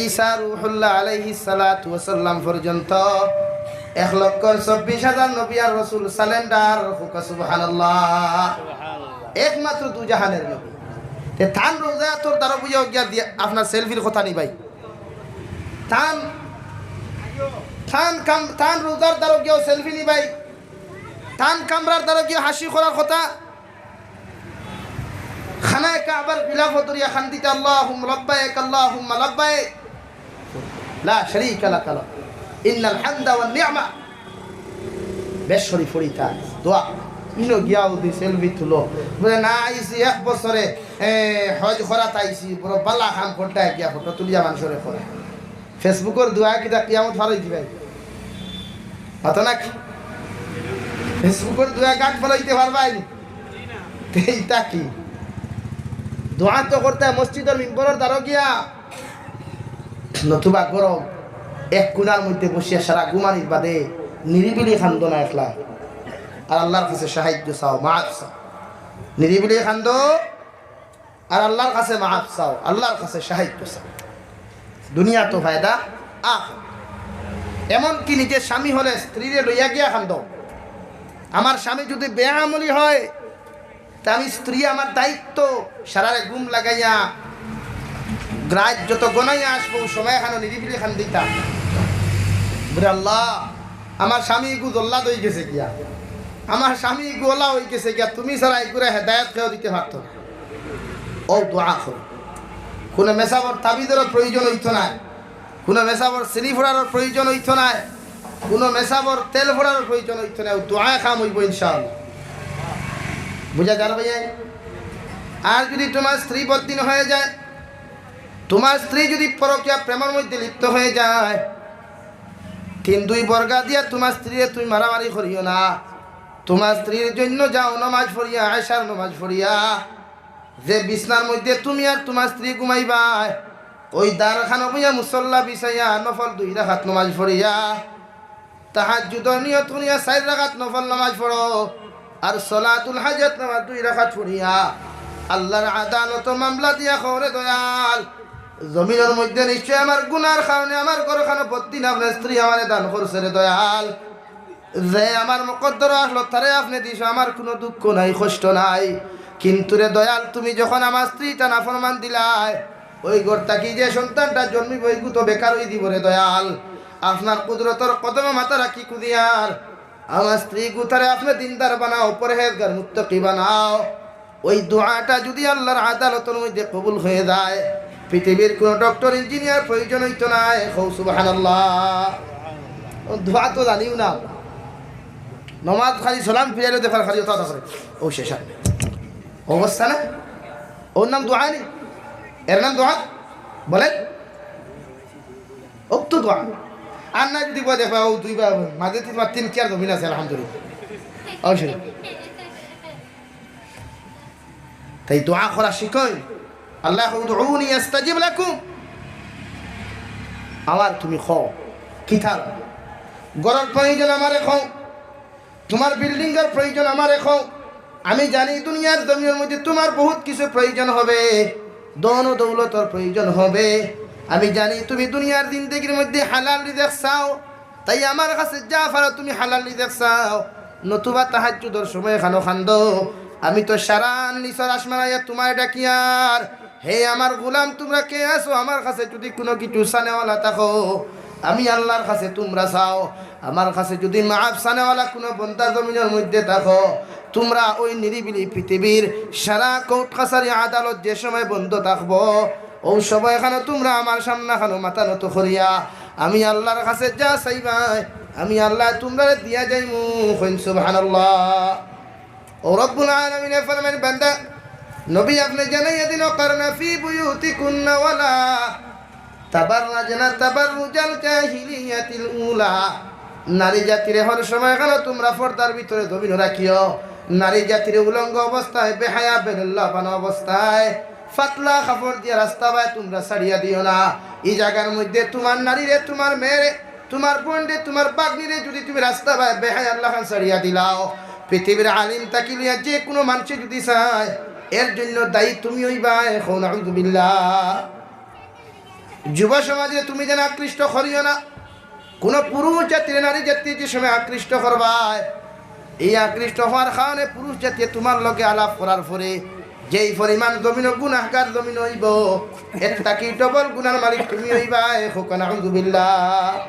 ঈসা রুহুল্লাহ আলাইহিস সালাতু ওয়াস সালাম পর্যন্ত এক লক্ষ চব্বিশ হাজার নবী আর রসুল surrender। কউক্কা সুবহানাল্লাহ। একমাত্র দুজাহানের নবী। তে তান রোজা তোর দারো বুঝাও গিয়া দিয়া আপনার সেলফির কথা নি ভাই। তান, তান কাম, তান রোজার দারো গিয়াও সেলফি নি ভাই। তান কামরার দারো গিয়া হাসি করার কথা। খানায়ে কাবার গিলাফ ধরিয়া কান্দিতা, আল্লাহুম্মা লাব্বাইক, আল্লাহুম্মা লাব্বাইক। লা শারীকা লাকা, ইন্নাল হামদা ওয়ান নি'মা। বেশ শরীফ পড়িতা, দোয়া। ইনো গিয়া উদি সেলফি তুলো। বুলে, না আইছি এক বছরে, এ, হজ করাত আইছি, বড় বালা কাম করতা গিয়া ফটো তুলিয়া মানুষরে করে। Facebook-র দোয়া কিতা কিয়ামত পার অইযিবায়? মাতো নাকি? ফেসবুকর দোয়া গাট ফলাইতে পারবায় নি? তে ইতা কি? দোয়া তো করতে মসজিদর মিম্বরর দ্বারো গিয়া, নতুবা ঘরো এক কোনার মধ্যে বসিয়া সারা ঘুমানির বাদে নিরিবিলি কান্দো না একলা, আর আল্লাহর কাছে সাহায্য চাও, মাফ চাও। নিরিবিলি কান্দো, আর আল্লাহর কাছে মাফ চাও, আল্লাহর কাছে সাহায্য চাও। দুনিয়া তো ফায়দা, আখ এমনকি নিজের স্বামী হলে স্ত্রীরে লইয়া গিয়া কান্দো। আমার স্বামী যদি বেআমলি হয়, তা আমি স্ত্রী আমার দায়িত্ব, সারারে ঘুম লাগাইয়া রাত যত গনাইয়া আসবো, ওই সময় এখানো নিরিবিলি কান্দিতাম। বলে, "আল্লাহ, আমার স্বামী ইগু জল্লাদ হয়ে গেছে গিয়া, আমার স্বামী ইগু ওলা হয়ে গেছে গিয়া, তুমি ছাড়া এগুরা হেদায়েত কেউ দিতে পারতো না।" ও দোয়া করো, কোনো মেসাবর তাবিজেরও প্রয়োজন হইতো না। কোনো মেসাবর চিনি ফোড়ারও প্রয়োজন হইতো নায়, কোনো মেসাবর তেল ফোড়ারও প্রয়োজন হইতো নায়, ও দোয়ায় কাম হইব ইনশাআল্লাহ। বুঝা যার ভাইয়া? আর যদি তোমার স্ত্রী বদিন হয়ে যায়, তোমার স্ত্রী যদি পরকীয়া প্রেমের মধ্যে লিপ্ত হয়ে যায়, তিন দুই বর্গা দিয়া তোমার স্ত্রীরে তুমি মারামারি করিও না। তোমার স্ত্রীর জন্য যাও নমাজ পড়িয়া, আয়েশার নমাজ পড়িয়া, যে বিছনার মধ্যে তুমি আর তোমার স্ত্রী ঘুমাইবায়, ওই দারখানো বইয়া মুসল্লা বিছাইয়া নফল দুই রাকাত নমাজ পড়িয়া, তাহাজ্জুদর নিয়ত করিয়া চার রাকাত নফল নামাজ পড়ো, আর সলাতুল হাজত নামাজ দুই রাকাত পড়িয়া আল্লাহর আদালতো মামলা দিয়া কও, রে দয়াল, জমিনর মধ্যে নিশ্চয় আমার গুনার কারণে আমার ঘরখানো বদিন আপনার স্ত্রী আমারে দান করছে, রে দয়াল। যে আমার মুকদ্দর আসলো, তারে আপনে দিছো, আমার কোনো দুঃখ নাই, কষ্ট নাই। কিন্তু রে দয়াল, তুমি যখন আমার স্ত্রীটা নাফরমান দিলায়, ওই ঘর থাকি যে সন্তানটা জন্মিব, ওইগু তো বেকার হয়ে দিব রে দয়াল। আপনার কুদরতর কদমে মাথা রাখি কুদিয়ার, আমার স্ত্রী গুতারে আপনে দিনদার বানাও, পরহেজগার মুত্তাকি বানাও। ওই দোয়াটা যদি আল্লাহর আদালতর মধ্যে কবুল হয়ে যায়, পৃথিবীর কোনো ডক্টর ইঞ্জিনিয়ার প্রয়োজন হইতো না। কও সুবহানাল্লাহ। ও দোয়া তো জানিও না। নমাজ খালি সালাম ফিরাইলে দেখার খালি ওটা করে। ও শেষ আর। অবস্থা না? ওর নাম দোয়া নি? এর নাম দোয়া? বলেন। ও তো দোয়া। আর না যদি বলে দেখবা, ও দুইবার মাঝে তিনবার তিন চেয়ার জমিন আছে, আলহামদুলিল্লাহ। অবশ্যই। তাই দোয়া করা শিখই। আল্লাহ, "উদউনি আস্তাজিব লাকুম।" আমার তুমি কও, কিতার ঘরর প্রয়োজন আমারে কও, তোমার বিল্ডিংর প্রয়োজন আমারে কও। আমি জানি দুনিয়ার জমিনর মধ্যে তোমার বহুত কিছু প্রয়োজন হবে, ধন ও দৌলতর প্রয়োজন হবে। আমি জানি তুমি দুনিয়ার জিন্দেগির মধ্যে হালাল রিজিক চাও, তাই আমার কাছে যা পারো তুমি হালাল রিজিক চাও, নতুবা তাহাজ্জুদর সময় খানো কান্দো। আমি তো সারা নিচর আসমান আইয়া তোমায় ডাকিয়ার, হে আমার গোলাম, তোমরা কে আছো? আমার কাছে যদি কোনো কিছু চানেওয়ালা থাকো, আমি আল্লাহর কাছে তোমরা চাও। আমার কাছে যদি মাফ চানেওয়ালা কোনো বন্দা জমিনর মধ্যে থাকো, তোমরা ওই নিরিবিলি পৃথিবীর সারা কোর্ট কাছারি আদালত যে সময় বন্ধ থাকবো, ও সময় খানো তোমরা আমার সামনে খানো মাথা নত করিয়া আমি আল্লাহর কাছে যা চাইবায়, আমি আল্লাহ তোমরারে দিয়া যাইমু। কইন সুবহানাল্লাহ। ও রব্বুল আলামিনে ফরমাইন, বান্দা, নবী আপনে জানাইয়া দিন, "ওয়াকারনা ফি বুয়ুতিকুন্না ওয়ালা তাবাররাজনা তাবাররুজাল জাহিলিয়াতিল উলা।" নারী জাতিরে হর সময় খানো তোমরা পর্দার ভিতরে জমিন রাখিও। নারী জাতিরে উলঙ্গ অবস্থায়, বেহায়া বেলল্লাপানা অবস্থায়, পাতলা কাপড় দিয়া রাস্তা বায় তোমরা ছাড়িয়া দিও না। এই জাগার মধ্যে তোমার নারীরে, তোমার মেয়েরে, তোমার বোনরে, তোমার বাগ্নিরে যদি তুমি রাস্তা বায় বেহায়ার লাখান ছাড়িয়া দিলাও, পৃথিবীর আলিম থাকি লইয়া যে কোনো মানুষে যদি চায়, এর জন্য দায়ী তুমি হইবায়। কও নাউজুবিল্লাহ। যুব সমাজরে তুমি যেন আকৃষ্ট করিও না। কোনো পুরুষ জাতিরে নারী জাতি যে সময় আকৃষ্ট করবায়, এই আকৃষ্ট হওয়ার কারণে পুরুষ জাতি তোমার লগে আলাপ করার পরে যেই পরিমাণ জমিন গুনাহগার জমিন হইব, এর থাকি ডবল গুনার মালিক তুমি হইবায়। কও নাউজুবিল্লাহ।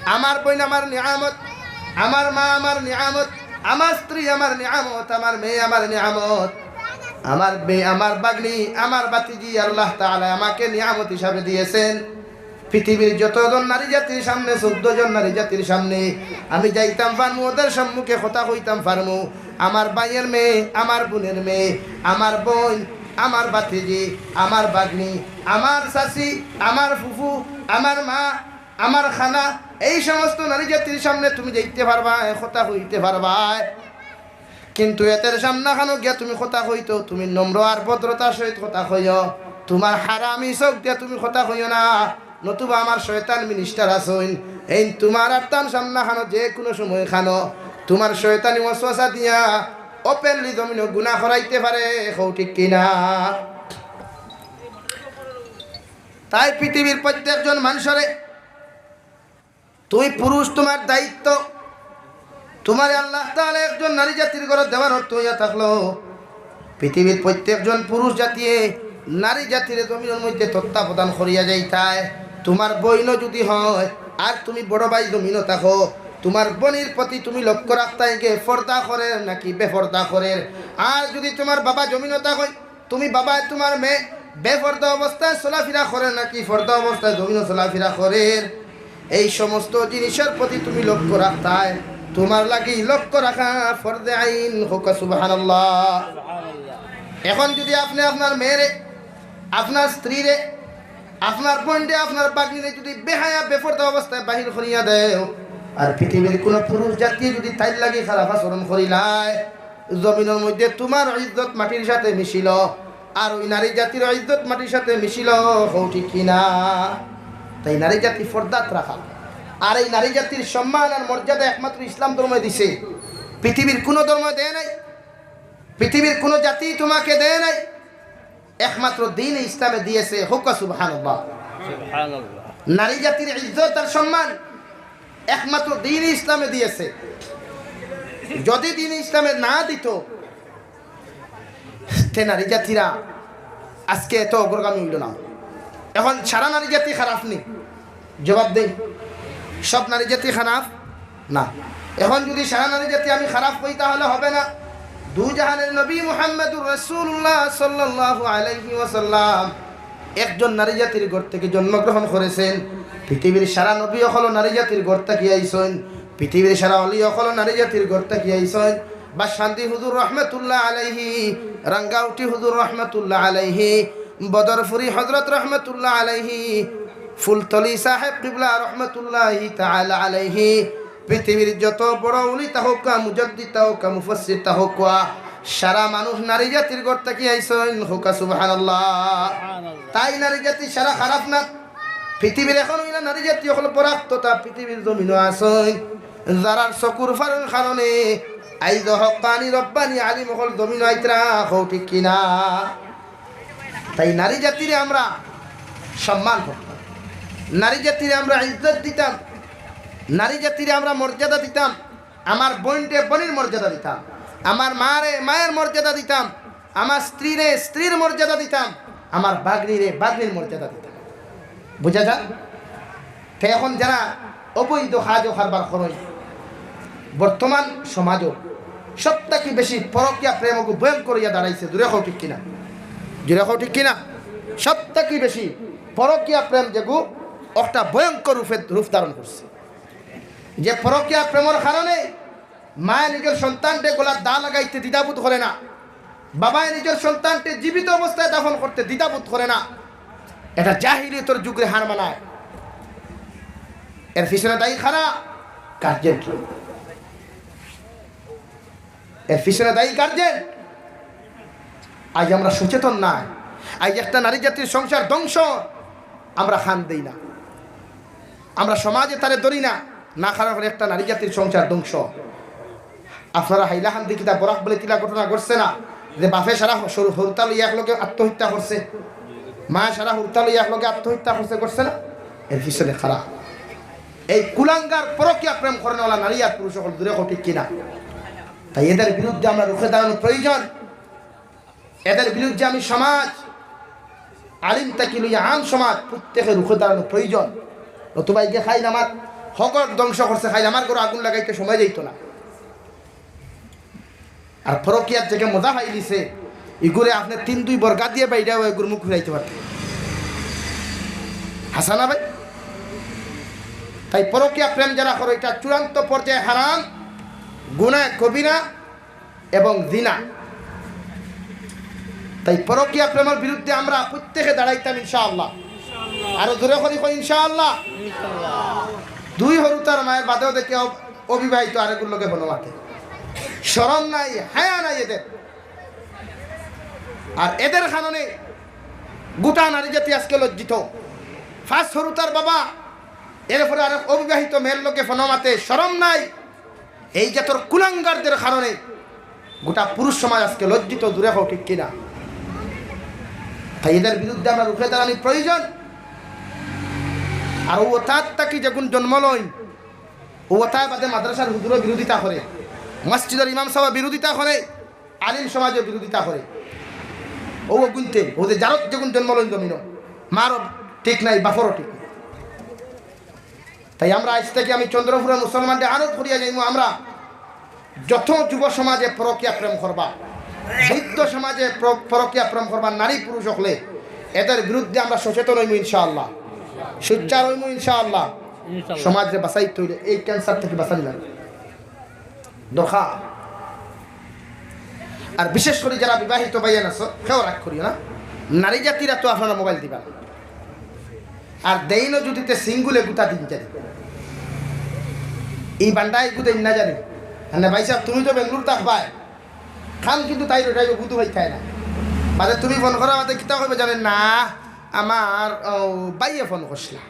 আমার বোন আমার নিয়ামত, আমার মা আমার নিয়ামত, আমার স্ত্রী আমার নিয়ামত, আমার মেয়ে আমার নিয়ামত, আমার মেয়ে, আমার বাগ্নি, আমার বাতিজি, আল্লাহ তাআলা আমাকে নিয়ামত হিসাবে দিয়েছেন। পৃথিবীর যতজন নারী জাতির সামনে, চৌদ্দ জন নারী জাতির সামনে আমি যাইতাম পারমু, ওদের সম্মুখে কথা কইতাম পারমু। আমার ভাইয়ের মেয়ে, আমার বোনের মেয়ে, আমার বোন, আমার বাতিজি, আমার বাগ্নি, আমার চাচি, আমার ফুফু, আমার মা, আমার খালা, এই সমস্ত নারী জাতির সামনে তুমি যাইতে পারবায়, কথা কইতে পারবায়, কিন্তু এদের সামনে খানো গিয়া তুমি কথা কইতেও তুমি নম্র আর ভদ্রতার সহিত কথা কইও। তোমার হারামি চোখ দিয়া তুমি কথা কইও না, নতুবা আমার শয়তান মিনিস্টার আছইন, এইন তোমার আর তান সামনে খানো যে কোনো সময় খানো তোমার শয়তানি ওয়াসওয়াসা দিয়া ওপেনলি জমিনো গুনা করাইতে পারে। কও ঠিক কিনা? তাই পৃথিবীর প্রত্যেকজন মানুষরে, তুই পুরুষ, তোমার দায়িত্ব, তোমারে আল্লাহ তাআলা একজন নারী জাতির ঘরো দেওয়ার অর্থ হইয়া থাকলো, পৃথিবীর প্রত্যেকজন পুরুষ জাতিয়ে নারী জাতির জমিনর মধ্যে তত্ত্বাবধান করিয়া যাইতায়। তোমার বইনও যদি হয়, আর তুমি বড় ভাই জমিনো থাকো, তোমার বইনর প্রতি তুমি লক্ষ্য রাখতায় গে পর্দা করের নাকি বেপর্দা করের। আর যদি তোমার বাবা জমিনো থাকো, তুমি বাবায় তোমার মেয়ে বেপর্দা অবস্থায় চলাফেরা করের নাকি পর্দা অবস্থায় জমিনো চলাফেরা করের। এই সমস্ত জিনিসের প্রতি তুমি লক্ষ্য রাখতায়, তোমার লাগি লক্ষ্য রাখা ফরজে আইন। কউক্কা সুবহানাল্লাহ। এখন যদি আপনে আপনার মেয়েরে, আপনার স্ত্রীরে, আপনার বইনরে, আপনার ভাগ্নিরে যদি বেহায়া বেপর্দা অবস্থায় বাহির করিয়া দেও, আর পৃথিবীর কোনো পুরুষ জাতি যদি তাইর লাগি খারাপ আচরণ করিলায়, জমিনর মধ্যে তোমার ইজ্জত মাটির সাথে মিশিল, আর ওই নারী জাতির ইজ্জত মাটির সাথে মিশিল। কও ঠিক কিনা? তাই নারী জাতি পর্দাত রাখা। আর এই নারী জাতির সম্মান আর মর্যাদা একমাত্র ইসলাম ধর্মে দিছে, পৃথিবীর কোনো ধর্ম দেয় নাই, পৃথিবীর কোনো জাতি তোমাকে দেয় নাই, একমাত্র দ্বীন ইসলামে দিয়েছে। কউক্কা সুবহানাল্লাহ। সুবহানাল্লাহ। নারী জাতির ইজ্জত আর সম্মান একমাত্র দ্বীন ইসলামে দিয়েছে। যদি দ্বীন ইসলামে না দিত, তে নারী জাতিরা আজকে এত অগ্রগামী হইল না। এখন সারা নারী জাতি খারাপ নি? জবাব দেই, সব নারী জাতি খারাপ না। এখন যদি সারা নারী জাতি আমি খারাপ কই, তাহলে হবে না। দুই জাহানের নবী মুহাম্মাদুর রাসূলুল্লাহ সাল্লাল্লাহু আলাইহি ওয়াসাল্লাম একজন নারী জাতির ঘর থেকে জন্মগ্রহণ করেছেন। পৃথিবীর সারা নবী অকল নারী জাতির ঘর থাকি আইছইন, পৃথিবীর সারা অলি অকল নারী জাতির ঘর থাকি আইছইন। বাসকান্দি হুজুর রহমতুল্লাহ আলাইহি, রাঙ্গাউটি হুজুর রহমতুল্লাহ আলাইহি, বদরপুরি হজরত রহমতুল্লাহ আলাইহি, ফুলতলি সাহেব কিবলা রহমতুল্লাহি তাআলা আলাইহি, পৃথিবীর যত বড় উলি তা হউক্কা, মুজাদ্দিদ তা হউক্কা, মুফাসসির তা হউক্কা, সারা মানুষ নারী জাতির ঘর থাকি আইছইন। কউক্কা সুবহানাল্লাহ। তাই নারী জাতি সারা খারাপ না। পৃথিবীর এখন অইলা নারী জাতি অকল পরাক্ত, তা পৃথিবীর জমিনো আছইন, যারার চকুর ফারর কারণে আইজ হক্কানি রব্বানি আলিম অকল জমিনো আইতরা। কও ঠিক কিনা? তাই নারী জাতিরে আমরা সম্মান করতাম, নারী জাতিরে আমরা ইজ্জত দিতাম, নারী জাতিরে আমরা মর্যাদা দিতাম। আমার বইনরে বইনর মর্যাদা দিতাম, আমার মারে মায়ের মর্যাদা দিতাম, আমার স্ত্রীরে স্ত্রীর মর্যাদা দিতাম, আমার ভাগ্নিরে ভাগ্নির মর্যাদা দিতাম। বুঝা যায়? তে এখন যারা অবৈধ কাজ ও কারবার করইন, বর্তমান সমাজও সব থাকি বেশি পরকিয়া প্রেম ওগু ভয়ঙ্কর হইয়া দাঁড়াইছে। জোরে কও ঠিক কিনা? জোরে কও ঠিক কিনা? সব থাকি বেশি পরকিয়া প্রেম যেগু একটা ভয়ঙ্কর রূপে রূপ ধারণ করছে। যে পরকিয়া প্রেমর কারণে মায়ে নিজের সন্তানরে গলাত দা লাগাইতে দ্বিধাবোধ করে না, বাবায় নিজের সন্তানরে জীবিত অবস্থায় দাফন করতে দ্বিধাবোধ করে না। এটা জাহিলিয়তর যুগরে হার মানায়। এর পিছনে দায়ী কারা? গার্জেন। এর পিছনে দায়ী গার্জেন। আজ আমরা সচেতন নাই। আজ একটা নারী জাতির সংসার ধ্বংস, আমরা কান দেই না, আমরা সমাজে তারে ধরি না। না কারণ একটা নারী জাতির সংসার ধ্বংস। আপনারা হাইলাকান্দি কিতা বরাক ভ্যালিত ইলা ঘটনা ঘটছে না, যে বাপে সারা হরুতা লইয়া একলগে আত্মহত্যা করছে, মায়ে সারা হরুতা লইয়া একলগে আত্মহত্যা করছে, ঘটছে না? এর পিছনে কারা? এই কুলাঙ্গার পরকিয়া প্রেম করেনওয়ালা নারী আর পুরুষ অকল। জোরে কও ঠিক কিনা? তাই এদের বিরুদ্ধে আমরা রুখে দাঁড়ানো প্রয়োজন। এদের বিরুদ্ধে আমি সমাজ, আলিম থাকি লইয়া আম সমাজ প্রত্যেকে রুখে দাঁড়ানো প্রয়োজন। নতুবা ইগে খাইল আমার হকর ধ্বংস করছে, খাইল আমার ঘরো আগুন লাগাইতে সময় যাইতো না। আর পরকিয়ার যেগু মজা পাইলিছে, ইগুরে আপনে তিন দুই বর্গা দিয়া বাইড়াও ইগুর মুখ ফিরাইতে পারতে। হাছা না ভাই? তাই পরকিয়া প্রেম যারা করো, এটা চূড়ান্ত পর্যায়ে হারাম, গুনাহ কবিরা এবং জিনা। তাই পরকিয়া প্রেমের বিরুদ্ধে আমরা প্রত্যেকে দাঁড়াইতাম ইনশাআল্লাহ। আরো জোরে করি কই ইনশাআল্লাহ। দুই হুরুতার মায়ের বাদেও দেখি অব-, অবিবাহিত আরেকগুর লগে ফোনো মাতে। শরম নাই, হায়া নাই এদের। আর এদের কারণে গোটা নারী জাতি আজকে লজ্জিত। ফার্স্ট হুরুতার বাবা, এরপরে আরেক অবিবাহিত মেয়ের লগে ফোনো মাতে, শরম নাই। এই জাতর কুলাঙ্গারদের কারণে গোটা পুরুষ সমাজ আজকে লজ্জিত, দূরে হোক, ঠিক কিনা? তাই এদের বিরুদ্ধে আমরা রুখে দাঁড়ানি প্রয়োজন। আর ও তার তাকি যেগুন জন্ম লইন, ও তার বাদে মাদ্রাসার হুজুরও বিরোধিতা করে, মসজিদের ইমাম সাহেব বিরোধিতা করে, আলিম সমাজও বিরোধিতা করে। ও গুনতে ও যে জারত যেগুন জন্ম লইন জমিন, মারও ঠিক নাই, বাপরও ঠিক নাই। তাই আমরা আজ থেকে আমি চন্দ্রপুরের মুসলমানদের আরো ঘুরিয়া যাইমু। আমরা যত যুব সমাজে পরকিয়া প্রেম করবা, বৃদ্ধ সমাজে প্র-, পরকিয়া প্রেম করবা, নারী পুরুষ হকলে, এদের বিরুদ্ধে আমরা সচেতন হইমু ইনশাআল্লাহ, সোচ্চার হইমু ইনশাআল্লাহ। ইনশাআল্লাহ। সমাজরে বাঁচাইতে হইলে এই ক্যান্সার থেকে বাঁচানি লাগবে, দরকার। আর বিশেষ করে যারা বিবাহিত ভাইয়ান আছো, কেউ রাগ করিও না, নারী জাতিরা তো আপনারা মোবাইল দিবা না। আর দেইনও যদি তে সিঙ্গুলে গুতা দিন জানি, এই বান্ডায় গুতা দিন না জানি। মানে ভাই সাহেব, তুমি তো বেঙ্গালুরু থাকবায়, খান কিন্তু তাই রোটাই বুধু ভাই খায় না। বাদে তুমি ফোন করা বাদে কিতা কইবে জানেন না, আমার, ও, ভাইয়ে ফোন করছিলা।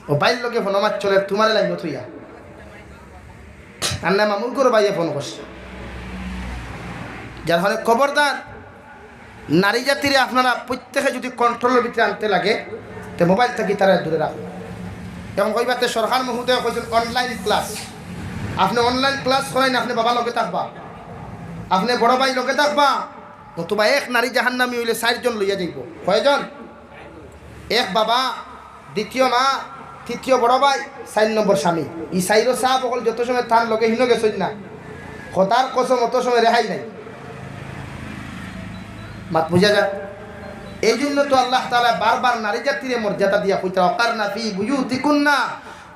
ও ভাইর লগে ফোন আমার চলে, তোমারে লাইন থইয়া। আর না মামুর ঘরো ভাইয়ে ফোন করছে। যার ফলে খবরদার, নারী জাতিরে আপনারা প্রত্যেকে যদি কন্ট্রোলের ভিতরে আনতে লাগে, তে মোবাইল থাকি তারা দূরে রাখুন। এখন কইবাতে সরকার মহোদয় কইছেন অনলাইন ক্লাস। আপনি অনলাইন ক্লাস করেন, আপনি বাবা লগে থাকবা, আপনি বড় ভাই লগে থাকবা, নতুবা এক নারী জাহান্নামী হইলে চারজন লইয়া যাইব। কয়জন? এক বাবা, দ্বিতীয় মা, তৃতীয় বড় ভাই, চার নম্বর স্বামী। ই চাইরো সাহাব অকল যত সময় তান লগে হিনো গেছইন না, খোদার কসম অত সময় রেহাই নাই। মাত বুঝা যায়? এই জন্য তো আল্লাহ তাআলা বারবার নারী জাতিরে মর্যাদা দিয়া কইতা, "ওয়াকারনা ফি বুয়ুতিকুন্না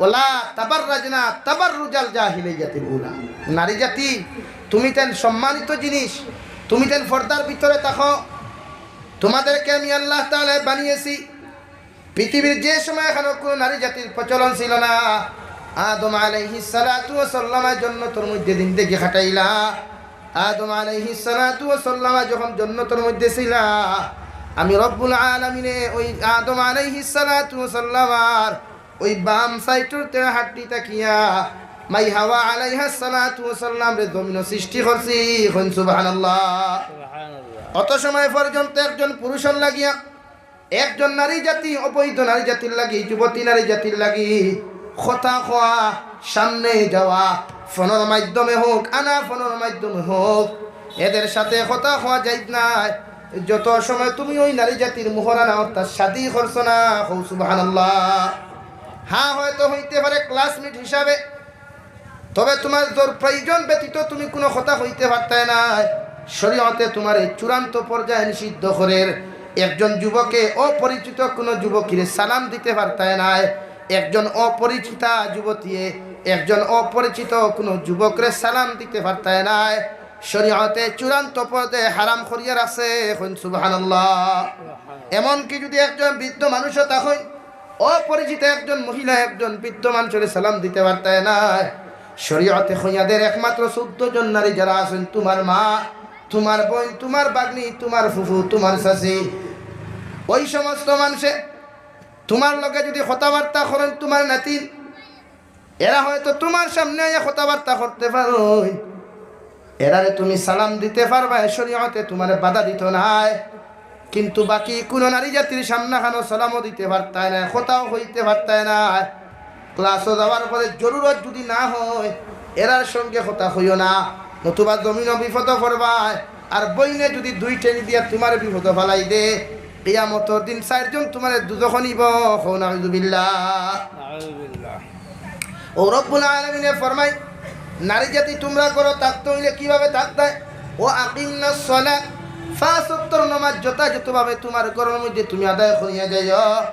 ওয়ালা তাবাররাজনা তাবাররুজাল জাহিলিয়াতিল উলা।" নারী জাতি, তুমি তেন সম্মানিত জিনিস, তুমি তেন পর্দার ভিতরে থাকো। তোমাদেরকে আমি আল্লাহ তাআলা বানিয়েছি। পৃথিবীর যে সময় এখনো কোনো নারী জাতির প্রচলন ছিল না, আদম আলাইহিস সালাতু ওয়াস সালামে জন্নতর মধ্যে জিন্দেগি কাটাইলা। আদম আলাইহিস সালাতু ওয়াস সালামে যখন জন্নতর মধ্যে ছিলা, আমি রব্বুল আলামিনে ওই আদম আলাইহিস সালাতু ওয়াস সালামর ওই বাম সাইডর তে হাড্ডি থাকিয়া মাই হাওয়া আলাইহাস সালাতু ওয়াস সালামরে জমিনো সৃষ্টি করছি। কইন সুবহানাল্লাহ। সুবহানাল্লাহ। অত সময় পর্যন্ত একজন পুরুষর লাগিয়া, একজন নারী জাতি, অবৈধ নারী জাতির লাগি, যুবতী নারী জাতির লাগি কথা কওয়া, সামনে যাওয়া, ফোনর মাধ্যমে হোক, আনা ফোনর মাধ্যমে হোক, এদের সাথে কথা কওয়া যাইত নায়। যত সময় তুমি ওই নারী জাতির মোহরানা অর্থাৎ শাদী করছো না, কও সুবহানাল্লাহ। হ্যাঁ, হয়তো হইতে পারে ক্লাসমেট হিসাবে, তবে তোমার জোর প্রয়োজন ব্যতীত তুমি কোনো কথা কইতে পারতায় নায়। শরীয়তে তোমার এই চূড়ান্ত পর্যায়ে নিষিদ্ধ করের। একজন যুবকে অপরিচিত কোনো যুবকীরে সালাম দিতে পারতায় নায়, একজন অপরিচিতা যুবতীয়ে একজন অপরিচিত কোনো যুবকরে সালাম দিতে পারতায় নায়। শরীয়তে চূড়ান্ত পর্যায়ে হারাম করিয়া রাখছে। কইন সুবহানাল্লাহ। এমনকি যদি একজন বৃদ্ধ মানুষও তখন অপরিচিত একজন মহিলা একজন বৃদ্ধ মানুষরে সালাম দিতে পারতায় নায়। শরীয়তে কইয়া দের একমাত্র চৌদ্দ জন নারী যারা আছইন, তোমার মা, তোমার বইন, তোমার ভাগ্নি, তোমার ফুফু, তোমার চাচি, ওই সমস্ত মানুষে তোমার লগে যদি কথাবার্তা করইন, তোমার নাতিন, এরা হয়তো তোমার সামনে আইয়া কথাবার্তা করতে পারইন, এরারে তুমি সালাম দিতে পারবায়, শরীয়তে তোমারে বাধা দিত নায়। কিন্তু বাকি কোনো নারী জাতির সামনাখানো সালামও দিতে পারতায় নায়, কথাও কইতে পারতায় নায়। ক্লাসও যাওয়ার পরে জরুরত যদি না হয়, এরার সঙ্গে কথা কইও না, নতুবা জমিনো বিপদো পড়বায়। আর বইনে যদি দুই ঠেং দিয়া তোমারে বিপদো ফালাই দে, কিয়ামতর দিন চাইরজন তোমারে দুজখো নিবো। কও নাউজুবিল্লাহ। নাউজুবিল্লাহ। ও রব্বুল আলামিনে ফরমায়, নারী জাতি তোমরা ঘরো থাকতে অইলে কিভাবে থাকতায়? ওয়া আকিমনাস সালাহ, পাঁচ ওয়াক্তর নামাজ যথাযথভাবে তোমার ঘরর মধ্যে তুমি আদায় করিয়া যাইও।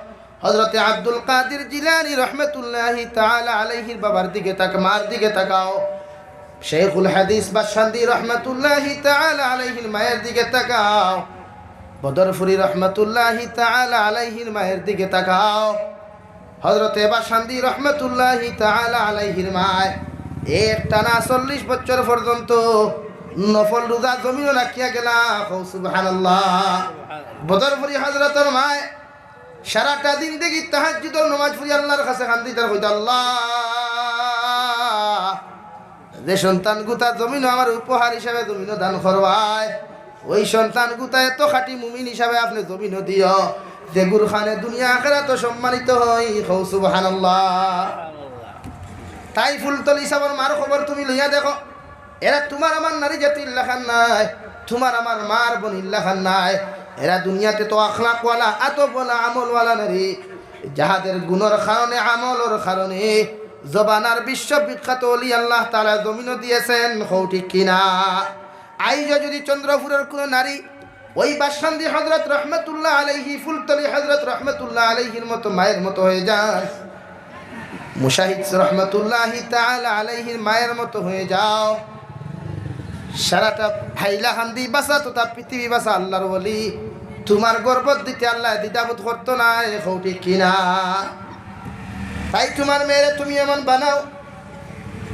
হযরতে আব্দুল কাদির জিলানী রহমতুল্লাহি তাআলা আলাইহির বাবার দিকে তাক-, মার দিকে তাকাও। শেখুল হাদিস বাসকান্দি রহমতুল্লাহি তাআলা আলাইহির মায়ের দিকে তাকাও। বদরপুরি রহমতুল্লাহি তাআলা আলাইহির মায়ের দিকে তাকাও। হযরতে বাশান্দি রহমতুল্লাহি তাআলা আলাইহির মায় এক টানা চল্লিশ বছর পর্যন্ত নফল রোজা জমিনো রাখিয়া গেলা। কও সুবহানাল্লাহ। বদরপুরি হযরতর মায় সারাটা জিন্দেগি তাহাজ্জুদর নামাজ পড়ি আল্লাহর কাছে কান্দিতা আর কইতা, "আল্লাহ, যে সন্তান গুতা জমিনো আমার উপহার হিসাবে জমিনো দান করবায়, ওই সন্তান গুতা এত খাঁটি মুমিন হিসাবে আপনে জমিনো দিও, যেগুর কারণে দুনিয়া আখেরাতো সম্মানিত হই।" কও সুবহানাল্লাহ। তাই ফুলতলি সাবর মার খবর তুমি লইয়া দেখো, এরা তুমার আমার নারী জাতির লাখান নায়, তুমার আমার মার বইনর লাখান নায়। এরা দুনিয়াতে তো আখলাকওয়ালা, আদবওয়ালা, আমলওয়ালা নারী, যাহাদের গুণর কারণে, আমলর কারণে জমানার বিশ্ববিখ্যাত অলি আল্লাহ তাআলা জমিনো দিয়েছেন। কও ঠিক কিনা? আইজও যদি চন্দ্রপুরর কোনো নারী ওই বাশান্দি হযরত রহমতুল্লাহ আলাইহি, ফুলতলি হযরত রহমতুল্লাহ আলাইহির মতো মায়ের মতো হয়ে যায়, মুশাহিদ রহমতুল্লাহি তাআলা আলাইহির মায়ের মতো হয়ে যাও, সারাটা হাইলাকান্দি বাসা তথা পৃথিবী বাসা আল্লাহর ওলি, তুমার গর্ভত দিতে আল্লাহ দ্বিধাবোধ করতো নায়। কও ঠিক কিনা? তাই তুমার মেয়েরে তুমি এমন বানাও,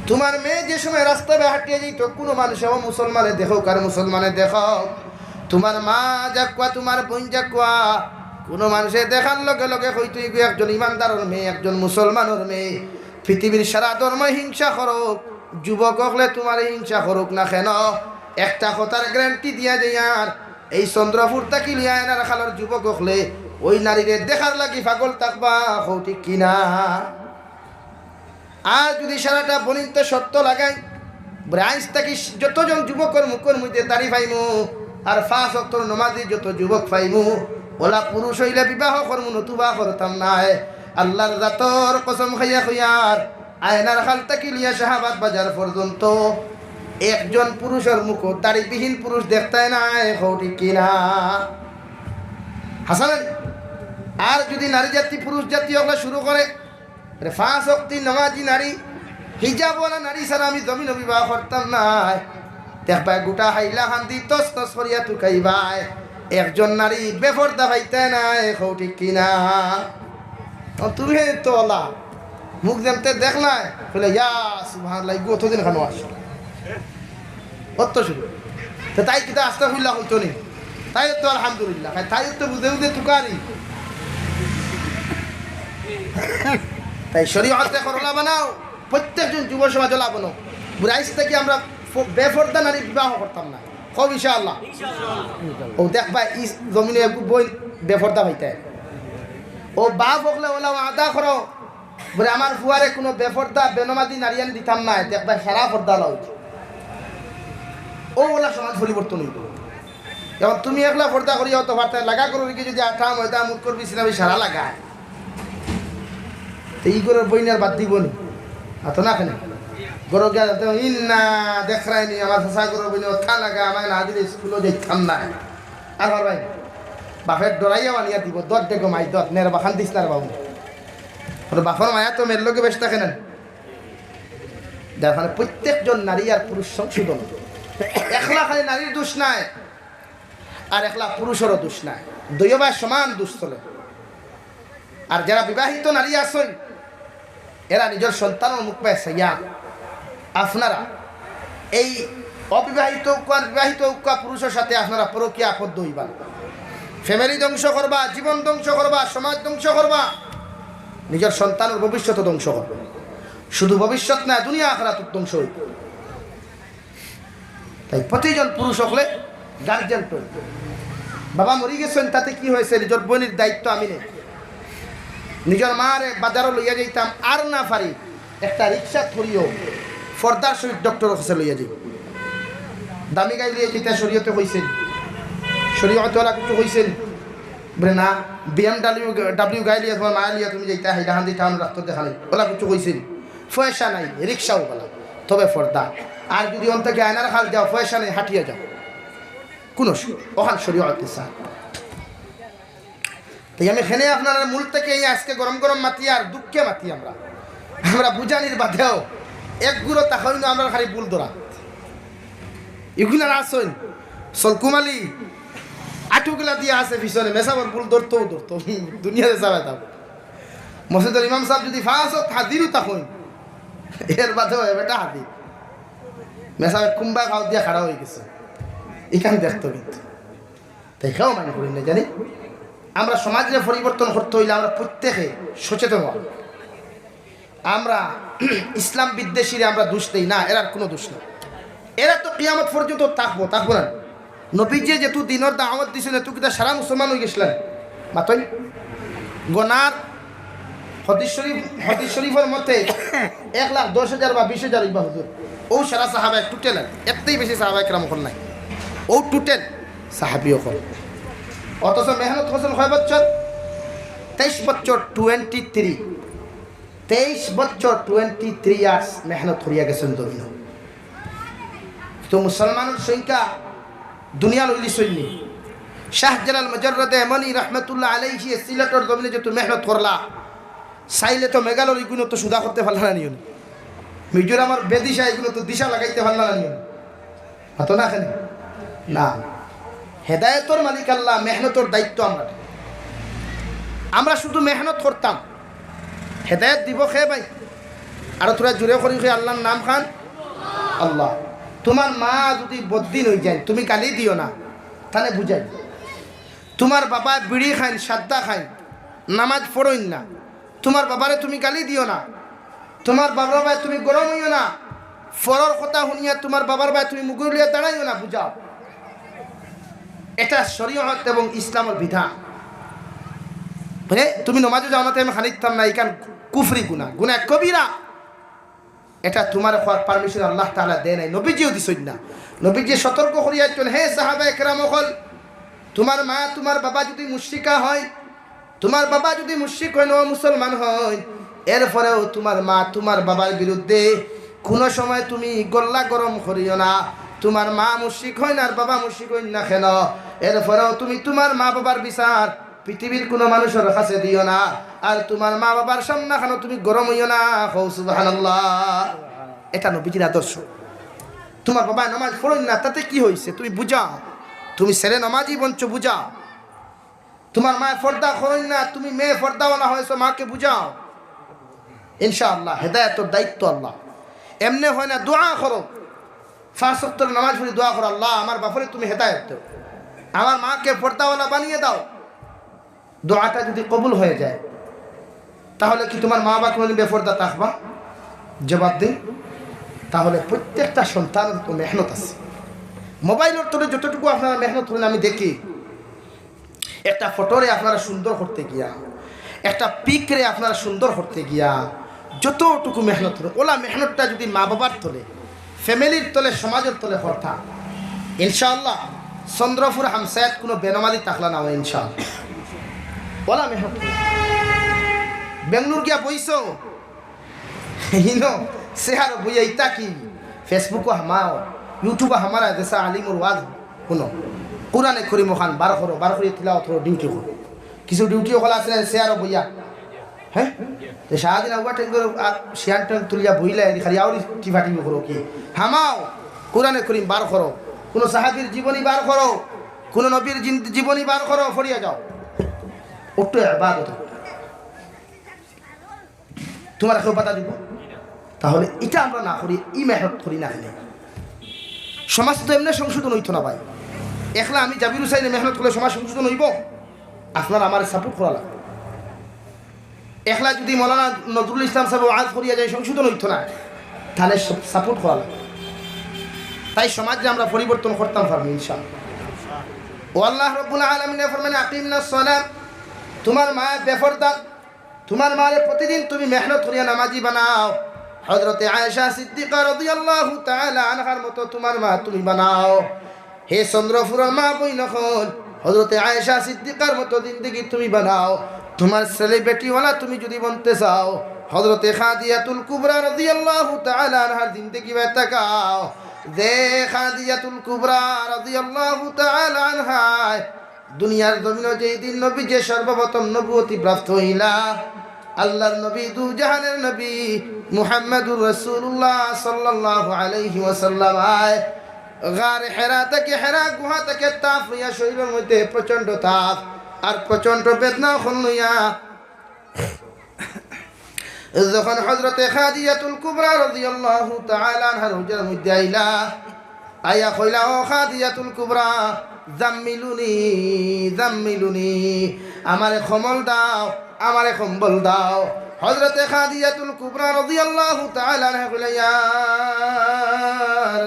তুমার মেয়ে যে সময় রাস্তা বেয়ে হাঁটিয়া যাইতো, কোনো মানুষে ও মুসলমানে দেখউক আর মুসলমানে দেখউক, তুমার মা যাকুয়া, তুমার বইন যাকুয়া, কোনো মানুষে দেখার লগে লগে কইতো, "ইগু একজন ইমানদারর মেয়ে, একজন মুসলমানর মেয়ে।" পৃথিবীর সারা ধর্মে হিংসা করউক, যুবক অকলে তুমারে হিংসা করউক না কেন, একটা কথার গ্যারান্টি দিয়া যাইয়ার, এই চন্দ্রপুর থাকি লইয়া আয়নার খালর যুবক অকলে ওই নারীরে দেখার লাগি পাগল থাকবা। কও ঠিক কিনা? আর যদি সারাটা বইনতে শর্ত লাগাই, বলে, "আইজ থাকি যতজন যুবকর মুখর মধ্যে দাড়ি পাইমু, আর পাঁচ ওয়াক্তর নমাজি যত যুবক পাইমু, ওলা পুরুষ অইলে বিবাহ করমু, নতুবা করতাম নায়।" আল্লাহর জাতর কসম খাইয়া কইয়ার, আয়নার খাল থাকি লইয়া শাহাবাদ বাজার পর্যন্ত একজন পুরুষর মুখো দাড়িবিহীন পুরুষ দেখতায় নায়। কও ঠিক কিনা? হাসান আলী, আর যদি নারী জাতি পুরুষ জাতি অকলে শুরু করে, আরে, পাঁচ ওয়াক্তি নমাজি নারী, হিজাবওয়ালা নারী ছাড়া আমি জমিনো বিবাহ করতাম নায়। দেখবায় গোটা হাইলাকান্দি তছনছ করিয়া তুকাইবায়। একজন নারী বেফর্দা পাইতায় নায়, কও ঠিক কিনা? ও, তুমি হে তো ওলা, মুখ যেমতে দেখলায়, কইলে, "ইয়া সুবহানাল্লাহ, ইগু অতদিন কেনে আসে?" অত শুরু। তো তাই কিতা আস্তা খুললা কইতো নি? তাই তো আলহামদুলিল্লাহ। তাই তো বুঝে বুঝে তুকারি। তাই শরীয়তে করলা বানাও, প্রত্যেকজন যুব সমাজ ওলা বানো। বুলে আইজ থাকি আমরা ফ-, বেফর্দা নারী বিবাহ করতাম না। কও ইনশাআল্লাহ। ও দেখবায়, ই জমিনো এক বইন বেফর্দা পাইতায়। ও বাপ অকলে ওলা ওয়াদা করো, বুলে, "আমার ফুয়ারে কোনো বেফর্দা, বেনমাজি নারী আমি দিতাম নায়, দেখবায় সারা ফর্দা লও।" ও ওলা সমাজ পরিবর্তন অইবো। এখন তুমি একলা ফর্দা করিয়া অত পারতায়, লাগা করো রেখে যদি আটা, ময়দা, মুখ করবি সিনাবি সারা লাগায়, তো ই ঘরর বইন আর বাদ দিবো নি? আতো না কেনে? ঘরো গিয়া যাতে, "ইন্না, দেখরায় নি, আমার চাচা ঘরর বইন অতা লাগা, আমায় না দিলে স্কুলো যাইতাম নায়।" আর পারবায় নি? বাপে ডরাইয়া বানিয়া দিবো, "দর দেখো মাই, দর, নের বাখান দিস না রে বাবু।" আর বাপর মায়া তো মেয়ের লগে বেশ থাকে না। যার কারণে প্রত্যেকজন নারী আর পুরুষ সংশোধন। একলা খালি নারীর দোষ নায়, আর একলা পুরুষরও দোষ নায়, দুইওবায় সমান দোষ চলে। আর যারা বিবাহিত নারী আছইন, এরা নিজর সন্তানর মুখ বায় চাইয়া, আপনারা এই অবিবাহিত অউক্কা আর বিবাহিত অউক্কা পুরুষর সাথে আপনারা পরকীয়া আবদ্ধ অইবা না। ফ্যামিলি ধ্বংস করবা, জীবন ধ্বংস করবা, সমাজ ধ্বংস করবা, নিজর সন্তানর ভবিষ্যৎ ধ্বংস করবা। শুধু ভবিষ্যৎ না, দুনিয়া আখেরাত ধ্বংস অইবো। তাই প্রতিজন পুরুষ অকলে গার্জিয়ান প্রয়োজন। বাবা মরি গেছইন, তাতে কি হয়েছে? নিজর বইনর দায়িত্ব আমি নেই। নিজর মারে বাজারো লইয়া যাইতাম, আর না পারি, একটা রিক্সা ধরিও ফর্দার সহিত ডক্টরর কাছে লইয়া যাই। দামি গাড়ি লইয়া যেতা শরীয়তে কইছে নি? শরীয়তে ওলা কিছু কইছে নি? বুলে না, বিএমডাব্লিউ, ডাব্লিউ গাড়ি লইয়া তুমার মারে লইয়া তুমি যাইতায়, হাইলাকান্দি টাউন রাস্তা দেখা নাই, ওলা কিছু কইছে নি? পয়সা নাই, রিক্সাও বালা, তবে ফর্দা। আর যদি অন থাকি আয়নার খাল যাও, পয়সা নাই, হাঁটিয়া যাও, কোনো অসুবিধা, ওখান শরীয়তে চায়। তাই আমি এখানে আপনারার মূল থেকে এই আজকে গরম গরম মাতি আর দুঃখে মাতি আমরা। আমরা বুঝানির বাদেও এক গুরু তখন আমরার খালি ভুল ধরা। ইগুলা আছইন, সলকুমালি, আটুগুলা দিয়া আছে পিছনে, মেসাবর ভুল ধরতো, ধরতো, দুনিয়াতে চালাইতাম। মসজিদর ইমাম সাব যুদি পাঁচ ওয়াক্ত হাজিরও থাকইন, এর বাদেও এ বেটা হাজির। মেসাবে কুম্বায় খাও দিয়া খাড়া অইগেছে, ইখান দেখতো কিন্তু। তাই কেউ মাইন্ড করি না জানি। আমরা সমাজরে পরিবর্তন করতে অইলে আমরা প্রত্যেকে সচেতন অওয়া। আমরা ইসলাম বিদ্বেষীরে আমরা দোষ দেই না, এরার কুনু দোষ নাই। এরা তো কিয়ামত পর্যন্ত থাকবো, থাকবো না? নবীজিয়ে যেহেতু দিনর দাওয়াত দিছইন, এহেতু কিতা সারা মুসলমান অইগেছলা? মাতইন। গনার হাদিস শরীফ, হাদিস শরীফর মতে এক লাখ দশ হাজার বা বিশ হাজার অইবা হুজুর। অউ সারা সাহাবায়ে টোটাল, এর থাকি বেশি সাহাবায়ে কেরাম অকল নাই। অউ টোটাল সাহাবী অকল। অথচ মেহনত করছইন কয় বছর? তেইশ বছর, টোয়েন্টি থ্রি। তেইশ বছর, টোয়েন্টি থ্রি ইয়ার্স মেহনত করিয়া গেছইন জমিনো। তো মুসলমানর সংখ্যা দুনিয়া লইলিছইন নি। শাহজালাল মুজাররদে ইয়ামানি রহমতুল্লাহ আলাইহি সিলেটর জমিনে যেহেতু মেহনত করলা, চাইলে তো মেঘালয়র ইগুইনতো সুদা করতে পারলা না নি অনে। মিজোরামর বেদিশা ইগুইনতো দিশা লাগাইতে পারলা না নি অনে। অতো না কেনে? না। হেদায়েতর মালিক আল্লাহ, মেহনতর দায়িত্ব আমরার। আমরা শুধু মেহনত করতাম, হেদায়েত দিবো কে ভাই? আরো থুড়া জোরে করি কই, আল্লাহর নাম খান আল্লাহ। তুমার মা যুদি বদদিন অইযাইন, তুমি গালি দিও না, তানে বুঝাই। তুমার বাবায় বিড়ি খাইন, সাদ্দা খাইন, নামাজ পড়ইন না, তুমার বাবারে তুমি গালি দিও না, তুমার বাবার বায় তুমি গরম অইও না, পরর কথা হুনিয়া তুমার বাবার বায় তুমি মুগুর লইয়া দাঁড়াইও না, বুঝাও। এটা শরীয়ত এবং ইসলামর বিধান। মানে, তুমি নমাজো যাও না, তাই আমি খানিতাম না, ইখান কুফরি গুনা, গুনা কবিরা। এটা তুমারে কওয়ার পারমিশন আল্লাহ তাআলা দেয় নাই, নবীজিও দিছইন না। নবীজি সতর্ক করিয়া আইছইন, হে সাহাবায়ে কেরাম অকল, তুমার মা, তুমার বাবা যুদি মুশরিকা হয়, তুমার বাবা যুদি মুশরিক অইন, অমুসলমান অইন, এরপরেও তুমার মা, তুমার বাবার বিরুদ্ধে কুনু সময় তুমি গল্লা গরম করিও না। তুমার মা মুশরিক অইন আর বাবা মুশরিক অইন না কেনে, এরপরেও তুমি তুমার মা বাবার বিচার পৃথিবীর কুনু মানুষর কাছে দিও না। আর তুমার মা বাবার সামনাখানো তুমি গরম অইও না। কও সুবহানাল্লাহ। এটা নবীজির আদর্শ। তুমার বাবায় নমাজ পড়ইন না, তাতে কি অইছে? তুমি বুঝাও। তুমি ছেলে নমাজি বনছো, বুঝাও। তুমার মায় পর্দা করইন না, তুমি মেয়ে পর্দাওয়ালা অইছো, মাকে বুঝাও। ইনশাআল্লাহ, হেদায়েতর দায়িত্ব আল্লাহ। এমনে হয় না, দোয়া করো। পাঁচ ওয়াক্তর নমাজ পড়ি দোয়া করো, "আল্লাহ, আমার বাপরে তুমি হেদায়েত দেও, আমার মাকে পর্দাওয়ালা বানিয়ে দাও।" দোয়াটা যুদি কবুল হয়ে যায়, তাহলে কি তুমার মা বাবা কুনুদিন বেপর্দা থাকবা? জবাব দিন। তাহলে প্রত্যেকটা সন্তানর তো মেহনত আছে। মোবাইলর তলে যতটুকু আপনারা মেহনত করইন, আমি দেখি একটা ফটোরে আপনারা সুন্দর করতে গিয়া, একটা পিকরে আপনারা সুন্দর করতে গিয়া যতটুকু মেহনত করইন, অলা মেহনতটা যুদি মা বাবার তলে, ফ্যামিলির তলে, সমাজর তলে করতা, ইনশাআল্লাহ চন্দ্রপুর হামসায়াত কুনু বেনমাজি থাকলা না অয় ইনশাআল্লাহ। অলা মেহনত করইন। বেঙ্গালুর গিয়া বইছো, হিনো, চেয়ারো বইয়া ইতা কি? Facebook-ও হামাও, YouTube-ও হামারা দেশা আলিমর ওয়াজ হুনো। কোরআনে করিম অখান বার করো, বার করি তিলাওয়াত করো, ডিউটি করো। কিছু ডিউটি অকল আছে না, চেয়ারো বইয়া। হ্যাঁ? তে সারাদিন আউয়া ঠেং ধরো, আর শিয়ান ঠেং তুলিয়া বইলা, এদি খালি আউরি টিফাটিফি করো কি? হামাও, কোরআনে করিম বার করো, কুনু সাহাবীর জীবনী বার করো, কুনু নবীর জিন-, জীবনী বার করো, পড়িয়া যাও। অট্টু ইবাদত। তুমারে কেউ বাধা দিবো? তাহলে ইটা আমরা না করি, ই মেহনত করি না কেনে? সমাজ তো এমনে সংশোধন অইতো না ভাই। একলা আমি জাবির হুসাইনে মেহনত করলে সমাজ সংশোধন অইবো? আপনারা আমারে সাপোর্ট করা লাগবো। একলা যুদি মৌলানা নজরুল ইসলাম সাব ওয়াজ করিয়া যায়, সংশোধন অইতো না, তাহলে স-, সাপোর্ট করা লাগবো। তাই সমাজরে আমরা পরিবর্তন করতাম পারমু ইনশাআল্লাহ। ও আল্লাহ রাব্বুল আলামিনে ফরমাইন, "আকিমনাস সালাহ", তুমার মায় বেপর্দা, তুমার মারে প্রতিদিন তুমি মেহনত করিয়া নামাজি বানাও। হযরতে আয়েশা সিদ্দিকা রাদিয়াল্লাহু তাআলা আনহার মতো তুমার মা তুমি বানাও। হে চন্দ্রপুরর মা বইন অকল, হযরতে আয়েশা সিদ্দিকার মতো জিন্দেগি তুমি বানাও। তুমার ছেলে বেটিওয়ালা তুমি যুদি বনতে চাও, হযরতে খাদিজাতুল কুবরা রাদিয়াল্লাহু তাআলা আনহার জিন্দেগি বায় তাকাও। যে খাদিজাতুল কুবরা রাদিয়াল্লাহু তাআলা আনহায় দুনিয়ার জমিনো যেই দিন নবীজিয়ে সর্বপ্রথম নবুয়তি প্রাপ্ত অইলা, আল্লাহর নবী, দুজাহানের নবী মুহাম্মাদুর রাসূলুল্লাহ সাল্লাল্লাহু আলাইহি ওয়াসাল্লাম আয় গার হেরা থাকি, হেরা গুহা থাকি তাপ অইয়া, শরীরর মধ্যে প্রচণ্ড তাপ আর প্রচণ্ড বেদনা অকল লইয়া যখন হযরতে খাদিজাতুল কুবরা রাদিয়াল্লাহু তাআলা আনহার হুজরার মধ্যে আইলা, আইয়া কইলা, "ও খাদিজাতুল কুবরা, জাম্মিলুনি, জাম্মিলুনি, আমারে কম্বল দাও, আমারে কম্বল দাও।" হযরতে খাদিজাতুল কুবরা রাদিয়াল্লাহু তাআলা আনহা কইলা, "ইয়া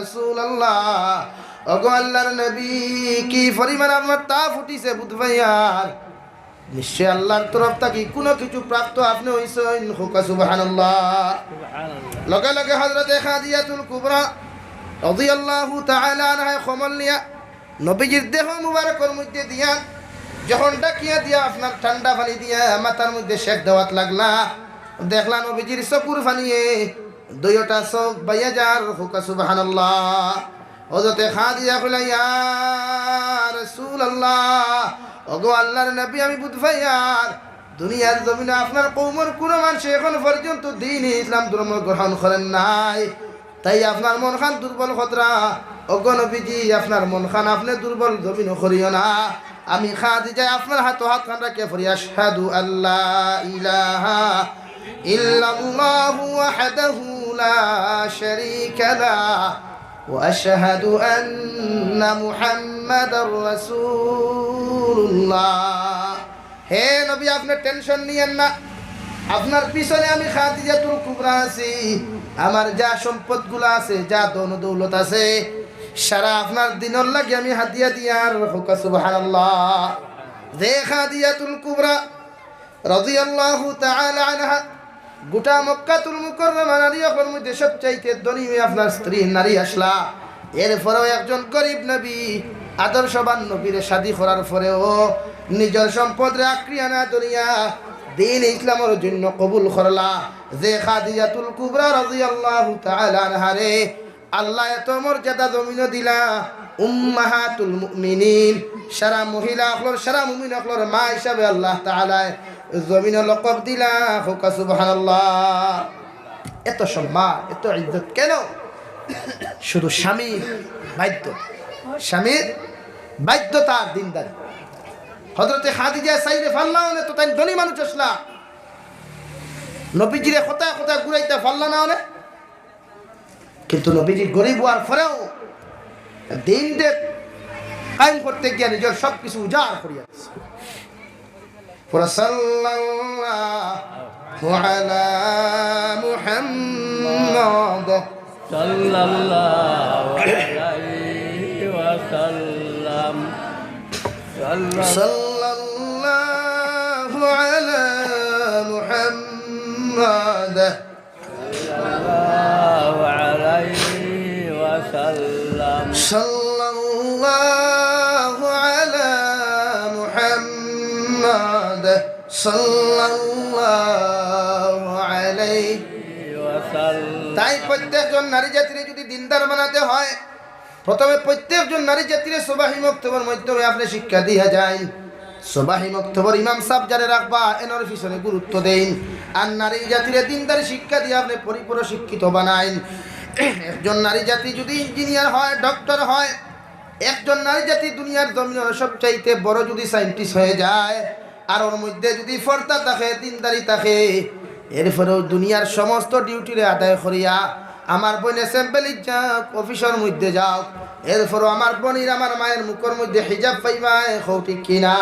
রাসূলুল্লাহ, ওগো আল্লাহর নবী, কি পরিমাণ আপনার তাপ উঠিছে বুধ ভাইয়ার।" নিশ্চয় আল্লাহর তরফ থাকি কুনু কিছু প্রাপ্ত আপনে অইছইন, কউক্কা সুবহানাল্লাহ। সুবহানাল্লাহ। লগে লগে হযরতে খাদিজাতুল কুবরা রাদিয়াল্লাহু তাআলা আনহায় কম্বল নিয়া নবীজির দেহ মুবারকর মধ্যে দিয়া, যখন ঢাকিয়া দিয়া আপনার ঠান্ডা পানি দিয়া মাথার মধ্যে সেক দেওয়াত লাগলা, দেখলা নবীজির চকুর পানিয়ে দুইওটা চউখ বাইয়া যার, কউক্কা সুবহানাল্লাহ। হযরতে খাদিজা কইলা, "ইয়া রাসূলুল্লাহ, ওগো আল্লাহর নবী, আমি বুধ ভাইয়ার দুনিয়ার জমিনো আপনার কওমর কুনু মানষে এখন পর্যন্ত দ্বীনে ইসলাম ধর্ম গ্রহণ করের নাই, তাই আপনার মনখান দুর্বল কররা, ওগো নবীজি, আপনার মনখান আপনে দুর্বল জমিনো করিও না।" আমি খাদিজায় আপনার হাতো হাতখান রাখিয়া পড়ি, "আশহাদু আল্লা ইলাহা ইল্লাল্লাহু ওয়াহদাহু লা শারীকা লাহ, ওয়া আশহাদু আন্না মুহাম্মাদার রাসূলুল্লাহ।" হে নবী, আপনে tension নিয়েন না, আপনার পিছনে আমি খাদিজাতুল কুবরা আছি। আমার যা সম্পদগুলা আছে, যা ধন দৌলত আছে, সারা আপনার দ্বীনর লাগি আমি হাদিয়া দিয়ার, কউক্কা সুবহানাল্লাহ। যে খাদিজাতুল কুবরা রাদিয়াল্লাহু তাআলা আনহা, গোটা মক্কাতুল মুকাররমা নারী অকলর মধ্যে সবচাইতে ধনী অইয়া আপনার স্ত্রী নারী আছলা। এরপরেও একজন গরিব নবী, আদর্শবান নবীরে শাদী করার পরেও নিজর সম্পদরে আঁকড়িয়া না ধরিয়া দ্বীন ইসলামর জন্য কবুল করলা। যে খাদিজাতুল কুবরা রাদিয়াল্লাহু তাআলা আনহারে আল্লায় এত মর্যাদা জমিনো দিলা, উম্মাহাতুল মুমিনিন, সারা মহিলা অকলর, সারা মুমিন অকলর মা হিসাবে আল্লাহ তাআলায় জমিনো লকব দিলা, কউক্কা সুবহানাল্লাহ। এত সম্মান, এত ইজ্জত কেন? শুধু স্বামীর বাধ্য, স্বামীর বাধ্যতা আর দ্বীনদারি। হযরতে খাদিজা চাইলে পারলা অনে, তো তাইন ধনী মানুষ আছলা, নবীজিরে কথায় কথায় ঘুরাইতা পারলা না অনে। কিন্তু নবীজি গরিব অওয়ার পরেও দ্বীনরে কায়েম করতে গিয়া নিজর সবকিছু উজাড় করিয়া দিছে। পড়া, সাল্লাল্লাহু আলা মুহাম্মাদ। সাল্লাল্লাহু আলাইহি ওয়াসাল্লাম। সাল্লাল্লাহু আলা মুহাম্মাদ। সাল্লাল্লাহু আলাইহি ওয়াসাল্লাম। সাল্লাল্লাহু আলা মুহাম্মাদ। সাল্লাল্লাহু আলাইহি ওয়াসাল্লাম। তাই প্রত্যেকজন নারী জাতিরে যদি দ্বীনদার বানাইতে হয়, প্রথমে প্রত্যেকজন নারী জাতিরে সবাহি মক্তবর মাধ্যমে আপনে শিক্ষা দিয়া যাইন। সবাহি মক্তবর ইমাম সাব যারে রাখবা, এনর পিছনে গুরুত্ব দেইন। আর নারী জাতিরে দ্বীনদারি শিক্ষা দিয়া আপনে পরিপূর্ণ শিক্ষিত বানাইন। একজন নারী জাতি যদি ইঞ্জিনিয়ার হয়, ডক্টর হয়, একজন নারী জাতি দুনিয়ার জমিনর সবচাইতে বড় যদি সায়েন্টিস্ট হয়ে যায়, আর ওর মধ্যে যদি পর্দা থাকে, দ্বীনদারি থাকে, এরপরেও দুনিয়ার সমস্ত ডিউটিরে আদায় করিয়া আমার বোন অ্যাসেম্বলিত যাউক, অফিসর মধ্যে যাউক, এরপরেও আমার বোনির, আমার মায়ের মুখর মধ্যে হিজাব পাইবায়, কও ঠিক কিনা?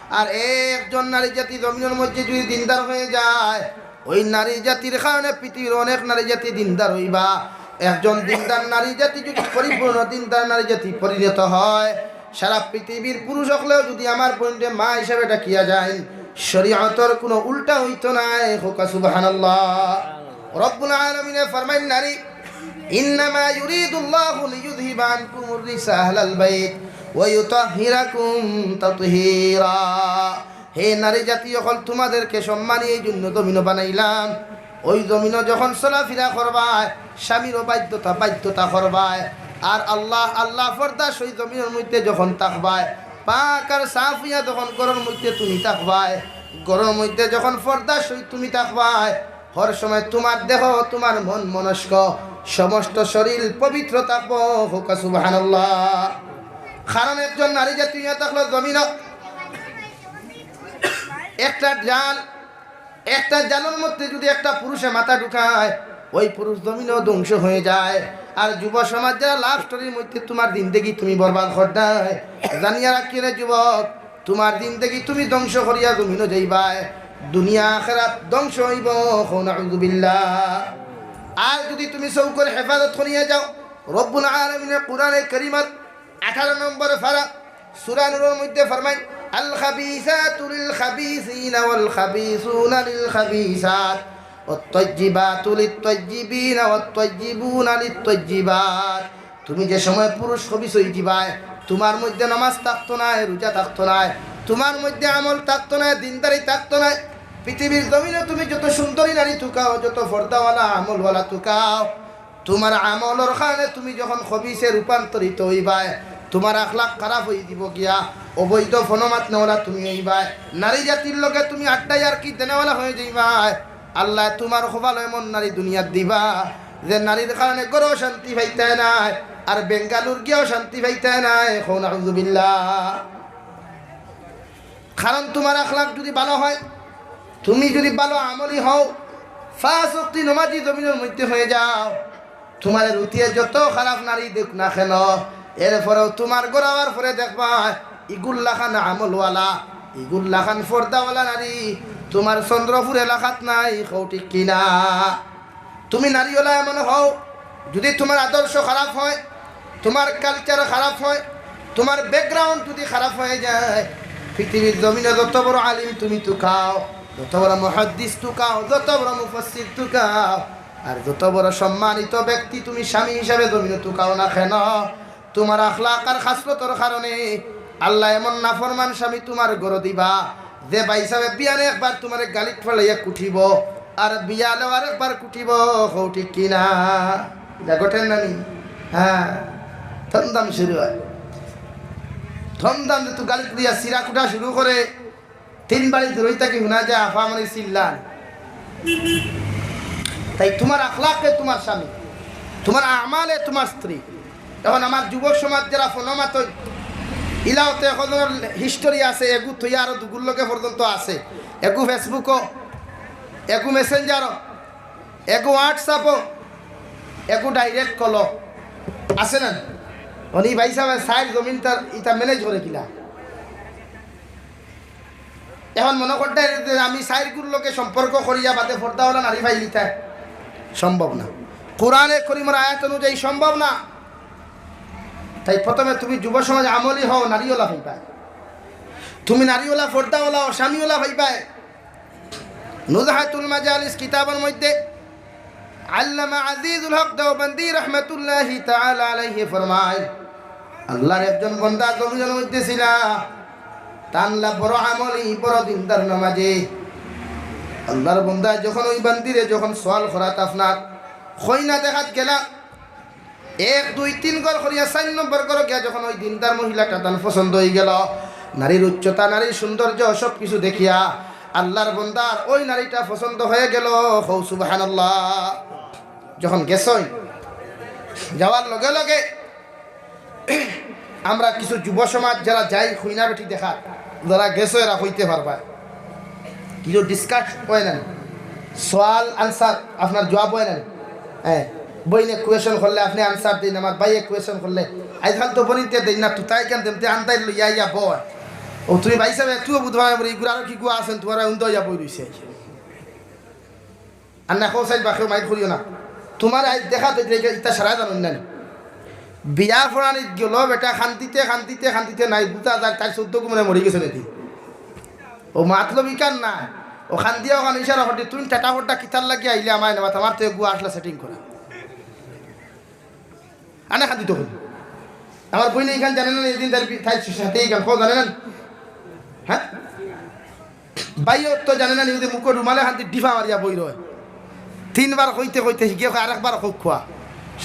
আর একজন নারী জাতি জমিনর মধ্যে যদি দ্বীনদার হয়ে যায়, ওই নারী জাতির কারণে পৃথিবীর অনেক নারী জাতি দ্বীনদার হইবা। একজন দ্বীনদার নারী জাতি যদি পরিপূর্ণ দ্বীনদার নারী জাতি পরিণত হয়, সারা পৃথিবীর পুরুষ অকলেও যদি আমার বোনরে মা হিসাবে ডাকিয়া যাইন, শরীয়তর কোনো উল্টা হইতো নায়। কউক্কা সুবহানাল্লাহ। রব্বুল আলামিনে ফরমাইন নারী, "ইন্নামা ইউরিদুল্লাহু লিইউযহিবা আনকুমুর রিজসা আহলাল বাইত ওয়া ইউতাহহিরাকুম তাতহীরা।" হে নারী জাতি অকল, তোমাদেরকে সম্মানী এই জন্য জমিনো বানাইলাম, ওই জমিনো যখন চলাফিরা করবায়, স্বামীরও বাধ্যতা, বাধ্যতা করবায়, আর আল্লাহ, আল্লাহ পর্দার সহিত জমিনর মধ্যে যখন থাকবায়, পাক আর সাফ হইয়া যখন ঘরর মধ্যে তুমি থাকবায়, ঘরর মধ্যে যখন পর্দার সহিত তুমি থাকবায়, হর সময় তোমার দেহ, তোমার মন, মনস্ক, সমস্ত শরীর পবিত্র থাকবো। কউক্কা সুবহানাল্লাহ। কারণ একজন নারী জাতি হইয়া থাকলো জমিনো একটা ডাল, একটা জালর মধ্যে যদি একটা পুরুষে মাথা ঢুকায়, ওই পুরুষ জমিনও ধ্বংস হয়ে যায়। আর যুব সমাজ যারা লাভ স্টোরির মধ্যে তোমার জিন্দেগি তুমি বরবাদ করদায়, জানিয়া রাখিও রে যুবক, তোমার জিন্দেগি তুমি ধ্বংস করিয়া জমিনও যাইবায়, দুনিয়া আখেরাত ধ্বংস হইব। কও নাউজুবিল্লাহ। আর যদি তুমি চউখর হেফাজত করিয়া যাও, রব্বুল আলামিনে কোরআনে কারীমর আঠারো নম্বর পারা সূরা নূরর মধ্যে ফরমাইন, "আল খাবিসাতু লিল খাবিসিনা ওয়াল খাবিসুনা লিল খাবিসাত, ওয়াত তাইয়্যিবাতু লিত তাইয়্যিবিনা ওয়াত তাইয়্যিবুনা লিত তাইয়্যিবাত।" তুমি যে সময় পুরুষ খবিস অইযিবায়, তোমার মধ্যে নামাজ থাকতো নায়, রোজা থাকতো নায়, তোমার মধ্যে আমল থাকতো নায়, দিনদারি থাকতো নায়। পৃথিবীর জমিনো তুমি যত সুন্দরী নারী তুকাও, যত পর্দাওয়ালা, আমলওয়ালা তুকাও, তোমার আমলর কারণে তুমি যখন খবিসে রূপান্তরিত অইবায়, তোমার আখলাক খারাপ অইযিবো গিয়া, অবৈধ ফোনো মাতনেওয়ালা তুমি অইবায়, নারী জাতির লগে তুমি আড্ডা ইয়ার্কি দেনেওয়ালা অইযাইবায়। আল্লায় তোমার কপালো এমন নারী দুনিয়াত দিবা, যে নারীর কারণে ঘরো শান্তি পাইতায় নায়, আর বেঙ্গালুর গিয়াও শান্তি পাইতায় নায়। কও নাউজুবিল্লাহ। কারণ তোমার আখলাক যদি ভালা হয়, তুমি যদি ভালা আমলি হও, পাঁচ ওয়াক্তি নমাজি জমিনর মধ্যে হয়ে যাও, তোমারে রুতিয়ে যত খারাপ নারী দেউক না কেন, এরপরেও তোমার ঘরো আওয়ার পরে দেখবায়, ইগুর লাখান আমলওয়ালা, ইগুর লাখান পর্দাওয়ালা নারী তোমার চন্দ্রপুর এলাকাত নাই। কও ঠিক কিনা? তুমি নারীওয়ালা এমন হও, যদি তোমার আদর্শ খারাপ হয়, তোমার কালচার খারাপ হয়, তোমার ব্যাকগ্রাউন্ড যদি খারাপ হয়ে যায়, পৃথিবীর জমিনো যত বড় আলিম তুমি তুকাও, যত বড় মুহাদ্দিস তুকাও, যত বড় মুফাসসির তুকাও, আর যত বড় সম্মানিত ব্যক্তি তুমি স্বামী হিসাবে জমিনো তুকাও না কেন, তোমার আখলাক আর খাসলতর কারণে আল্লায় এমন নাফরমান স্বামী তোমার ঘরো দিবা, যে ভাইসাবে বিয়ানে একবার তোমারে গালিত ফালাইয়া কুটিবো, আর বিয়ালেও আরেকবার কুটিবো। কও ঠিক কিনা? ইটা ঘটের না নি? হ্যাঁ, ধমধম শুরু হয়। ধমধম যে তুই গালিত দিয়া সিরা কুটা শুরু করে, তিন বাড়ি দূরই থাকি হুনা যায় আফা মানে চিল্লান। তাই তোমার আখলাকে তোমার স্বামী, তোমার আমালে তোমার স্ত্রী। এখন আমার যুবক সমাজ যারা ফোনো মাতই, ইলাও তো একজনর হিস্টোরি আছে, এগু থইয়া আরো দুগুর লগে পর্যন্ত আছে, এগু ফেসবুকও, এগু মেসেঞ্জারও, এগু হোয়াটসঅ্যাপও, এগু ডাইরেক্ট কলও, আছে না? অনি ভাইসাবে চাইর জমিন তার ইতা ম্যানেজ করে কিলা? এখন মনো করতায় যে আমি চাইরগুর লগে সম্পর্ক করিয়া বাদে পর্দাওয়ালা নারী পাইলিতাম, সম্ভব না। কোরআনে করিমর আয়াত অনুযায়ী সম্ভব না। তাই প্রথমে তুমি যুব সমাজ আমলি হও, নারীওয়ালা পাইবায়। তুমি নারীওয়ালা, পর্দাওয়ালা, ও স্বামীওয়ালা পাইবায়। নুজহাতুল মাজালিস কিতাবর মধ্যে আল্লামা আজিজুল হক দেওবন্দি রহমতুল্লাহি তাআলা আলাইহি ফরমায়, আল্লাহর একজন বন্দা জমিনর মধ্যে ছিলা, তানলা বড় আমলি, বড় দিনদার নমাজি। আল্লাহর বন্দা যখন ওই বান্দিরে যখন সওয়াল করাত আপনার কইনা দেখাত গেলা, এক, দুই, তিন ঘর করিয়া চাইর নম্বর ঘরো গিয়া যখন ওই দিনদার মহিলাটা তান পছন্দ অইগেল, নারীর উচ্চতা, নারীর সৌন্দর্য, সব কিছু দেখিয়া আল্লাহর বন্দার ওই নারীটা পছন্দ হয়ে গেল। কও সুবহানাল্লাহ। যখন গেছইন, যাওয়ার লগে লগে আমরা কিছু যুব সমাজ যারা যাই কইনা বেটি দেখাত, যারা গেছো এরা কইতে পারবা, কিছু ডিসকাস হয় না, সওয়াল আনসার আপনার জবাব হয় না। হ্যাঁ, বইনে কোয়েশন করলে আপনি আনসার দিন, আমার ভাইয়ে কোয়েশন করলে, আজকাল তো বনিতে দিন না, তুতাই কেন দেমতে আন্দাই লইয়া ইয়া বয়। ও তুমি ভাইসাবে, তুইও বুধবার বলে, ইগুর আরো কি গুয়া আছেন, তোমার উন্দা ইয়া বই রইছে। আর না, কও চাইন বা কেউ মাইর করিও না। তোমার আজ দেখা তো যে ইটা সারা জানুন না। বিয়া পড়ানিত গেল বেটা, কান্দিতে, কান্দিতে, কান্দিতে নাই, বুঝা যায় তাই চৌদ্দ গুমনে মরি গেছে নাকি। ও মাতলব ইকান না, ও কান্দিয়া ওখান ইশারা করতে, "তুমি টাটা ফোনটা কিতার লাগি আইলে আমায় নেবা, আমার তো এগু আসলা সেটিং করা।" আনে কান্দিত কই? আমার বইনে ইখান জানে না, এদিন তার বি-, তাই সাথে ইখান, কও জানে না? হ্যাঁ? ভাইও তো জানে না, নিজে মুখো রুমালে কান্দি ডিফা মারিয়া বই রয়। তিনবার কইতে কইতে হিগে কয়, "আরেকবার কউক খোয়া।"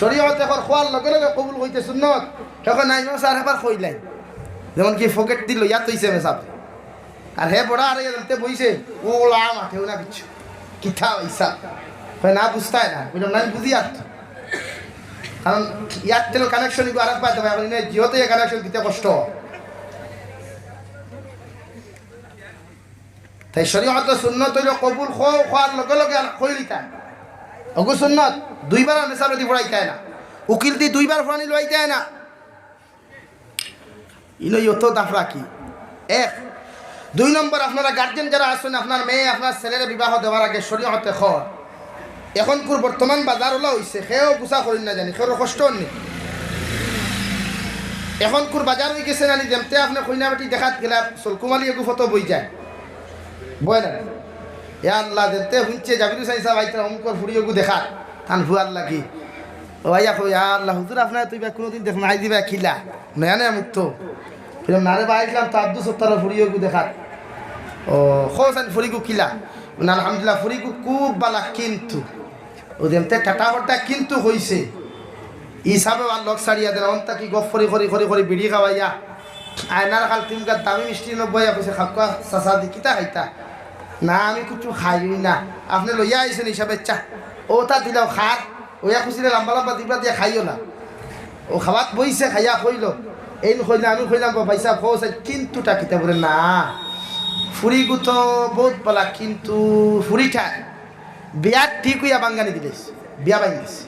শরীয়তে কর খোয়ার লগে লগে কবুল কইতে সুন্নত। তখন নাই, "না স্যার, আরেকবার কইলাই।" যেমন কি পকেট দিল, ইয়াত হইছে মেসাব। আর হে বড়া আরে এমতে বইছে, ও ওলা মাঠেও না কিচ্ছু। কিতা হইছা? কয়, "না, বুঝতায় না।" কইলাম, "না, আমি বুঝি আর তো।" কারণ Airtel connection ইগু আরেক পাইতে পারে, এখন এনে Jio তে connection দিতে কষ্ট। তাই শরীয়তে সুন্নত অইলো কবুল কও, কওয়ার লগে লগে আর কইলিতা। অগু সুন্নত, দুইবার আর মেসাবদি পড়াইতায় না, উকিল দি দুইবার পড়ানি লইতায় না। ইনো অত দাফরা কি? এক। দুই নম্বর, আপনারা গার্জিয়ান যারা আছইন, আপনার মেয়ে আপনার ছেলেরে বিবাহ দেওয়ার আগে শরীয়তে কয়, এখনকুর বর্তমান বাজার অলা অইছে, কেউ গুছা করইন না জানি, কেউর কষ্ট অর নি। এখনকুর বাজার অইগেছে নানি, যেমতে আপনে কইনা বেটি দেখাত গেলা, সলকুমালি এগু ফটো বই যায়, বয় না? ইয়া আল্লাহ, যেমতে হুনছে জাবির হুসাইন সাব আইতরা অমুকর ফুড়ি এগু দেখাত, তান ফুয়ার লাগি। ও আইয়া কয়, "ইয়া আল্লাহ, হুজুর, আপনারে তো ইবা কুনুদিন দেখছি না, আইজ ইবা কিলা?" নয়া নয়া মুক্ত। কইলাম, "না রে বা, আইছলাম তো আব্দুস সত্তারর ফুড়ি এগু দেখাত।" "ও, কও চাইন ফুড়িগু কিলা?" "না, আলহামদুলিল্লাহ, ফুড়িগু খুব বালা, কিন্তু অউ যেমতে টাটা পড়তা কিন্তু কইছে, ই হিসাবে আর লগ ছাড়িয়া দেন, অন থাকি গফ করি করি করি করি বিড়ি খাওয়াইয়া, আয়নার খাল তিমগাত দামি মিষ্টি নবইয়া কইছে, 'খাউক্কা চাচা দি, কিতা খাইতা?' 'না, আমি কুচ্ছু খাইউ না।' 'আপনে লইয়া আইছইন হিসাবে, আচ্ছা, অউতা দিলাও খার।' অইয়া খুশিরে লাম্বা লাম্বা দিবা দিয়া খাইও না। অউ খাওয়াত বইছে, খাইয়া কইলো, এইন কইলা, আমি কইলাম, "বা ভাইসাব, কও চাইন, কিন্তুটা কিতা?" বলে, "না, ফুড়িগু তো বউত বালা, কিন্তু ফুড়িটায় বিয়া ঠিক অইয়া ভাঙ্গানি দিলাইছে, বিয়া ভাঙ্গিছে।"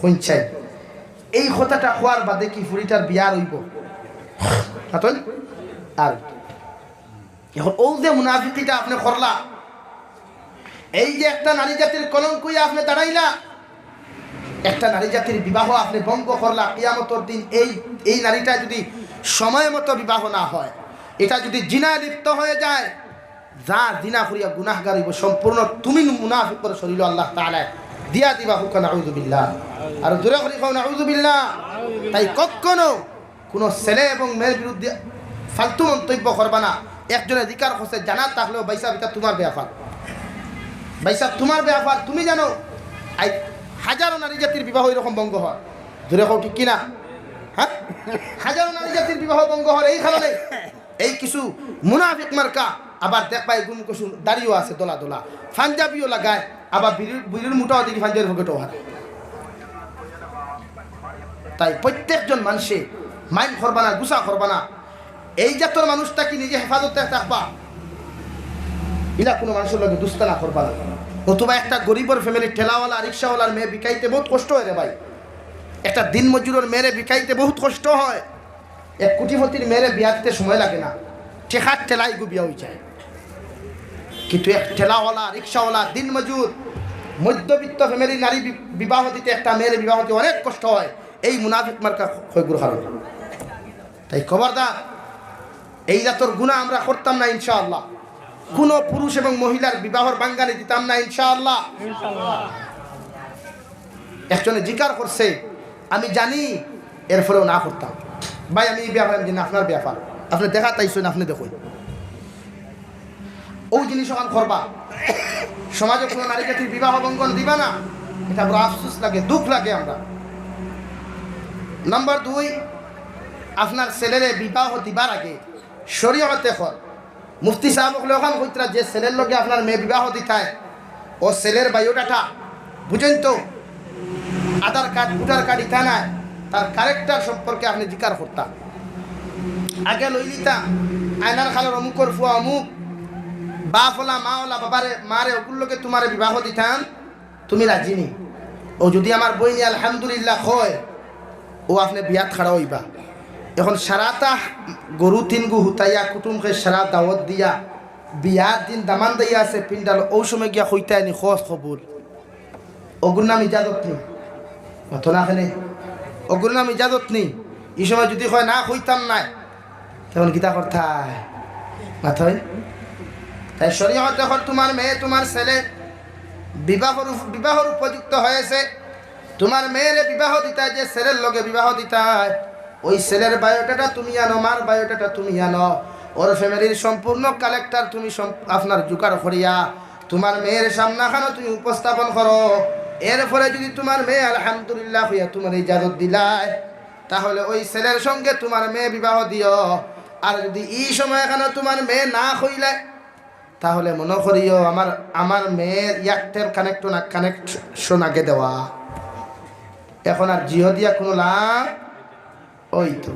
হুনছইন, এই কথাটা কওয়ার বাদে কি ফুড়িটার বিয়া আর অইবো? মাতইন? আর অখন অউ যে মুনাফিকিটা আপনে করলা, এই যে একটা নারী জাতির কলঙ্ক অইয়া আপনে দাঁড়াইলা, একটা নারী জাতির বিবাহ আপনে ভঙ্গ করলা, কিয়ামতর দিন এই, এই নারীটা যদি সময় মতো বিবাহ না হয়, এটা যদি জিনায় লিপ্ত হয়ে যায়, যা জিনা করিয়া গুনাহগার অইবো, সম্পূর্ণ তুমি মুনাফিকর শরীলো আল্লাহ তাআলায় দিয়া দিবা। কউক্কা নাউজুবিল্লাহ। আর জোরে করি কও নাউজুবিল্লাহ। তাই কখনো কুনু ছেলে এবং মেয়ের বিরুদ্ধে ফালতু মন্তব্য করবা না। একজনে জিকার করছে, জানা থাকলেও, "ভাইসাব, ইটা তুমার ব্যাপার, ভাইসাব, তুমার ব্যাপার, তুমি জানো।" আই, হাজারো নারী জাতির বিবাহ এরকম ভঙ্গ হয়। জোরে কও, ঠিক কি না? হ্যাঁ, হাজারো নারী জাতির বিবাহ ভঙ্গ হয় এই কারণে। এই কিছু মুনাফিক মার্কা, আবার দেখবা এগুর মুখো দাড়িও আছে দলা দলা, পাঞ্জাবিও লাগায়, আবার বিড়ির, বিড়ির মুঠাও দেখি পাঞ্জাবির পকেটো হারে। তাই প্রত্যেকজন মানষে মাইন্ড করবা না, গুসা করবা না। এই জাতর মানুষ থাকি নিজে হেফাজতে থাকবা। ইলা কুনু মানষর লগে দুস্তানা করবা না। অথবা একটা গরিবর ফ্যামিলির ঠেলাওয়ালা, রিক্সাওয়ালার মেয়ে বিকাইতে বউত কষ্ট অয় রে ভাই। একটা দিন মজুরর মেয়েরে বিকাইতে বউত কষ্ট অয়। এক কোটিপতির মেয়েরে বিয়া দিতে সময় লাগে না, টেকার ঠেলায় ইগু বিয়া অইযায়। কিন্তু এক ঠেলাওয়ালা, রিক্সাওয়ালা, দিন মজুর, মধ্যবিত্ত ফ্যামিলির নারী বি-, বিবাহ দিতে, একটা মেয়েরে বিবাহ দিতে অনেক কষ্ট অয়। এই মুনাফিক মার্কা কয়গুর কারণে। তাই খবরদার, এই জাতর গুনা আমরা করতাম না ইনশাআল্লাহ। কুনু পুরুষ এবং মহিলার বিবাহর ভাঙ্গানি দিতাম না ইনশাআল্লাহ। একজনে জিকার করছে, আমি জানি, এরপরেও না করতাম। ভাই, আমি ই ব্যাপারে, আমি জানি আপনার ব্যাপার, আপনে দেখাত আইছইন, আপনে দেখইন। অউ জিনিস অখান করবা, সমাজো কুনু নারী জাতির বিবাহ ভঙ্গন দিবা না, ইটা বড় আফসোস লাগে, দুখ লাগে আমরা। নাম্বার দুই, আপনার ছেলেরে বিবাহ দিবার আগে শরীয়তে কয়, মুফতি সাব অকলে অখান কইতরা, যে ছেলের লগে আপনার মেয়ে বিবাহ দিতায়, অউ ছেলের বায়োডাটা, বুঝইন তো, আধার কার্ড, ভোটার কার্ড ইতা নায়, তার ক্যারেক্টার সম্পর্কে আপনে জিকার করতা। আগে লইলিতা, আয়নার খালর অমুকর ফুয়া অমুক, বাপ অলা, মা অলা, বাবারে, মারে, অগুর লগে তুমারে বিবাহ দিতাম, তুমি রাজি নি? অউ যুদি আমার বইনে আলহামদুলিল্লাহ কয়, অউ আপনে বিয়াত খাড়া অইবা। অখন সারাটা গরু তিনগু হুতাইয়া, কুটুমকে সারা দাওয়াত দিয়া, বিয়ার দিন দামান দাইয়া আছে পিন্ডাল, অউ সময় গিয়া কইতায় নি, "কছ কবুল।" অগুর নাম ইজাজত নি? মাতো না কেনে? অগুর নাম ইজাজত নি? ই সময় যুদি কয়, "না, কইতাম নায়," তখন কিতা করতায়? মাতইন? তাই শরীয়তে কয়, তুমার মেয়ে, তুমার ছেলে বিবাহর উপ-, বিবাহর উপযুক্ত হয়েছে, তুমার মেয়েরে বিবাহ দিতায়, যে ছেলের লগে বিবাহ দিতায়, অউ ছেলের বায়োডাটা তুমি আনো, মার বায়োডাটা তুমি আনো, অর ফ্যামিলির সম্পূর্ণ ক্যারেক্টার তুমি সম-, আপনার জোগাড় করিয়া তুমার মেয়ের সামনাখানো তুমি উপস্থাপন করো। এরপরে যুদি তুমার মেয়ে আলহামদুলিল্লাহ কইয়া তুমারে ইজাজত দিলায়, তাহলে অউ ছেলের সঙ্গে তুমার মেয়ে বিবাহ দিও। আর যুদি ই সময়খানো তুমার মেয়ে না কইলায়, তাহলে মনো করিও আমার, আমার মেয়ের এয়ারটেল কানেক্ট না, কানেকশন আগে দেওয়া। অখন আর জিও দিয়া কুনু লাভ অইতো।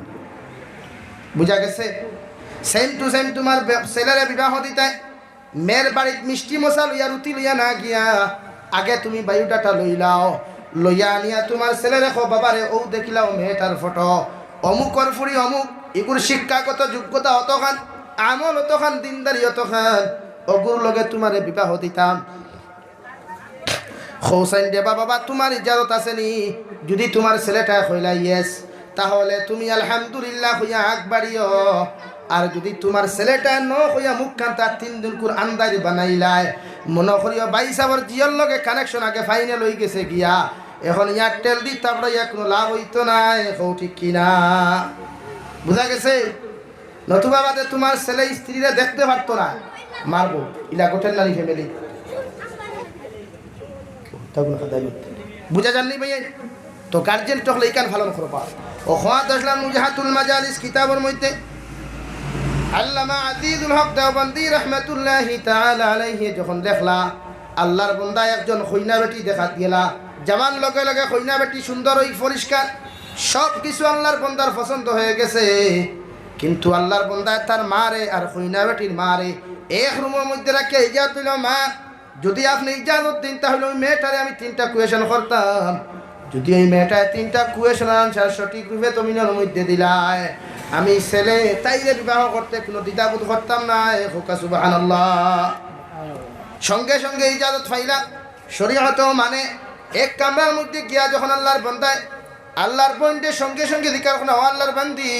বুঝা গেছে? সেম টু সেম তুমার বে-, ছেলেরে বিবাহ দিতায়, মেয়ের বাড়িত মিষ্টি মশা লইয়া, রুটি লইয়া না গিয়া আগে তুমি বায়োডাটা লইলাও, লইয়া আনিয়া তুমার ছেলেরে কও, "বাবারে, অউ দেখিলাও মেয়েটার ফটো, অমুকর ফুড়ি অমুক, ইগুর শিক্ষাগত যোগ্যতা অতখান, আমল অতখান, দিনদারি অতখান, অগুর লগে তুমারে বিবাহ দিতাম।" কও চাইন, "দেবা বাবা, তুমার ইজাজত আছে নি?" যুদি তুমার ছেলেটায় কইলা yes, তাহলে তুমি আলহামদুলিল্লাহ কইয়া আগ বাড়িও। আর যুদি তুমার ছেলেটায় no কইয়া মুখখান তার তিন দিনকুর আন্দাইর বানাইলায়, মনো করিও ভাইসাবর Jio-র লগে connection আগে final অইগেছে গিয়া, এখন Airtel দি তারপরে কুনু লাভ অইতো নায়। কও ঠিক কি না? বুঝা গেছে? নতুবা বাদে তুমার ছেলে স্ত্রীরে দেখতে পারতো না, মারবো। ইলা গোটের নারী family। বুঝা যার নি ভাই? তো guardian তো অকলে ইখান পালন করবা। অউ কওয়াত আছলাম নুজহাতুল মাজালিস কিতাবর মধ্যে আল্লামা আজিজুল হক দেওবন্দি রহমাতুল্লাহি তাআলা আলাইহি যখন দেখলা, আল্লার বন্দা একজন কইনা বেটি দেখাত গেলা, যাওয়ার লগে লগে কইনা বেটি সুন্দর অই পরিষ্কার, সব কিছু আল্লার বন্দার পছন্দ অই গেছে। কিন্তু আল্লার বন্দায় তার মারে আর কইনা বেটির মারে এক রুমর মধ্যে রাখিয়া ইজাজত দিল, "মা, যুদি আপনে ইজাজত দেইন, তাহলে অউ মেয়েটারে আমি তিনটা question করতাম। যুদি অউ মেয়েটায় তিনটা questionর answer সঠিক রূপে জমিনর মধ্যে দিলায়, আমি ছেলে তাইরে বিবাহ করতে কুনু দ্বিধাবোধ করতাম নায়।" কউক্কা সুবহানাল্লাহ। সঙ্গে সঙ্গে ইজাজত পাইলা, শরীয়তও মানে। এক কামরার মধ্যে গিয়া যখন আল্লার বন্দায় আল্লার বইনরে সঙ্গে সঙ্গে জিকার করলা, "ও আল্লার বান্দি,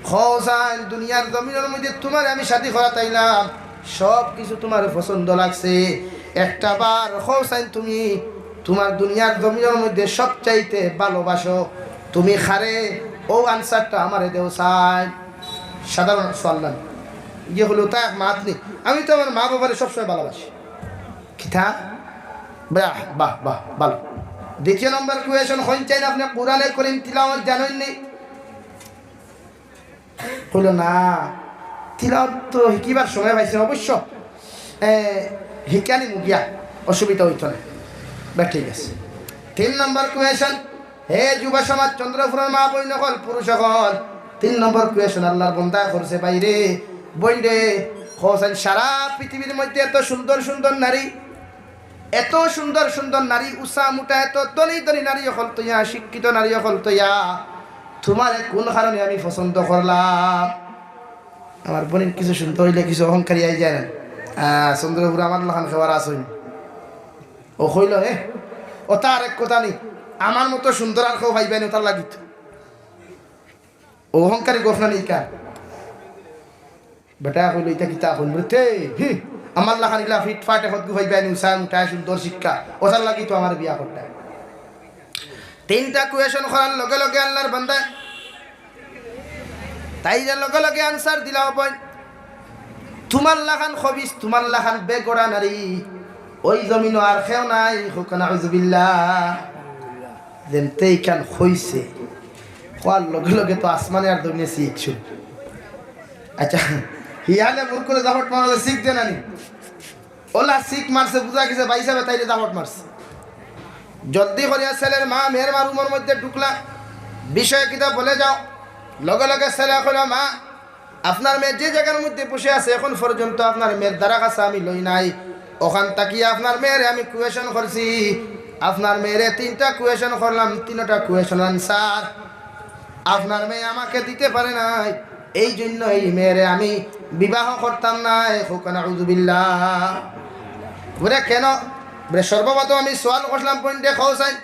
কও চাইন দুনিয়ার জমিনর মধ্যে তুমারে আমি শাদি করাত আইলাম, সব কিছু তুমার পছন্দ লাগছে, একটা বার কও চাইন তুমি তুমার দুনিয়ার জমিনর মধ্যে সবচাইতে ভালোবাসো, তুমি কারে? অউ answerটা আমারে দেও চাইন।" সাধারণ সওয়াল না, ইয়ে অইলো তা এক মাত নি, "আমি তো আমার মা বাবারে সবসময় ভালোবাসি।" কিতা? বাহ, বাহ, বাহ, ভালো। দ্বিতীয় নম্বর question, কইন চাইন আপনে কোরআনে করিম তিলাওয়াত জানইন নি? কইলো, "না, তিলাওয়াত তো হিকিবার সময় পাইছি না অবশ্য। এ, হিকানি মুগিয়া, অসুবিধা অইতো না।" বা ঠিক আছে। তিন নম্বর question, হে যুব সমাজ, চন্দ্রপুরর মা বইন অকল, পুরুষ অকল, তিন নম্বর question আল্লার বন্দায় করছে, "ভাইরে, বইনরে, কও চাইন সারা পৃথিবীর মধ্যে এত সুন্দর সুন্দর নারী, এত সুন্দর সুন্দর নারী, উচা মুটা, এত ধনী ধনী নারী অকল থইয়া, শিক্ষিত নারী অকল থইয়া, তুমারে কুন কারণে আমি পছন্দ করলাম?" আমার বইনর কিছু সুন্দর অইলে কিছু অহংকারী আই যায় না? আহ, চন্দ্রপুর আমার লাখান খেওয়ার আছইন। অউ কইলো, "এ, অতা আরেক কথা নি, আমার মতো সুন্দর আর কেউ পাইবায় নি, অতার লাগি তো।" অউ অহংকারী গফ না নি ইখান? বেটায় কইলো, "ইতা কিতা কইন?" বুলে, "তে, হি, আমার লাখান ইলা ফিটফাট একটগু পাইবায় নি, উচা মুটা, সুন্দর শিক্ষা, অতার লাগি তো আমারে বিয়া করতায়।" তিনটা question করার লগে লগে আল্লার বন্দায় তাইরে লগে লগে answer দিলা, "ও বইন, তুমার লাখান খবিস, তুমার লাখান বেগড়া নারী অউ জমিনো আর কেউ নাই।" কউক্কা নাউজুবিল্লাহ। যেমতে ইখান কইছে, কওয়ার লগে লগে তো আসমানে আর জমিনে চিক শুরু। আচ্ছা, হিয়ালে মুরকুরে জাপট মারলে চিক দেয় না নি? অলা চিক মারছে, বুঝা গেছে ভাইসাবে তাইরে জাপট মারছে। জলদি করিয়া ছেলের মা, মেয়ের মা রুমর মধ্যে ঢুকলা, বিষয়ে কিতা বলে যাও। লগে লগে ছেলে কইলো, "মা, আপনার মেয়ে যে জাগার মধ্যে বসে আছে, এখন পর্যন্ত আপনার মেয়ের ধারা কাছা আমি লই নাই। অখান থাকি আপনার মেয়েরে আমি question করছি, আপনার মেয়েরে তিনটা question করলাম, তিনটা question answer আপনার মেয়ে আমাকে দিতে পারে নাই, এই জন্য এই মেয়েরে আমি বিবাহ করতাম নায়।" কউক্কা নাউজুবিল্লাহ। বুলে, "কেন?" বুলে, "সর্বপ্রথম আমি সওয়াল করলাম, বইনরে কও চাইন,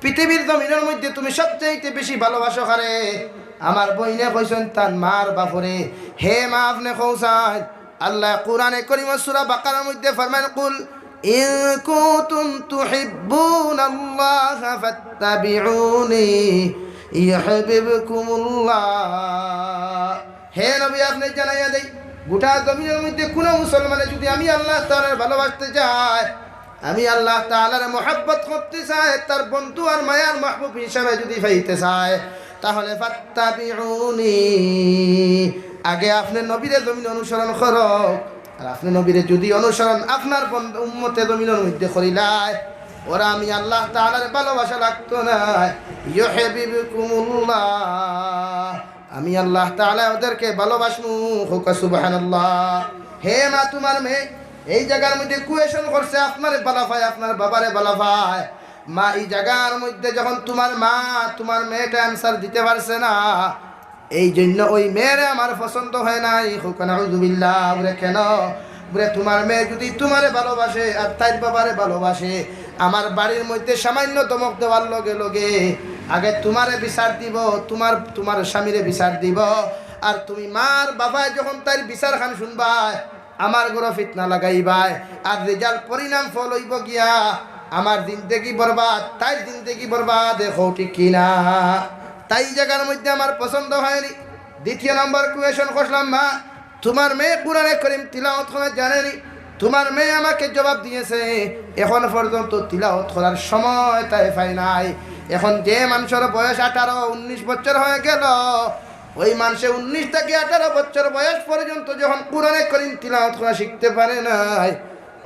পৃথিবীর জমিনর মধ্যে তুমি সবচাইতে বেশি ভালোবাসো কারে?" আমার বইনে কইছইন তান মার বাফরে। হে মা, আপনে কও চাইন, আল্লায় কোরআনে করিমর সূরা বাকারার মধ্যে ফরমাইন, "কুল ইন কুনতুম তুহিব্বুনাল্লাহা ফাত্তাবিউনি ইউহিব্বুকুমুল্লাহ।" হে নবী, আপনে জানাইয়া দেই, গোটা জমিনর মধ্যে কুনু মুসলমানে যুদি আমি আল্লাহ তাআলারে ভালোবাসতে চায়, আমি আল্লাহ তাআলারে মহব্বত করতে চায়, তার বন্ধু আর মায়ার মাহবুব হিসাবে যুদি পাইতে চায়, তাহলে ফাত্তাবিউনি, আগে আপনে নবীরে জমিন অনুসরণ করো। আর আপনে নবীরে যুদি অনুসরণ আপনার বন্ধু উম্মতে জমিনর মধ্যে করিলায়, ওরা আমি আল্লাহ তাআলার ভালোবাসা লাগতো না। ইউহিব্বুকুমুল্লাহ, আমি আল্লাহ তাআলা ওদেরকে ভালোবাসমু। কউক্কা সুবহানাল্লাহ। হে মা, তুমার মেয়ে এই জাগার মধ্যে কুয়েশন করছে, আপনারে ভালা পায়, আপনার বাবারে ভালা পায়। মা, এই জাগার মধ্যে যখন তুমার মা তুমার মেয়েটা আনসার দিতে পারছে না, এই জন্য ওই মেয়েরে আমার পছন্দ হয় নাই। কউক্কা নাউজুবিল্লাহ। বুলে, কেন? বুলে, তুমার মেয়ে যদি তুমারে ভালোবাসে আর তাইর বাবারে ভালোবাসে, আমার বাড়ির মধ্যে সামান্য ধমক দেওয়ার লগে লগে আগে তুমারে বিচার দিব, তুমার, তুমার স্বামীরে বিচার দিব। আর তুমি মার বাবায় যখন তাইর বিচারখান শুনবায়, আমার ঘরো ফিতনা লাগাইবায়, আর রেজাল্ট পরিণাম ফল অইবো গিয়া আমার জিন্দেগি বরবাদ, তাইর জিন্দেগি বরবাদ। কও ঠিক কি না? তাই জাগার মধ্যে আমার পছন্দ হয়নি। দ্বিতীয় নাম্বার কুয়েশন করলাম, মা, তুমার মেয়ে কুরআনে করিম তিলাওয়াত করা জানেনি? তুমার মেয়ে আমাকে জবাব দিয়েছে, এখন পর্যন্ত তিলাওয়াত করার সময় তাই পায় নাই। এখন যে মানষর বয়স আঠারো উনিশ বছর হয়ে গেল, ওই মানষে উনিশ থাকি আঠারো বছর বয়স পর্যন্ত যখন কুরআনে করিম তিলাওয়াত করা শিখতে পারে নাই,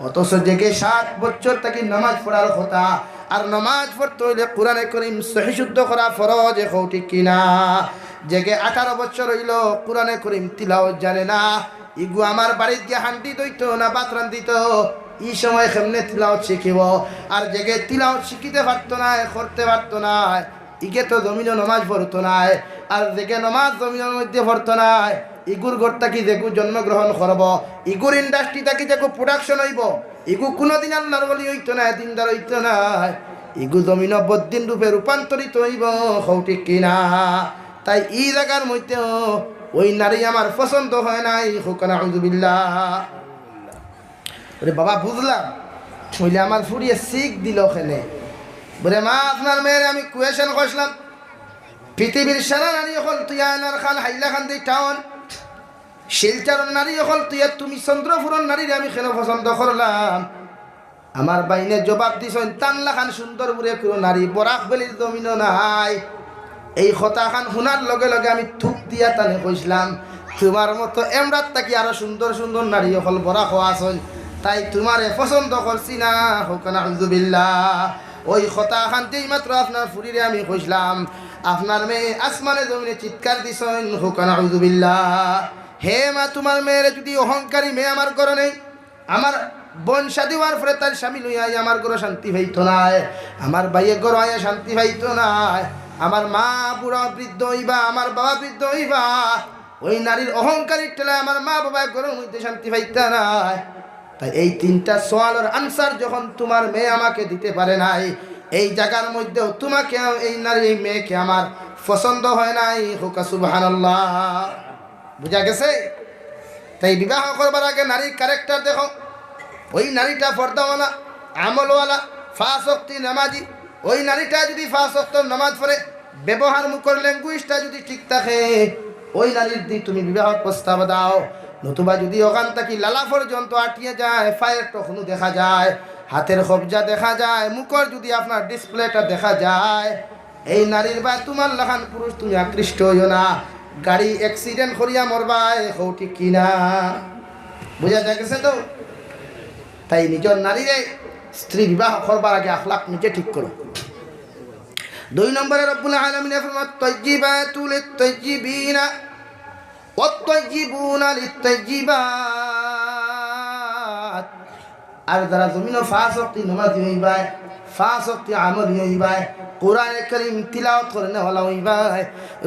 অথচ যেগে সাত বছর থাকি নামাজ পড়ার কথা, আর নামাজ পড়তে অইলে কুরআনে করিম সহি শুদ্ধ করা ফরজ। কও ঠিক কি না? যেগে আঠারো বছর অইলো, কুরআনে করিম তিলাওয়াত জানে না, ইগু আমার বাড়িত গিয়া হান্ডি ধইতো না ভাত রান্ধিতো, ই সময় কেমনে তিলাওয়াত শিখিবো? আর যেগে তিলাওয়াত শিখিতে পারতো নায়, করতে পারতো নায়, ইগে তো জমিনো নমাজ পড়তো নায়। আর যেগে নমাজ জমিনর মধ্যে পড়তো নায়, ইগুর ঘর থাকি যেগু জন্মগ্রহণ করবো, ইগুর ইন্ডাস্ট্রি থাকি যেগু প্রোডাকশন অইবো, ইগু কুনুদিন আল্লার ওলি অইতো নায়, দিনদার অইতো নায়। ইগু জমিনো বদ্দিন রূপে রূপান্তরিত অইবো। কও ঠিক কি না? তাই ই জাগার মধ্যেও ওই নারী আমার পছন্দ হয় নাই। কউক্কা নাউজুবিল্লাহ। ওরে বাবা, বুঝলাম, অইলে আমার ফুড়িয়ে শিখ দিল কেনে? বুলে, মা, আপনার মেয়েরে আমি কুয়েশন করছিলাম, পৃথিবীর সারা নারী অকল তুইয়া আনার খান হাইলাকান্দি টাউন, শিলচরর নারী অকল তুইয়া তুমি চন্দ্রপুরর নারীরে আমি কেন পছন্দ করলাম? আমার বাইনে জবাব দিছইন, তান লাখান সুন্দর বুলে কুনু নারী বরাক ভ্যালির জমিনো নাই। এই কথাখান হুনার লগে লগে আমি থুক দিয়া তানে কইছলাম, তুমার মতো এমরাত থাকি আরো সুন্দর সুন্দর নারী অকল বরাকো আছইন, তাই তুমারে পছন্দ করছি না। কউক্কা নাউজুবিল্লাহ। ওই কথাখান যেই মাত্র আপনার ফুড়িরে আমি কইছলাম, আপনার মেয়ে আসমানে জমিনে চিৎকার দিছইন। কউক্কা নাউজুবিল্লাহ। হে মা, তুমার মেয়েরে যদি অহংকারী মেয়ে আমার ঘরো নেই, আমার বোন শাদি অওয়ার পরে তার স্বামী লইয়া আই আমার ঘরো শান্তি পাইতো নায়, আমার ভাইয়ে ঘরো আইয়া শান্তি পাইতো নায়, আমার মা বুড়া বৃদ্ধ অইবা, আমার বাবা বৃদ্ধ অইবা, ওই নারীর অহংকারীর ঠেলায় আমার মা বাবা ঘরর মধ্যে শান্তি পাইতা নায়। তাই এই তিনটা সওয়ালর আনসার যখন তুমার মেয়ে আমাকে দিতে পারে নাই, এই জাগার মধ্যেও তুমাকে, এই নারী, এই মেয়েকে আমার পছন্দ হয় নাই। কউক্কা সুবহানাল্লাহ। বুঝা গেছে? তাই বিবাহ করবার আগে নারীর ক্যারেক্টার দেখো। ওই নারীটা পর্দাওয়ালা, আমলওয়ালা, পাঁচ ওয়াক্তি নামাজি। ওই নারীটা যদি পাঁচ ওয়াক্ত নামাজ পড়ে, ব্যবহার মুখর ল্যাঙ্গুয়েজটা যদি ঠিক থাকে, ওই নারীর দি তুমি বিবাহর প্রস্তাব দাও। নতুবা যদি অখান থাকি লালা পর্যন্ত আটিয়া যায়, পায়ের টখনু দেখা যায়, হাতের কবজা দেখা যায়, মুখর যদি আপনার ডিসপ্লেটা দেখা যায়, এই নারীর বায় তুমার লাখান পুরুষ তুমি আকৃষ্ট অইও না। গাড়ি অ্যাক্সিডেন্ট করিয়া মরবায়। কও ঠিক কি না? বুঝা গেছে তো? তাই নিজর নারীরে স্ত্রী বিবাহ করবার আগে আখলাক নিজে ঠিক করো। দুই নম্বরে রব্বুল আলামিনে ফরমায়, "তাইয়্যিবাতু লিত-তাইয়্যিবিনা ওয়াত-তাইয়্যিবুনা লিত-তাইয়্যিবাত।" আর যারা জমিনো পাঁচ ওয়াক্তি নামাজি অইবায়, পাঁচ ওয়াক্তি আমলি অইবায়, কোরআনে করিম তিলাওয়াত করনেওয়ালা অইবায়,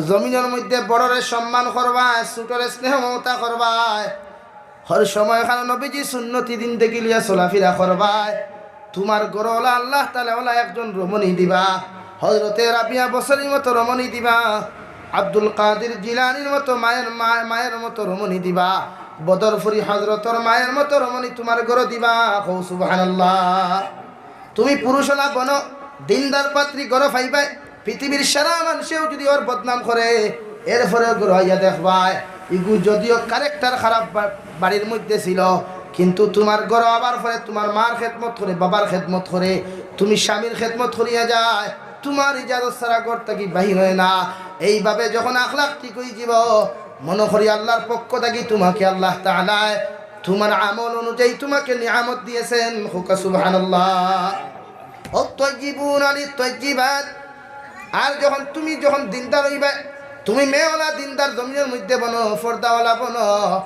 জমিনর মধ্যে বড়রে সম্মান করবায়, ছোটরে স্নেহ মমতা করবায়, হর সময় খানো নবীজি সুন্নতি জিন্দেগি লইয়া চলাফিরা করবায়, তুমার ঘরো অলা আল্লাহ তাআলা অলা একজন রমণী দিবা। হযরতে রাবিয়া বসরির মতো রমণী দিবা, আব্দুল কাদির জিলানীর মতো মায়ের মা-, মায়ের মতো রমণী দিবা, বদরপুরি হযরতর মায়ের মতো রমণী তুমার ঘরো দিবা। কও সুবহানাল্লাহ। তুমি পুরুষ অলা বনো, দিনদার পাত্রী ঘরো পাইবায়, পৃথিবীর সারা মানষেও যদি ওর বদনাম করে, এরপরেও ঘরো আইয়া দেখবায়, ইগু যদিও ক্যারেক্টার খারাপ বা-, বাড়ির মধ্যে ছিল, কিন্তু তুমার ঘরো আবার পরে তুমার মার খেদমত করে, বাবার খেদমত করে, তুমি স্বামীর খেদমত করিয়া যায়, তুমার ইজাজত ছাড়া ঘর থাকি বাহির হয় না। এইভাবে যখন আখলাক ঠিক অইযিবো, মনো করি আল্লাহর পক্ষ থাকি তুমাকে আল্লাহ তাআলায় তুমার আমল অনুযায়ী তুমাকে নিয়ামত দিয়েছেন। কউক্কা সুবহানাল্লাহ। ওয়াত-তাইয়্যিবুনা লিত-তাইয়্যিবাত। আর যখন তুমি যখন দিনদার অইবায়, তুমি মেয়েওয়ালা দিনদার জমিনর মধ্যে বনো, পর্দাওয়ালা বনো।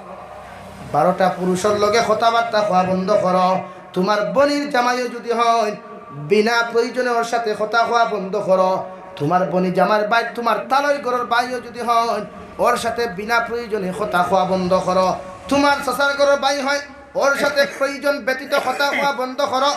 বারোটা পুরুষর লগে কথাবার্তা কওয়া বন্ধ করো। তুমার বইনর জামাইও যুদি অয়, বিনা প্রয়োজনে অর সাথে কথা কওয়া বন্ধ করো। তুমার বইনর জামাইর ভাই, তুমার তালই ঘরর ভাইও যুদি অয়, অর সাথে বিনা প্রয়োজনে কথা কওয়া বন্ধ করো। তুমার চাচার ঘরর ভাই অয়, অর সাথে প্রয়োজন ব্যতীত কথা কওয়া বন্ধ করো।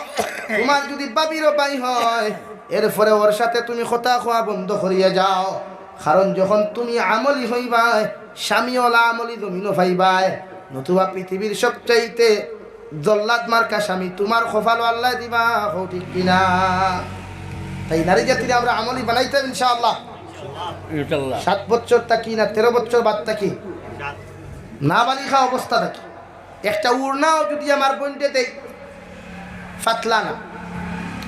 তুমার যুদি ভাবিরও ভাই অয়, এরপরে অর সাথে তুমি কথা কওয়া বন্ধ করিয়া যাও। কারণ যখন তুমি আমলি অইবায়, স্বামীওয়ালা আমলি জমিনো পাইবায়, নতুবা পৃথিবীর সবচাইতে জল্লাদ মার্কা স্বামী তুমার কপালো আল্লায় দিবা, কও ঠিক কিনা? তাই নারী জাতিরে আমরা আমলি বানাইতাম ইনশাআল্লাহ। ইনশাআল্লাহ। সাত বছর থাকি না তেরো বছর বাদ থাকি, নাবালিকা অবস্থা থাকি, একটা উড়নাও যুদি আমার বইনরে দেই, ফাতলা না,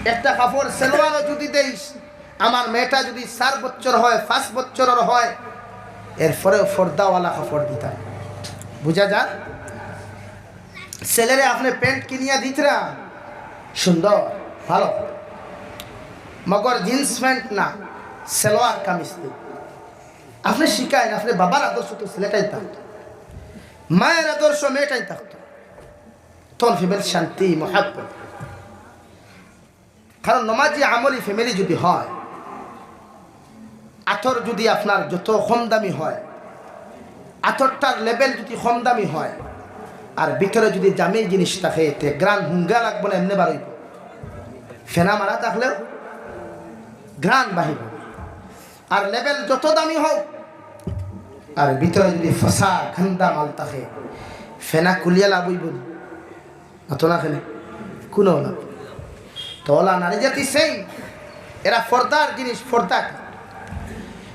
একটা কাপড় সালোয়ারও যুদি দেই, আমার মেয়েটা যুদি চার বছর অয়, পাঁচ বছরর অয়, এরপরেও পর্দাওয়ালা কাপড় দিতাম। বুঝা যার? ছেলেরে আপনে প্যান্ট কিনিয়া দিতরা, সুন্দর, ভালো, মগর জিন্স প্যান্ট না, সালোয়ার কামিজ দি। আপনে শিখাইন, আপনে বাবার আদর্শ তো ছেলেটাই থাকতো, মায়ের আদর্শ মেয়েটাই থাকতো, তখন ফ্যামিলির শান্তি, মহাব্বত। কারণ নমাজি আমলি ফ্যামিলি যুদি অয়, আতর যুদি আপনার যত কম দামি অয়, আতরটার লেভেল যুদি কম দামি অয়, আর ভিতরে যুদি দামি জিনিস থাকে, তে ঘ্রাণ হুঙ্গা লাগবো না, এমনে বারইবো, ফেনা মারা থাকলেও ঘ্রাণ বাহিবো। আর লেভেল যত দামি অউক, আর ভিতরে যুদি ফসা গন্দা মাল থাকে, ফেনা খুলিয়া লাভ অইবো নি? অত না খেলে কোনো লাভ। তো অলা নারী জাতি same, এরা পর্দার জিনিস, পর্দা,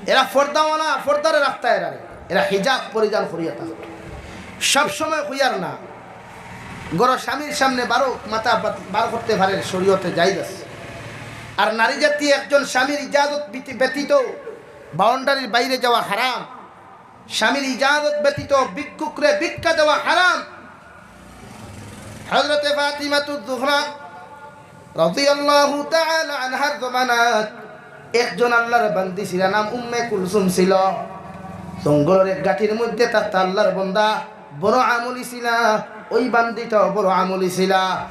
এরা পর্দাওয়ালা, পর্দারে রাখতা এরা, এরা হিজাব পরিধান করিয়া থাকতো। সব সময় কইয়ার না, ঘরর স্বামীর সামনে বারো মাথা বাত-, বার করতে পারে, শরীয়তে জায়েজ আছে। আর নারী জাতি একজন স্বামীর ইজাজত ব্যতি-, ব্যতীত বাউন্ডারির বাইরে যাওয়া হারাম। স্বামীর ইজাজত ব্যতীত ভিক্ষুকরে ভিক্ষা দেওয়া হারাম। হযরতে ফাতিমাতুজ জোহরা রাদিয়াল্লাহু তাআলা আনহার জমানাত একজন আল্লাহর বান্দি ছিল, নাম উম্মে কুলসুম ছিল। জঙ্গলর এক গাটির মধ্যে থাকতা আল্লাহর বান্দা, বড় আমলি ছিলা। ওই বান্দিটাও বড় আমলি ছিলা।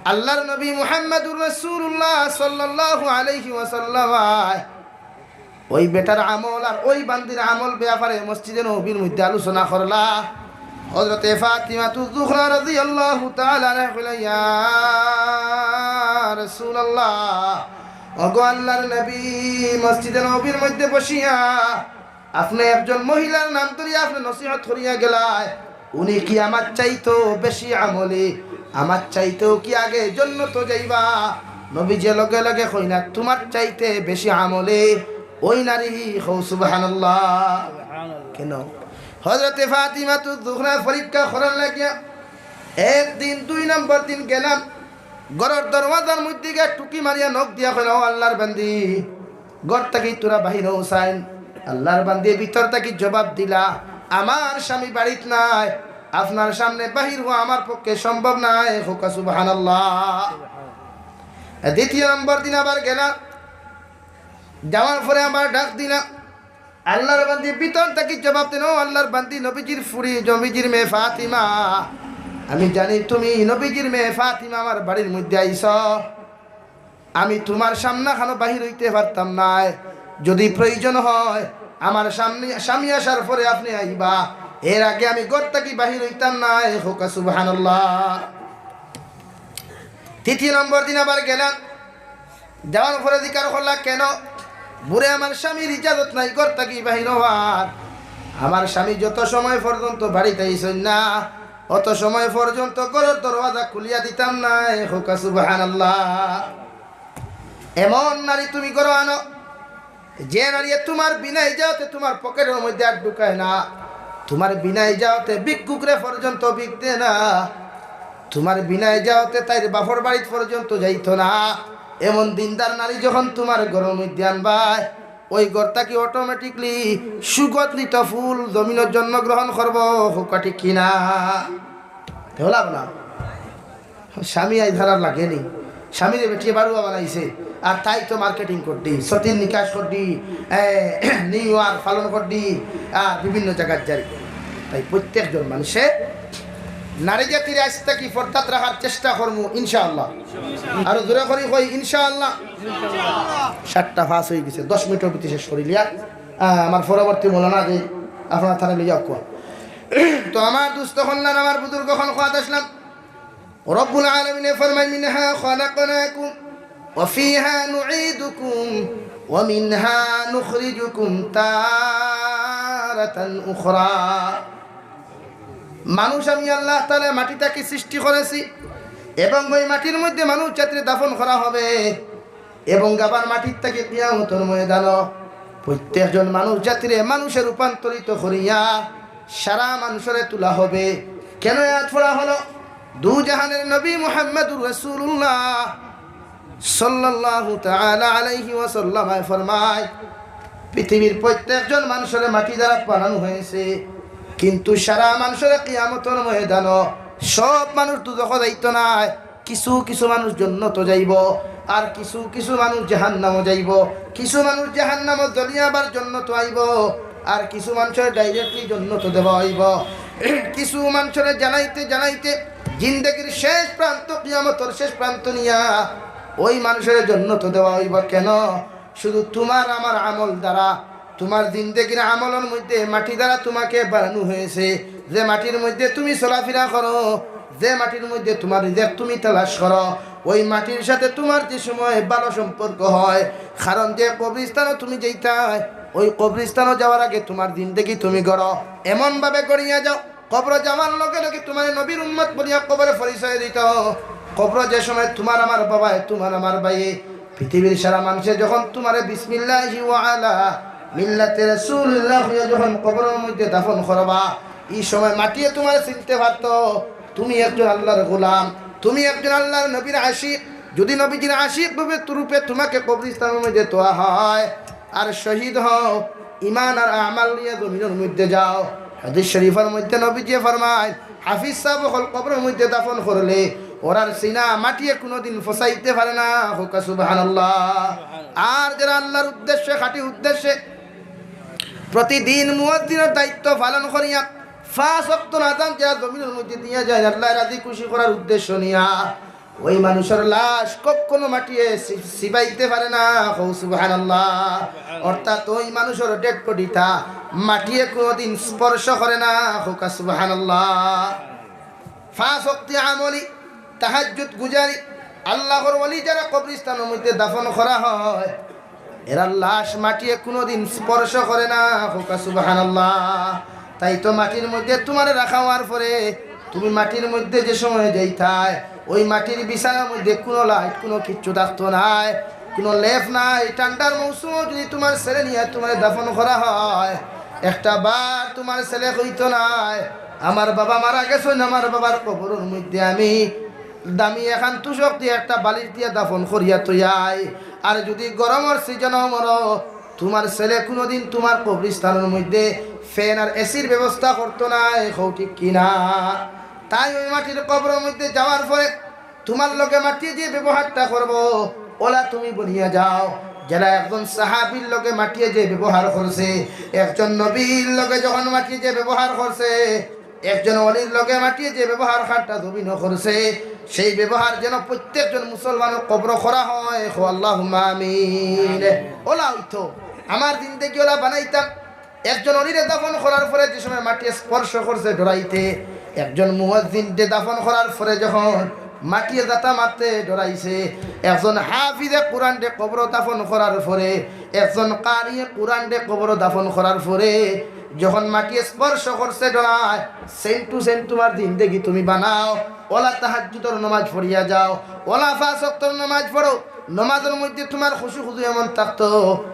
আল্লাহর নবী মুহাম্মাদুর রাসূলুল্লাহ সাল্লাল্লাহু আলাইহি ওয়াসাল্লাম ওই বেটার আমল আর ওই বান্দির আমল ব্যাপারে মসজিদে নববীর মধ্যে আলোচনা করলা। হযরতে ফাতিমাতুজ জোহরা রাদিয়াল্লাহু তাআলা আনহা কইলা, "ইয়া রাসূলুল্লাহ, ওগো আল্লাহর নবী, মসজিদে নববীর মধ্যে বসিয়া আপনে একজন মহিলার নাম ধরিয়া আপনে নসিহত করিয়া গেলায়, উনি কি আমার চাইতেও বেশি আমলি? আমার চাইতেও কি আগে জন্নতো যাইবা?" নবীজি লগে লগে কইলা, "তুমার চাইতে বেশি আমলি ওই নারী।" কও সুবহানাল্লাহ। কেন? হযরতে ফাতিমাতুজ জোহরা পরীক্ষা করার লাগিয়া একদিন দুই নম্বর দিন গেলা, ঘরর দরওয়াজার মধ্যে গিয়া টুকি মারিয়া knock দিয়া কইলা, "ও আল্লাহর বান্দি, ঘর থাকি তোরা বাহির অও চাইন।" আল্লাহর বান্দি ভিতর থাকি জবাব দিলা, "আমার স্বামী বাড়িত নাই, আপনার সামনে বাহির অওয়া আমার পক্ষে সম্ভব নায়।" কউক্কা সুবহানাল্লাহ। দ্বিতীয় নম্বর দিন আবার গেলা, যাওয়ার পরে আবার ডাক দিলা, আল্লাহর বান্দি ভিতর থাকি জবাব দিলা, "ও আল্লাহর বান্দি, নবীজির ফুরি, নবীজির মেয়ে ফাতিমা, আমি জানি তুমি নবীজির মেয়ে ফাতিমা আমার বাড়ির মধ্যে আইছো। আমি তুমার সামনাখানো বাহির অইতে পারতাম নায়। যদি প্রয়োজন অয়, আমার সামনে, স্বামী আসার পরে আপনে আইবা, এর আগে আমি ঘর থাকি বাহির অইতাম নায়।" কউক্কা সুবহানাল্লাহ। তৃতীয় নম্বর দিন আবার গেলা, যাওয়ার পরে জিকার করলা, "কেন?" "বুড়ে, আমার স্বামীর ইজাজত নাই ঘর থাকি বাহির অওয়ার। আমার স্বামী যত সময় পর্যন্ত বাড়িত আইছইন না, অত সময় পর্যন্ত ঘরর দরওয়াজা খুলিয়া দিতাম নায়।" কউক্কা সুবহানাল্লাহ। এমন নারী তুমি ঘরো আনো, যে নারীয়ে তুমার বিনা ইজাজতে তুমার পকেটর মধ্যে আত ঢুকায় না, তুমার বিনা ইজাজতে ভিক্ষুকরে পর্যন্ত ভিক দেয় না, তুমার বিনা ইজাজতে তাইর বাপর বাড়িত পর্যন্ত যাইতো না, এমন দিনদার নারী যখন তুমার ঘরর মধ্যে আনবায়, ওই ঘর থাকি automatically সুগন্ধিত ফুল জমিনো জন্মগ্রহণ করবো। কউক্কা ঠিক কিনা? তে অলা না? স্বামী আইজ হারার লাগেনি। স্বামীরে বেটিয়ে বারুয়া বানাইছে, আর তাই তো মার্কেটিং করদি, সতীর নিকাশ করদি, এ, নিউ ইয়ার পালন করদি, আর বিভিন্ন জাগাত যারি। তাই প্রত্যেকজন মানুষে নারী জাতির আইজ থাকি পর্দাত রাখার চেষ্টা করমু ইনশাআল্লাহ। আরো জোরে করি কই ইনশাআল্লাহ। সাতটা পাঁচ অই গেছে, দশ মিনিটর ভিতরে শেষ করিলিয়া, আহ, আমার পরবর্তী মৌলানা যে আপনারা তারা লইয়া কোয়া। তো আমার দুস্ত হল্লান, আমার বুজুর্গ হল খোয়াদ আসলাম, রব্বুল আলামিনে ফরমায়, "মিনহা খালাকনাকুম ওয়া ফিহা নুঈদুকুম ওয়া মিনহা নুখরিজুকুম তারাতান উখরা।" মানুষ আমি আল্লাহ তাআলা মাটি থাকি সৃষ্টি করেছি এবং ওই মাটির মধ্যে মানুষ জাতিরে দাফন করা হবে এবং আবার মাটির থাকি কিয়ামতর ময়দানো প্রত্যেকজন মানুষ জাতিরে মানুষে রূপান্তরিত করিয়া সারা মানুষরে তোলা হবে। কেন আয়াত পড়া হলো? দু জাহানের নবী মুহাম্মাদুর রাসূলুল্লাহ সাল্লাল্লাহু তাআলা আলাইহি ওয়াসাল্লাম ফরমায়, পৃথিবীর প্রত্যেকজন মানুষরে মাটি দ্বারা বানানো হয়েছে, কিন্তু সারা মানুষরে কিয়ামতর ময়দানো সব মানুষ দুজখো যাইতো নায়। কিছু কিছু মানুষ জন্নতো যাইবো, আর কিছু কিছু মানুষ জাহান্নামো যাইবো। কিছু মানুষ জাহান্নামো জ্বলিয়া আবার জন্নতো আইবো, আর কিছু মানুষরে ডাইরেক্টলি জন্নতো দেওয়া অইবো। কিছু মানুষরে জ্বালাইতে জ্বালাইতে জিন্দেগির শেষ প্রান্ত, কিয়ামতর শেষ প্রান্ত নিয়া ওই মানুষরে জন্নতো দেওয়া অইবো। কেন? শুধু তোমার আমার আমল দ্বারা, তোমার জিন্দেগির আমলর মধ্যে মাটি দ্বারা তোমাকে বানানো হয়েছে। যে মাটির মধ্যে তুমি চলাফেরা করো, যে মাটির মধ্যে তোমার রিজিক তুমি তালাশ করো, ওই মাটির সাথে তোমার যে সময় ভালো সম্পর্ক হয়, কারণ যে কবরস্থানো তুমি যাইতায়, ওই কবরস্থানো যাওয়ার আগে তোমার জিন্দেগি তুমি গড়ো, এমন ভাবে গড়িয়া যাও, কবরো যাওয়ার লগে লগে তোমার নবীর উম্মত বলিয়া কবরে পরিচয় দিত। কবরো যে সময় তোমার আমার বাবায়, তোমার আমার ভাইয়ে, পৃথিবীর সারা মানুষে যখন তোমারে বিসমিল্লাহি ওয়া আলা মিল্লাতি রাসূলিল্লাহ হইয়া যখন কবরর মধ্যে দাফন করবা, এই সময় মাটিয়ে তোমারে চিনতে পারতো তুমি একজন আল্লাহর গোলাম, তুমি একজন আল্লাহর নবীর আশিক। যদি নবীজির আশিক রূপে, রূপে তোমাকে কবরস্থানর মধ্যে তোয়া হয়, আর শহীদ হও, ইমান আর আমাল নিয়ে জমিনর মধ্যে যাও। হাদিস শরীফর মধ্যে নবীজি ফরমায়, হাফিজ সাব অকল কবরর মধ্যে দাফন করলে ওরার সিনা মাটিয়ে কোনোদিন ফসাইতে পারে না। কউক্কা সুবহানাল্লাহ। আর যারা আল্লাহর উদ্দেশ্যে, খাঁটি উদ্দেশ্যে প্রতিদিন মুয়াজ্জিনর দায়িত্ব পালন করিয়া পাঁচ ওয়াক্ত আজান যারা জমিনর মধ্যে দিয়া যায় আল্লাহ রাজি খুশি করার উদ্দেশ্য নিয়া, ওই মানুষর লাশ কখনো মাটিয়ে চি-, চিবাইতে পারে না। কও সুবহানাল্লাহ। অর্থাৎ ওই মানুষর ডেড বডিটা মাটিয়ে কোনোদিন স্পর্শ করে না। কউক্কা সুবহানাল্লাহ। পাঁচ ওয়াক্ত আমলি, তাহাজ্জুদ গুজারি, আল্লাহর ওলি যারা কবরস্থানর মধ্যে দাফন করা হয়, এরার লাশ মাটিয়ে কোনোদিন স্পর্শ করে না। কউক্কা সুবহানাল্লাহ। তাই তো মাটির মধ্যে তোমারে রাখা হওয়ার পরে তুমি মাটির মধ্যে যে সময় যাইতায়, ওই মাটির বিছানার মধ্যে কোনো লাইট, কোনো কিচ্ছু থাকতো নায়, কোনো লেপ নাই। ঠান্ডার মৌসুমও যদি তোমার ছেলে নিয়া তোমারে দাফন করা হয়, একটা বার তোমার ছেলে কইতো নায়, "আমার বাবা মারা গেছইন, আমার বাবার কবরর মধ্যে আমি দামি এখান তুষক দিয়া একটা বালিশ দিয়া দাফন করিয়া থইয়াই।" আর যদি গরমর সিজনও মরো, তোমার ছেলে কোনোদিন তোমার কবরস্থানর মধ্যে ফ্যান আর এসির ব্যবস্থা করতো নায়। কও ঠিক কি না? তাই ওই মাটির কবরর মধ্যে যাওয়ার পরে তোমার লগে মাটিয়ে যে ব্যবহারটা করবো, ওলা তুমি বনিয়া যাও, যেলা একজন সাহাবীর লগে মাটিয়ে যে ব্যবহার করছে, একজন নবীর লগে যখন মাটিয়ে যে ব্যবহার করছে, একজন ওলির লগে মাটিয়ে যে ব্যবহার খানটা জমিনো করছে, সেই ব্যবহার যেন প্রত্যেকজন মুসলমানর কবরো করা হয়। কও আল্লাহুম্মা আমিন। ওলা অইতো, আমার জিন্দেগি ওলা বানাইতাম। একজন ওলিরে দাফন করার পরে যে সময় মাটিয়ে স্পর্শ করছে ডরাইতে, একজন মুয়াজ্জিনরে দাফন করার পরে যখন মাটিয়ে জাতা মারতে ডরাইছে, একজন হাফিজে কোরআনরে কবরো দাফন করার পরে, একজন কারিয়ে কোরআনরে কবরো দাফন করার পরে যখন মাটিয়ে স্পর্শ করছে ডরায়, সেম টু সেম তোমার জিন্দেগি তুমি বানাও। ওলা তাহাজ্জুদর নামাজ পড়িয়া যাও, ওলা পাঁচ ওয়াক্তর নামাজ পড়ো। নামাজর মধ্যে তোমার খুশু খুজু এমন থাকতো,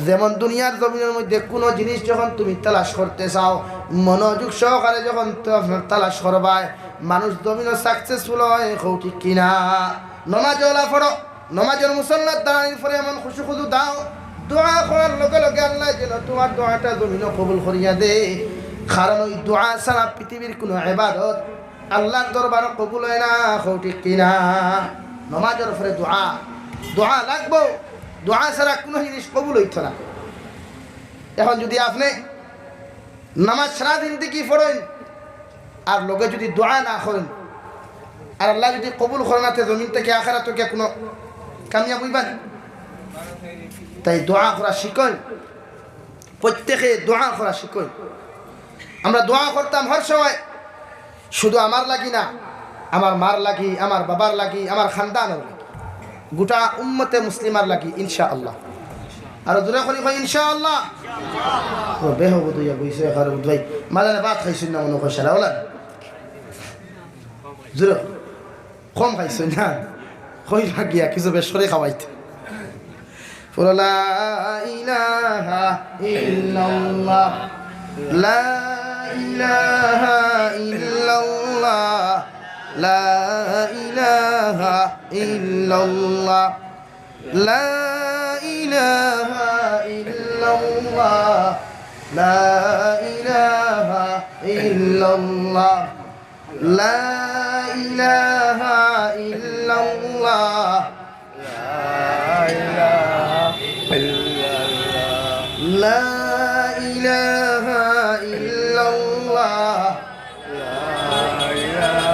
যেমন দুনিয়ার জমিনর মধ্যে কোনো জিনিস যখন তুমি তালাশ করতে চাও, মনোযোগ সহকারে যখন তা-, তালাশ করবায়, মানুষ জমিনো সাকসেসফুল হয়। কও ঠিক কি না? নামাজ ওলা পড়ো, নামাজর মুসল্লাত দাঁড়ানির পরে এমন খুশু খুজু দাও, দোয়া করার লগে লগে আল্লায় যেন তোমার দোয়াটা জমিনো কবুল করিয়া দে। কারণ ওই দোয়া ছাড়া পৃথিবীর কোনো ইবাদত আল্লাহর দরবারো কবুল হয় না। কও ঠিক কি না? নমাজর পরে দোয়া, দোয়া লাগবো। দোয়া ছাড়া কুনু জিনিস কবুল অইতো না। এখন যুদি আপনে নমাজ সারা জিন্দেগি পড়ইন আর লগে যুদি দোয়া না করইন, আর আল্লায় যুদি কবুল করে না, তে জমিন থাকি আখেরাতো গিয়া কুনু কামিয়াব অইবা নি? তাই দোয়া করা শিখইন, প্রত্যেকে দোয়া করা শিখইন। আমরা দোয়া করতাম হর সময়, শুধু আমার লাগি না, আমার মার লাগি, আমার বাবার লাগি, আমার খানদানর লাগি, গোটা উম্মতে মুসলিমার লাগি, ইনশাআল্লাহ। আরো জোরে করি কই, ইনশাআল্লাহ। ও, বেহবুদ অইয়া বইছে, এখানে বুধ ভাই, মাঝে ভাত খাইছইন না মনে কয় সারা, ওলা? জোরে। কম খাইছইন না? কই লাগিয়া কিছু বেশ করি খাওয়াইতে। বলো, لا إله إلا الله، لا إله إلا الله، لا إله إلا الله، لا إله إلا الله، لا إله إلا الله، لا إله إلا الله، لا إله إلا الله، لا إله إلا الله، لا إله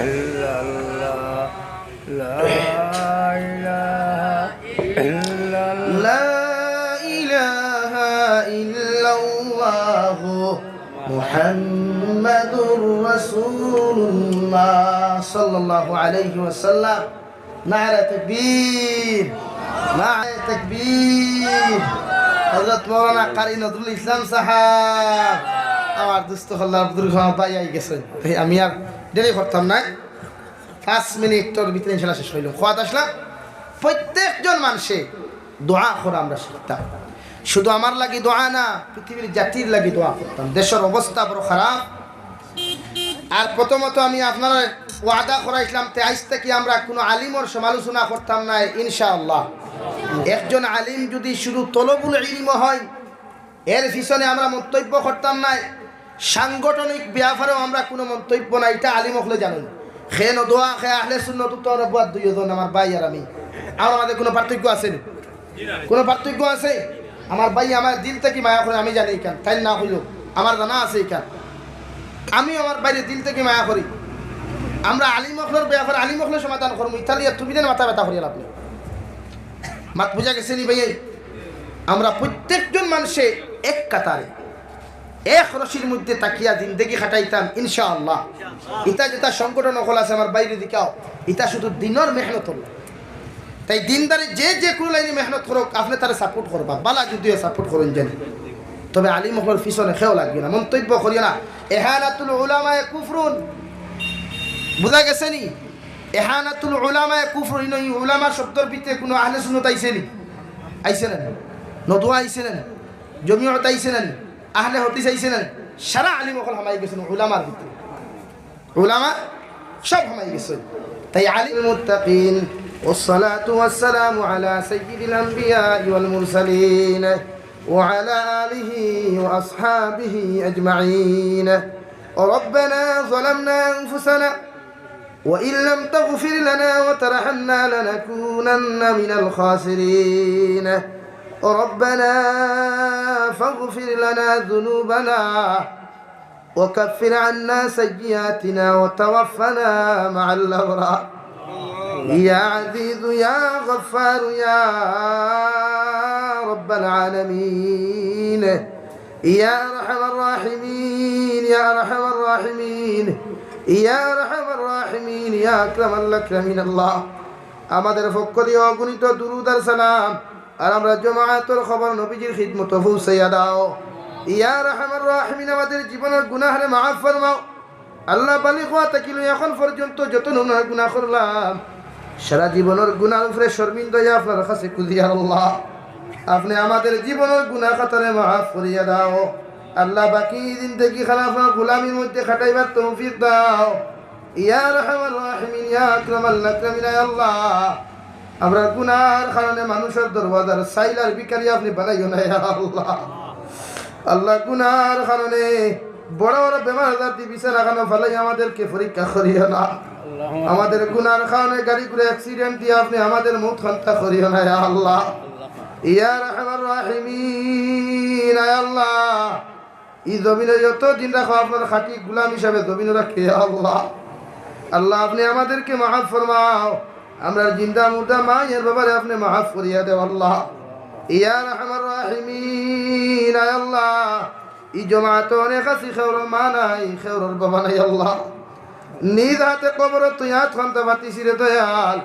إلا الله، لا إله إلا الله، لا إله إلا الله، محمد رسول الله صلى الله عليه وسلم। নারায়ে তাকবীর, নারায়ে তাকবীর। হযরত মাওলানা কারি নজরুল ইসলাম সাহেব, আমার দোস্ত, আল্লাহর বুজুর্গ, আমার ভাই আই গেছইন। এই আমি আর দেরি করতাম না, পাঁচ মিনিটর ভিতরে ইনশাআল্লাহ শেষ অইলো। কওয়াত আছলাম, প্রত্যেকজন মানষে দোয়া করা আমরা শিখতাম। শুধু আমার লাগি দোয়া না, পৃথিবীর জাতির লাগি দোয়া করতাম। দেশর অবস্থা বড় খারাপ। আর প্রথমত আমি আপনারারে ওয়াদা করাইছলাম, তে আইজ থাকি আমরা কুনু আলিমর সমালোচনা করতাম না, ইনশাআল্লাহ। একজন আলিম যুদি শুধু তলবুল ইলম অয়, এর পিছনে আমরা মন্তব্য করতাম না। সাংগঠনিক ব্যাপারেও আমরা কুনু মন্তব্য না, ইটা আলিম অকলে জানইন। কে নদওয়া, কে আহলে সুন্নত, তো আমরা বুয়াদ দুইজন, আমার ভাই আর আমি। আমার মাঝে কুনু পার্থক্য আছে নি? কুনু পার্থক্য আছে? আমার ভাই আমার দিল থাকি মায়া করে, আমি জানি ইখান, তাইন না কইলো, আমার জানা আছে ইখান। আমি আমার ভাইরে দিল থাকি মায়া করি। আমরা আলিম অকলর ব্যাপারে আলিম অকলে সমাধান করমু, ইতা লইয়া তুমি যেন মাথা ব্যথা করিয়া লাভ নাই। মাত বুঝা গেছে নি ভাই? আমরা প্রত্যেকজন মানষে এক কাতারে, এক রশির মধ্যে থাকিয়া জিন্দেগি কাটাইতাম, ইনশাআল্লাহ। ইতা যেতা সংগঠন অকল আছে, আমার ভাইরে দেখাও, ইতা শুধু দিনর মেহনত অইলো। তাই দিনদারি যে, যে কুনু লাইনে মেহনত করউক, আপনে তারে support করবা, বালা যুদিও support করইন যেন। তবে আলিম অকলর পিছনে কেউ লাগিও না, মন্তব্য করিও না। ইহানাতুল উলামায়ে কুফরুন। বুঝা গেছে নি? ইহানাতুল উলামায়ে কুফরুন, ইনো ই উলামা শব্দর ভিতরে কুনু আহলে সুন্নত আইছে নি? আইছে না নি? নদওয়া আইছে না নি? জমিয়ত আইছে না নি? আহলে হাদিস আইছে না নি? সারা আলিম অকল হামাই গেছইন উলামার ভিতরে। উলামা সব হামাই গেছইন। তাই আলিম মুত্তাকিন, والصلاة والسلام على سيد الأنبياء والمرسلين وعلى آله وأصحابه أجمعين. ربنا ظلمنا أنفسنا وإن لم تغفر لنا وترحمنا لنكونن من الخاسرين. ربنا فاغفر لنا ذنوبنا وكفر عنا سيئاتنا وتوفنا مع الأبرار. يا عزيز يا غفار يا رب العالمين. يا أرحم الراحمين، يا أرحم الراحمين، يا أرحم الراحمين، يا أكرم الأكرمين। আল্লাহ, আমাদের পক্ষ দিয়া অগণিত দুরূদ আর সালাম আর আমরা জমাতর খবর নবীজির খিদমতো পৌঁছাইয়া দাও। ইয়া আরহামার রাহিমিন, আমাদের জীবনর গুনাহরে মাফ ফরমাও। আল্লাহ, বালিগ অওয়া থাকি লই এখন পর্যন্ত যত নমুনার গুনাহ করলাম, সারা জীবনর গুনাহর উপরে শরমিন্দা অইয়া আপনার কাছে খুজিয়ার আল্লাহ, আপনে আমাদের জীবনর গুনাহ খাতারে মাফ করিয়া দাও। আল্লাহ, বাকি জিন্দেগি খান আপনার গোলামির মধ্যে খাটাইবার তৌফিক দাও। ইয়া আরহামার রাহিমিন, ইয়া আকরামাল আকরামিন, ইয়া আল্লাহ, আমরার গুনাহর কারণে মানুষর দরওয়াজার ছাইল আর ভিখারি আপনে বানাইও না, ইয়া আল্লাহ। আল্লাহ, গুনাহর কারণে বড় বড় বেমার আজার দি বিছানা খানো ফালাই আমাদেরকে পরীক্ষা করিও না। আমাদের গুনার কারণে গাড়ি ঘোড়া অ্যাক্সিডেন্ট দিয়া আপনে আমাদের মউত খান্তা করিও না, ইয়া আল্লাহ। ইয়া আরহামার রাহিমিন, ইয়া আল্লাহ, ই জমিনো যত দিন রাখো আপনার খাঁটি গুলাম হিসাবে জমিনো রাখে, ইয়া আল্লাহ। আল্লাহ, আপনে আমাদেরকে মাফ ফরমাও। আমরার জিন্দা মুর্দা মা এর বাবারে আপনে মাফ করিয়া দেও, আল্লাহ। ইয়া আরহামার রাহিমিন, ইয়া আল্লাহ, ই জমাতো অনেক আছি, কেউরর মা নাই, কেউরর বাবা নাই, আল্লাহ। নিজ হাতে কবরো তুই আত খান্তা পাতিছি রে দয়াল।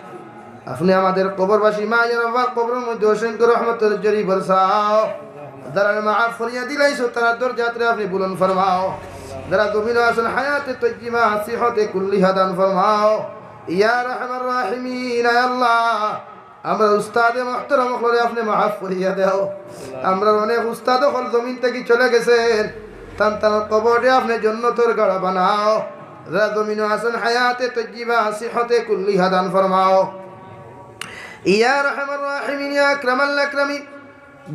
আপনে আমাদের কবরবাসী মা এর বাবার কবরর মধ্যে অসংখ্য রহমতর ঝড়ি বরসাও। যারারে মাফ করিয়া দিলাইছো, তারার দরজাতরে আপনে বুলন্দ ফরমাও। যারা জমিনো আছেন, হায়াতে তৈয়্যিবা, সিহতে কুল্লিহা দান ফরমাও। ইয়া আরহামার রাহিমিন, ইয়া আল্লাহ, আমরার উস্তাদে মুহতারাম অকলরে আপনে মাফ করিয়া দেও। আমরার অনেক উস্তাদ অকল জমিন থাকি চলে গেছেন, তান তান কবররে আপনে জন্নতর গাড়া বানাও। যারা জমিনো আছেন, হায়াতে তৈয়্যিবা, সিহতে কুল্লিহা দান ফরমাও। ইয়া আরহামার রাহিমিন, ইয়া আকরামাল আকরামিন,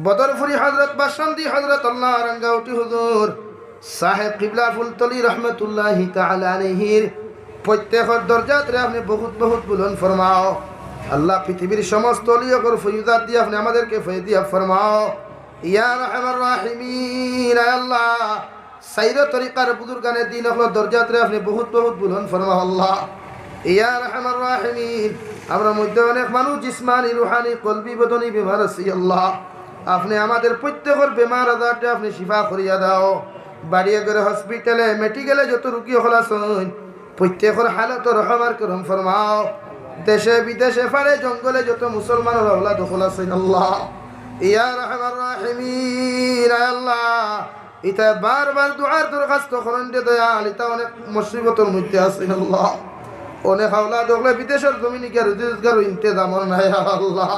বদরপুরি হজরত, বাসন্তি হজরত, আল্লাহ রাঙ্গাউটি হুজুর, সাহেব কিবলা ফুলতলি রহমতুল্লাহি তাআলা আলাইহির প্রত্যেকর দরজাতরে আপনে বহুত বহুত বুলন্দ ফরমাও। আল্লাহ, পৃথিবীর সমস্ত অলি অকলর ফয়ুজাত দিয়া আপনে আমাদেরকে ফয়েদিয়া ফরমাও। ইয়া আরহামার রাহিমিন, ইয়া আল্লাহ, সাইর তরিকার বুজুর্গানে দিন অকলর দরজাতরে আপনে বহুত বহুত বুলন্দ ফরমাও আল্লাহ। ইয়া আরহামার রাহিমিন, আমরার মধ্যে অনেক মানুষ জিসমানি, রুহানি, কলবি, বদনি বেমার আছি আল্লাহ। আপনে আমাদের প্রত্যেকর বেমার আজাররে আপনে শিফা করিয়া দাও। বাড়িয়ে ঘরে, হসপিটালে, মেডিকেলে যত রুগী অকল আছইন, প্রত্যেকর হালতর রহম আর করম ফরমাও। দেশে বিদেশে, পাড়ে জঙ্গলে যত মুসলমানর আওলাদ অকল আছইন আল্লাহ। ইয়া আরহামার রাহিমিন, ইয়া আল্লাহ, ইতায় বারবার দুয়ার দরখাস্ত করইন রে দয়াল, ইতা অনেক মুসিবতর মধ্যে আছইন আল্লাহ। অনেক আওলাদ অকলে বিদেশর জমিনো গিয়া রুজি রোজগারর ইন্তেজাম নাই আল্লাহ।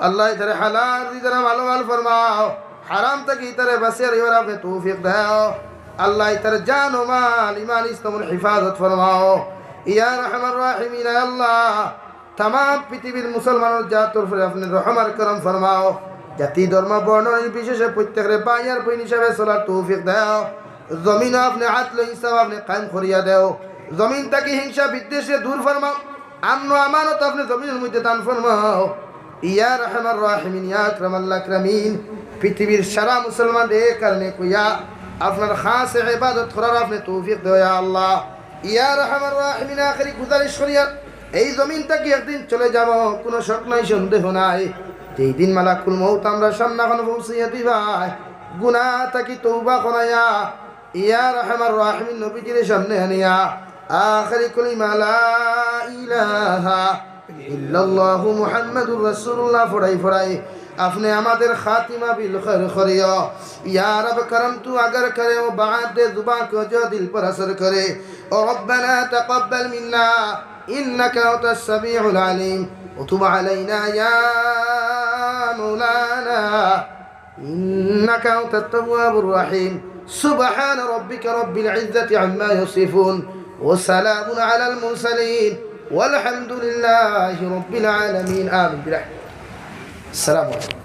আল্লাহ, ইতারে হালাল রিজিক দ্বারা মালামাল ফরমাও, হারাম থাকি ইতারে বাঁচিয়া রইবার আপনে তৌফিক দেও। আল্লাহ, ইতার জান ও মাল, ইমান ইসলামর হেফাজত ফরমাও। ইয়া আরহামার রাহিমিন, ইয়া আল্লাহ, তামাম পৃথিবীর মুসলমানর জাতর উপরে আপনে রহম আর করম ফরমাও। জাতি, ধর্ম, বর্ণ নির্বিশেষে প্রত্যেকরে ভাই আর বইন হিসাবে চলার তৌফিক দেও। জমিনো আপনে আদল ইনসাফ আপনে কায়েম করিয়া দেও। জমিন থাকি হিংসা বিদ্বেষরে দূর ফরমাও। আমন আমানত আপনে জমিনর মধ্যে দান ফরমাও। ইয়া আরহামার রাহিমিন, ইয়া আকরামাল আকরামিন, পৃথিবীর সারা মুসলমানরে এ কারণে কইয়া আপনার খাস ইবাদত করার আপনে তৌফিক দেও, ইয়া আল্লাহ। ইয়া আরহামার রাহিমিন, আখেরি গুজারিশ করিয়ার, এই জমিন থাকি একদিন চলে যাইমু, কুনু শক নাই, সন্দেহ নাই। যেই দিন মালাকুল মউত আমরার সামনে খানো পৌঁছাইয়া দিবায়, গুনা থাকি তওবা করাইয়া, ইয়া আরহামার রাহিমিন, নবীজির সামনে আনিয়া আখেরি কলিমা লা ইলাহা ইল্লাল্লাহু মুহাম্মাদুর রাসূলুল্লাহ পড়াই পড়াই আপনে আমাদের খাতিমা বিল খৈর করিও। ইয়া রব, করম তু আগার করে, ও বাত দে জুবান কো জো দিল পর অসর করে। ও রব্বানা তাকাব্বাল মিন্না ইন্নাকা আনতাস সামিউল আলিম। ওয়া তুব আলাইনা ইয়া মাওলানা ইন্নাকা আনতাত তাওয়াবুর রাহিম। সুবহানা রাব্বিকা রাব্বিল ইজ্জাতি আম্মা ইয়াসিফুন। ওয়া সালামুন আলাল মুরসালিন। ওয়াল হামদুলিল্লাহি রাব্বিল আলামিন। আমিন। বিরাহমাতিকা। আসসালামু আলাইকুম।